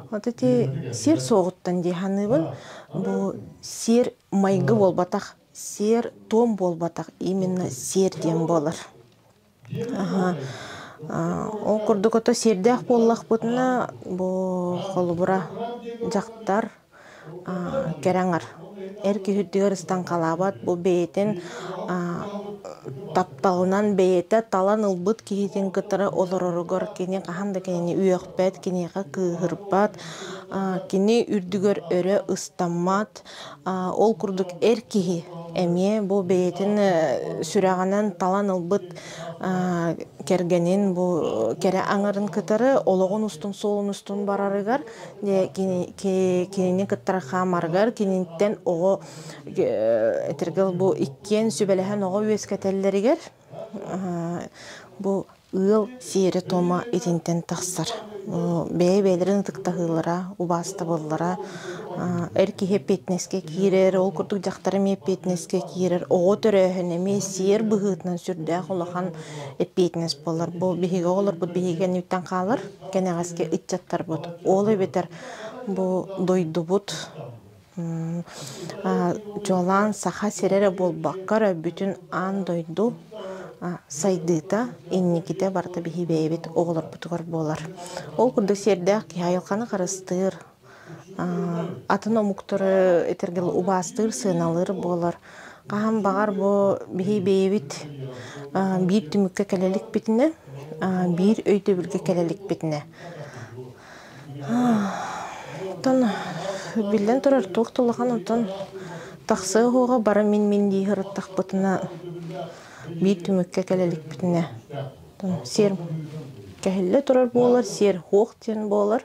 Вот ити сиэр суоҕуттан дии саныыбын. Бу сиэр майгы буолбатах, сиэр туом буолбатах, именно сиэр диэн буолар. Ол курдук ото сиэрдээх буоллахпытына, бу холобура дьахтар кэрэ аҥар эр киһи үрдүгэр ыстаҥхалаабат бу бэйэтин тапталынан бэйэтэ талан ылбыт киһитин кытары олороругар кини хаһан да кинини үөхпэт киниэхэ кыыһырбат. Кини үрдүгэр өрө ыстаммат. Ол курдук эр киһи эмиэ бу бэйэтин сүрэҕинэн талан ылбыт кэргэнин бу кэрэ аҥарын кытары олоҕун устун суолун устун барарыгар кинини кыттара хаамарыгар киниттэн оҕо этэргэл бу иккиэн сүбэлэһэн оҕо үөскэтэллэригэр бу ыал сиэрэ-туома итинтэн тахсар. Бэйэ-бэйэлэрин ытыктаһыылара, убаастабыллара, эр киһи эппиэтинэскэ киирэр, ол курдук дьахтар эмиэ эппиэтинэскэ киирэр, оҕо төрөөһүн эмиэ сиэр быһыытынан сүрдээх улахан эппиэтинэс буолар. Бу биһиги оҕолорбут биһиги кэнниттэн хаалар, кэнэҕэски ыччаттарбыт. Ол эбэтэр бу дойдубут Чуолаан Саха сирэ эрэ буолбакка эрэ бүтүн аан дойду сайдыыта, инникитэ барыта биһи бэйэбит оҕолорбутугар буолар. Ол курдук сиэрдээх киһи айылҕаны харыстыыр, атын омуктары этэргэ убаастыыр, сыаналыыр буолар. Хаһан баҕар бу биһи бэйэбит биир түмүккэ кэлэ иликпитинэ, биир өйдөбүлгэ кэлэ иликпитинэ Оттон биллэн турар туох да улахан оттон тахсыа уһуоҕа бары мин-мин дии сырыттахпытына биир түмүккэ кэлэ иликпитинэ сиэр кэһиллэ турар буолар, сиэр суох диэн буолар.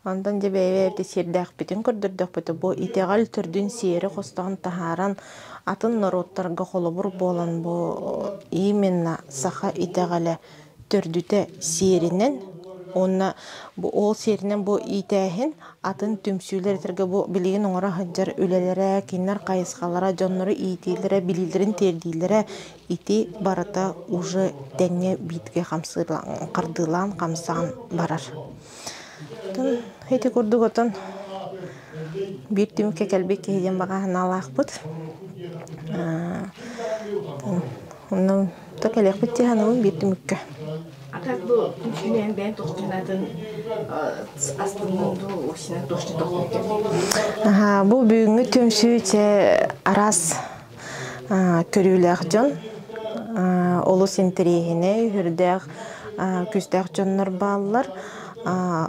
Онтон дьэ бэйэ-бэйэбитин сиэрдээхпитин көрдөрдөхпүтүнэ бу итэҕэл төрдүн сиэри хостоон таһааран атын норуоттарга холобур буолан бу именно саха итэҕэлэ төрдүтэ сиэринэн уонна бу ол сиэринэн бу иитээһин атын түмсүүлэр этэргэ бу билигин оҥоро сылдьар үлэлэрэ, кинилэр хайысхалара, дьоннору иитиилэрэ, билиилэрин тиэрдиилэрэ ити барыта уже тэҥҥэ бииргэ хамсыылаан, хардыылаан хамсаан барар. Оттон ити курдук отон биир түмүккэ кэлбит киһи диэн баҕа санаалаахпыт. Онно то кэлиэхпит дии саныыбын биир түмүккэ. А так бу түмсүүнэн бэйэн тохтунатын астыннын дуу, осина тошты Аха, бу бүгүҥҥү түмсүү чэ араас көрүүлээх дьон, олус интэриэһинэй, үрдээх күүстээх дьоннор бааллар.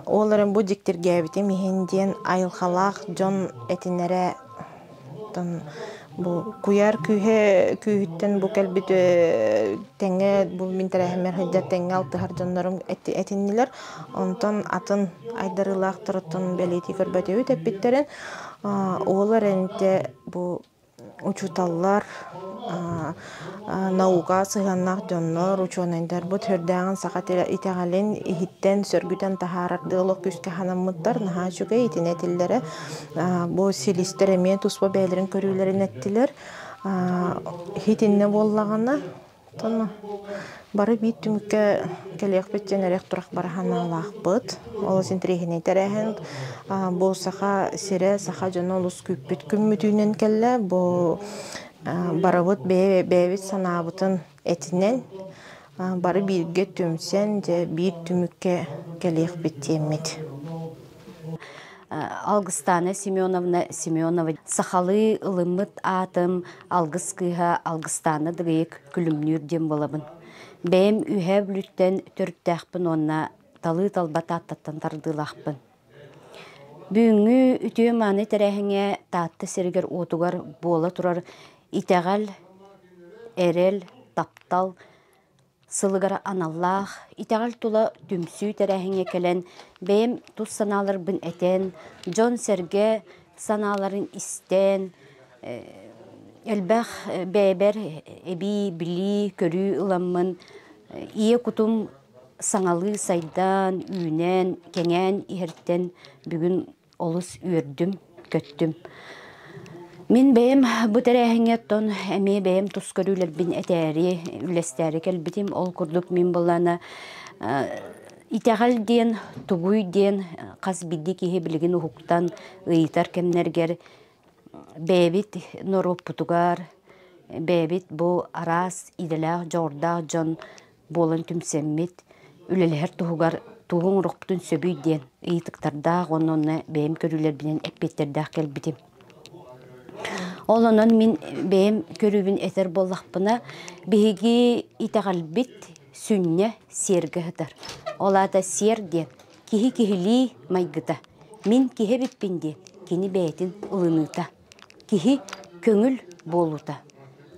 Ол эрэн бу дьиктиргээбитим иһин диэн айылҕалаах дьон этинэрэ Оттон бу куйаар күүһэ күүһүттэн бу кэлбит тэҥҥэ бу мин тэрээһиммэр сылдьар тэҥҥэ алтыһар дьоннорум этиннилэр. Онтон атын айдарыылаахтарыттан бэлиэтии көрбөтүбүт эппиттэрин. Ол эрэнтэ бу учууталлар наука сыһыаннаах дьоннор, учуонайдарбыт сүрдээҕин саха итэҕэлин иһиттэн сөргүтэн таһаарардыы олох күүскэ ханаммыттар. Наһаа үчүгэй итини этиллэрэ. Бу силистэр эмиэ туспа бэйэлэрин көрүүлэрин эттилэр. Итиннэ буоллаҕына, оттон бары биир түмүккэ кэлиэхпит диэн эрэх-турах бара санаалаахпыт. Олус интэриэһинэй тэрээһин. Бу Саха сирэ, саха дьоно олус күүппүт күммүтүнэн кэллэ. Бу барыбыт бэйэбит санаабытын этинэн, бары бииргэ түмсэн, дьэ биир түмүккэ кэлиэхпит диэммит. Алгыстана Семеновна Семенова сахалыы ылыммыт аатым Алгыс кыыһа Алгыстана Дыгыйык Күлүмнүүр диэн буолабын. Бэйэм Үһээ Бүлүүттэн төрүттээхпин уонна талыы талба Тааттаттан тардыылаахпын. Бүгүҥҥү үтүө-мааны тэрээһиҥҥэ Таатта сиригэр-уотугар буола турар итэҕэл, эрэл, таптал сылыгар аналлаах итэҕэл тула түмсүү тэрээһиҥҥэ кэлэн бэйэм тус санааларбын этэн, дьон-сэргэ санааларын истэн, элбэх бэйэбэр эбии билии, көрүү ыламмын ийэ кутум саҥалыы сайдан, үүнэн, кэҥээн иһэртэн бүгүн олус үөрдүм, көттүм. Мин бэйэм бу тэрээһиҥҥэ оттон эмиэ бэйэм тус көрүүлэрбин этээри, үллэстээри кэлбитим. Ол курдук мин былаана итэҕэл диэн тугуй диэн хас биирдии киһи билигин уһуктан ыйытар кэмнэргэр бэйэбит норуоппутугар, бэйэбит бу араас идэлээх, дьоҕурдаах дьон буолан түмсэммит, үлэлэһэр туһугар тугу оҥоруохпутун сөбүй диэн ыйытыктардаах уонна онно бэйэм көрүүлэрбинэн эппиэттэрдээх кэлбитим. Ол онон мин бэйэм көрүүбүн этэр буоллахпына, биһиги итэҕэлбит сүнньэ сиэргэ сытар. Ол аата сиэр диэн киһи киһилии майгыта. Мин киһи эбиппин диэн кини бэйэтин ылыныыта. Киһи көҥүл буолуута.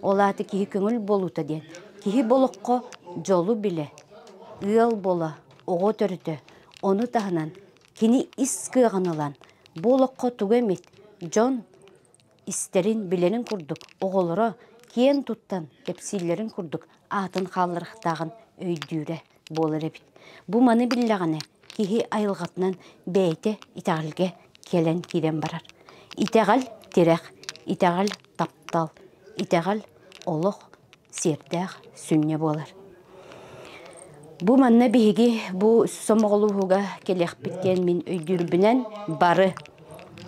Ол аата киһи көҥүл буолуута диэн киһи болоххо дьолу билэ, ыал буола, оҕо төрүтэ, ону таһынан кини ис кыаҕын ылан, бу олоххо тугу эмит дьон истэрин, билэрин курдук оҕолоро киэн туттан кэпсииллэрин курдук аатын хаалларыахтааҕын өйдүүрэ буолар эбит. Бу маны биллэҕинэ киһи айылҕатынан бэйэтэ итэҕэлгэ кэлэн киирэн барар. Итэҕэл тирэх, итэҕэл таптал, итэҕэл олох сиэрдээх сүнньэ буолар. Бу манна биһиги бу сомоҕолуһууга кэлиэхпит диэн мин өйдүүрбүнэн бары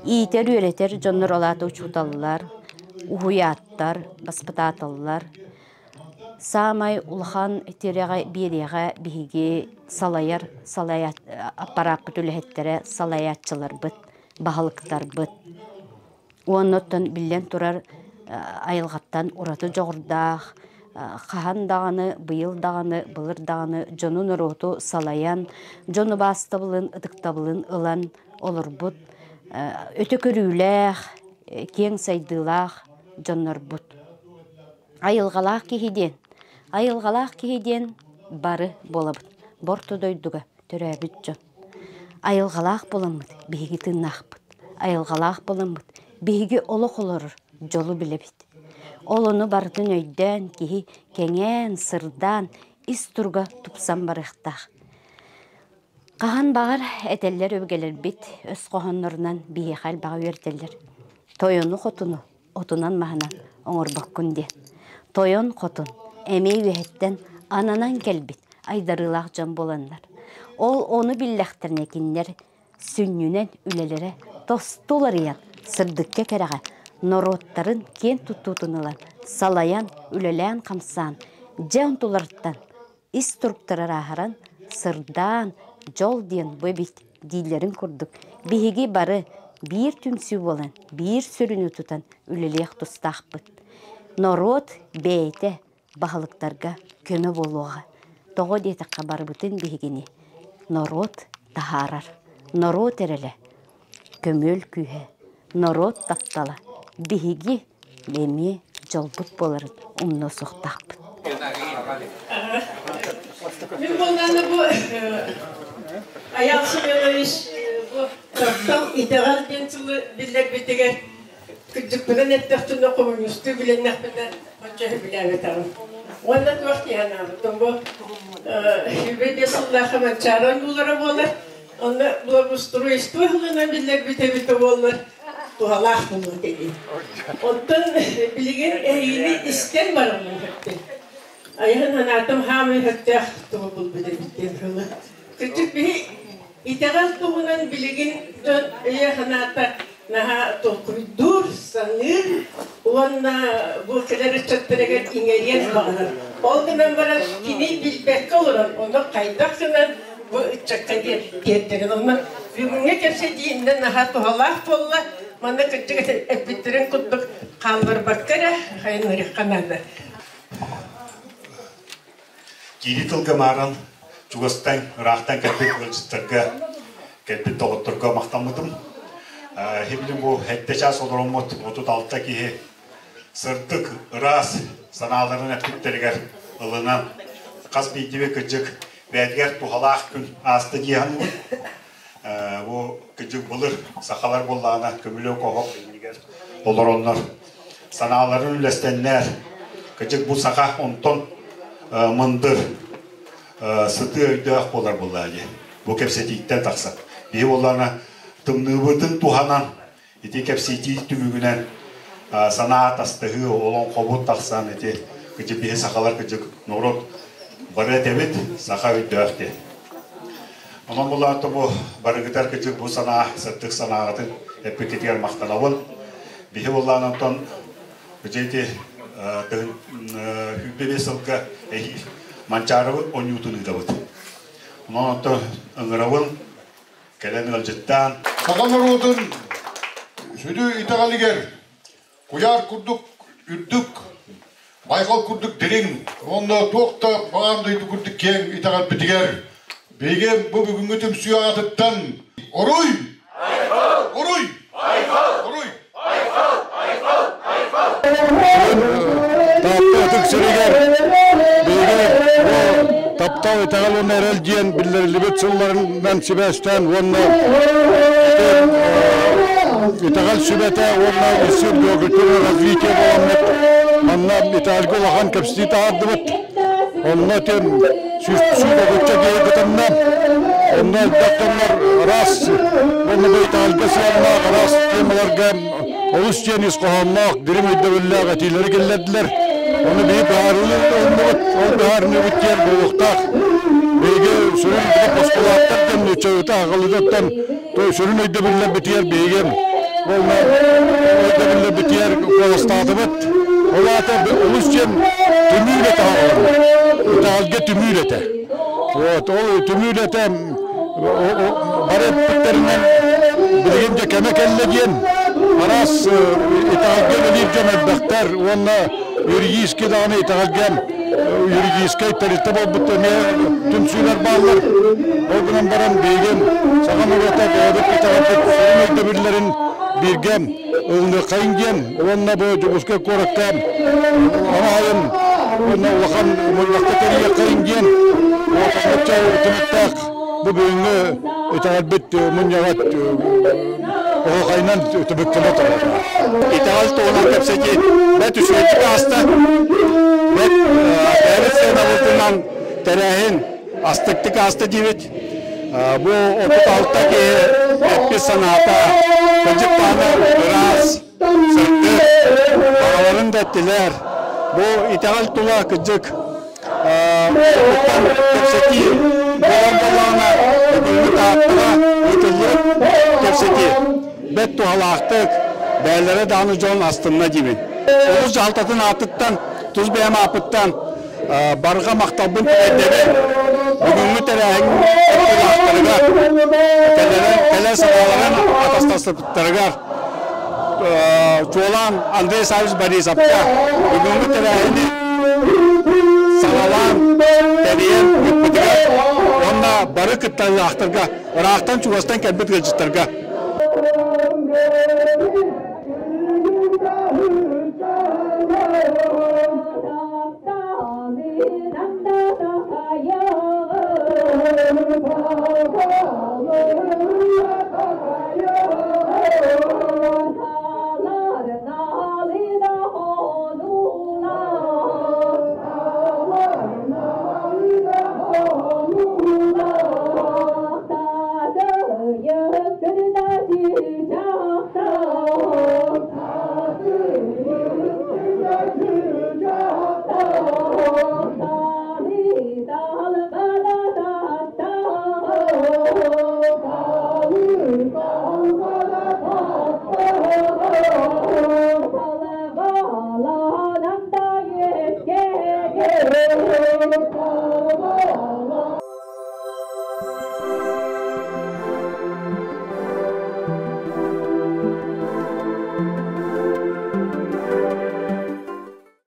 иитэр-үөрэтэр дьоннор ол аата учууталлар, уһуйааттар, баспытааталлар саамай улахан тирэҕи биэриэҕэ биһиги салайар салайа аппарааппыт үлэһиттэрэ салайааччыларбыт, баһылыктарбыт. Уонна оттон биллэн турар айылҕаттан ураты дьоҕурдаах, хаһан даҕаны, быйыл даҕаны, былыр даҕаны дьону-норуоту салайан, дьон убаастабылын, ытыктабылын ылан олорбут өтө көрүүлээх, киэҥ сайдыылаах дьоннорбут. Айылҕалаах киһи диэн, айылҕалаах киһи диэн бары буолабыт, борто дойдуга төрөөбүт дьон. Айылҕалаах буоламмыт биһиги тыыннаахпыт, айылҕалаах буоламмыт биһиги олох олорор дьолу билэбит. Ол ону барытын өйдөөн киһи кэҥээн, сырдаан, ис туруга тупсан барыахтаах. Хаһан баҕар этэллэр өбүгэлэрбит өс хоһооннорунан биһиэхэ элбэҕи үөрэтэллэр. Тойону-хотуну отунан-маһынан оҥорбоккун диэн. Тойон хотун эмиэ үөһэттэн ананан кэлбит айдарыылаах дьон буоланнар. Ол ону биллэхтэринэ кинилэр сүнньүнэн үлэлэрэ тосту уларыйан, сырдыкка кэрэҕэ норуоттарын киэн туттуутун ылан, салайан, үлэлээн-хамсаан, дьэ онтуларыттан ис туруктара ырааһыран, сырдаан, дьол диэн бу эбит дииллэрин курдук, биһиги бары биир түмсүү буолан, биир сүрүнү тутан үлэлиэх тустаахпыт. Норуот бэйэтэ баһылыктарга көмө буолуоҕа. Тоҕо диэтэххэ барыбытын биһигини норуот таһаарар. Норуот эрэлэ, көмүөл күүһэ, норуот таптала биһиги эмиэ дьолбут буоларын умнуо суохтаахпыт. Мин буоллаҕына бу Айаал Семенович бу таптал итэҕэл диэн тылы биллэрбитигэр кырдьыкпынан эттэхпинэ хомуньустуу билэннэхпинэ оччо сөбүлээбэтэҕим. Уонна туох дии санаабытым бу 25 сыллаахха Манчаары ойуулара буолар. Онно благоустройство ылынан биллэрбит эбитэ буоллар туһалаах буолуо этэ. Оттон билигин эһигини истэн бараммын хөптүн. Айаһын санаатым хаамай хөптөөх тугу булбут эбит диэн тылы. Кырдьык биһи итэҕэл туһунан билигин дьон өйө санаата наһаа толкуйдуур, саныыр уонна бу кэлэр ыччаттарыгар иҥэриэн баҕарар. Ол гынан баран кини билбэккэ олорон, ону хайдах гынан бу ыччакка тиэрдэрин. Онно бүгүҥҥү кэпсэтииннэн наһаа туһалаах буолла. Манна кырдьык эппиттэрин курдук хаалларбакка эрэ хайыннарыахха наада. Киири тылга мааран чугастан, ыраахтан кэлбит ыалдьыттарга, кэлбит доҕотторго махтаммытым. Хибилин бу хэттэ чаас олороммут 36 киһи сырдык, ыраас санааларын эппиттэригэр ылынан хас биирдиби кыдьык бэйэтигэр туһалаах күн ааста дии саныыбын. Бу кыдьык былыр сахалар буоллаҕына көмүлүөк оһох иннигэр олороннор санааларын үллэстэннэр кыдьык бу саха онтон мындыр сытыы өйдөөх буолар буоллаа дии. Бу кэпсэтииттэн тахсар. Биһи буоллаҕына тымныыбытын туһанан ити кэпсэтии түмүгүнэн санаа атастаһыы олоҥхобут тахсан ити кыдьык биһи сахалар кыдьык норуот бары этэбит саха өйдөөх диэн. Онон булаатта бу барыгытар кыдьык бу санаа сырдык санааҕытын эппиккитигэр махтанабын. Биһи буллаан онтон ити ити 25 сылга эһиил Манчаарыбыт онньуутун ыытабыт. Онон онтон ыҥырабын кэлэн ыалдьыттаан. Саха норуотун сүдү итэҕэлигэр куйаар курдук үрдүк, байҕал курдук дириҥ уонна туох да баҕар дойду курдук киэҥ итэҕэлбитигэр биһиги бу бүгүҥҥү түмсүү аатыттан Оруй! Таптал уонна эрэл диэн биллэриллибит сылларынан сибээстээн уонна итэҕэл сүбэтэ уонна Институт геокультурного развития буоламмыт манна итэҕэлгэ улахан кэпсэтии таһаардыбыт. Онно тем сүүс отучча киһи кытынна. Онно элбэх дьоннор араас уонна бу итэҕэлгэ сыһыаннаах араас темаларга олус диэн ис хоһоонноох, дириҥ өйдөбүллээх этиилэри киллэрдилэр. Ону биһи быһаарыыны ылынныбыт, ол быһаарыныыбыт диэн буолуохтаах. Биһиги сүрүн постулаттар диэн нууччалыыта аҕалыытыттан сүрүн өйдөбүллэрбитигэр биһиги уонна өйдөбүллэрбитигэр куоластаатыбыт. Ол аата олус диэн түмүү үлэтэ оҥоробут. Итэҕэлгэ түмүү үлэтэ. Вот, ол түмүү үлэтэ бары эппиттэринэн билигин дьэ кэмэ кэллэ диэн араас итэҕэлгэ үлэлиир дьон элбэхтэр уонна юридический даҕаны итэҕэлгэ юридическай тэрилтэ буолбут эмиэ түмсүүлэр бааллар. Ол гынан баран биһиги саха норуота бэйэбит итэҕэлбит сүрүн өйдөбүллэрин бииргэ ылыныаххайын диэн уонна бу Дьокуускай куоракка анаайын уонна улахан мунньахта тэрийиэххэйин диэн уотаннычча түмүктээх бу бүгүҥҥү итэҕэлбит мунньаҕа оһуохайынан түмүктэнэ турар. Итэҕэл туһунан кэпсэтии бэрт үчүгэйдик ааста. Бэрт бэйэбит сыанабытынан тэрээһин астыктык ааста диибит. Бу 36 киһи эппит санаата кырдьык даҕаны ыраас, сырдык, баҕаларын да эттилэр. Бу итэҕэл тула кырдьык уһуктан кэпсэтии буолар буоллаҕына, бүгүҥҥү Тааттаҕа ыытыллыбыт кэпсэтии бэрт туһалаахтык, бэйэлэрэ даҕаны дьон астынна диибин. Улуус дьаһалтатын аатыттан, тус бэйэм ааппыттан барҕа махталбын тириэрдэбин. Бүгүҥҥү тэрээһин кыттыылаахтарыгар, кэлэр санааларын атастаспыттарыгар чуолаан Андрей Савич Борисовка бүгүҥҥү тэрээһини саҕалаан тэрийэн ыыппытыгар уонна бары кытталлаахтарга ыраахтан-чугастан кэлбит ыалдьыттарга.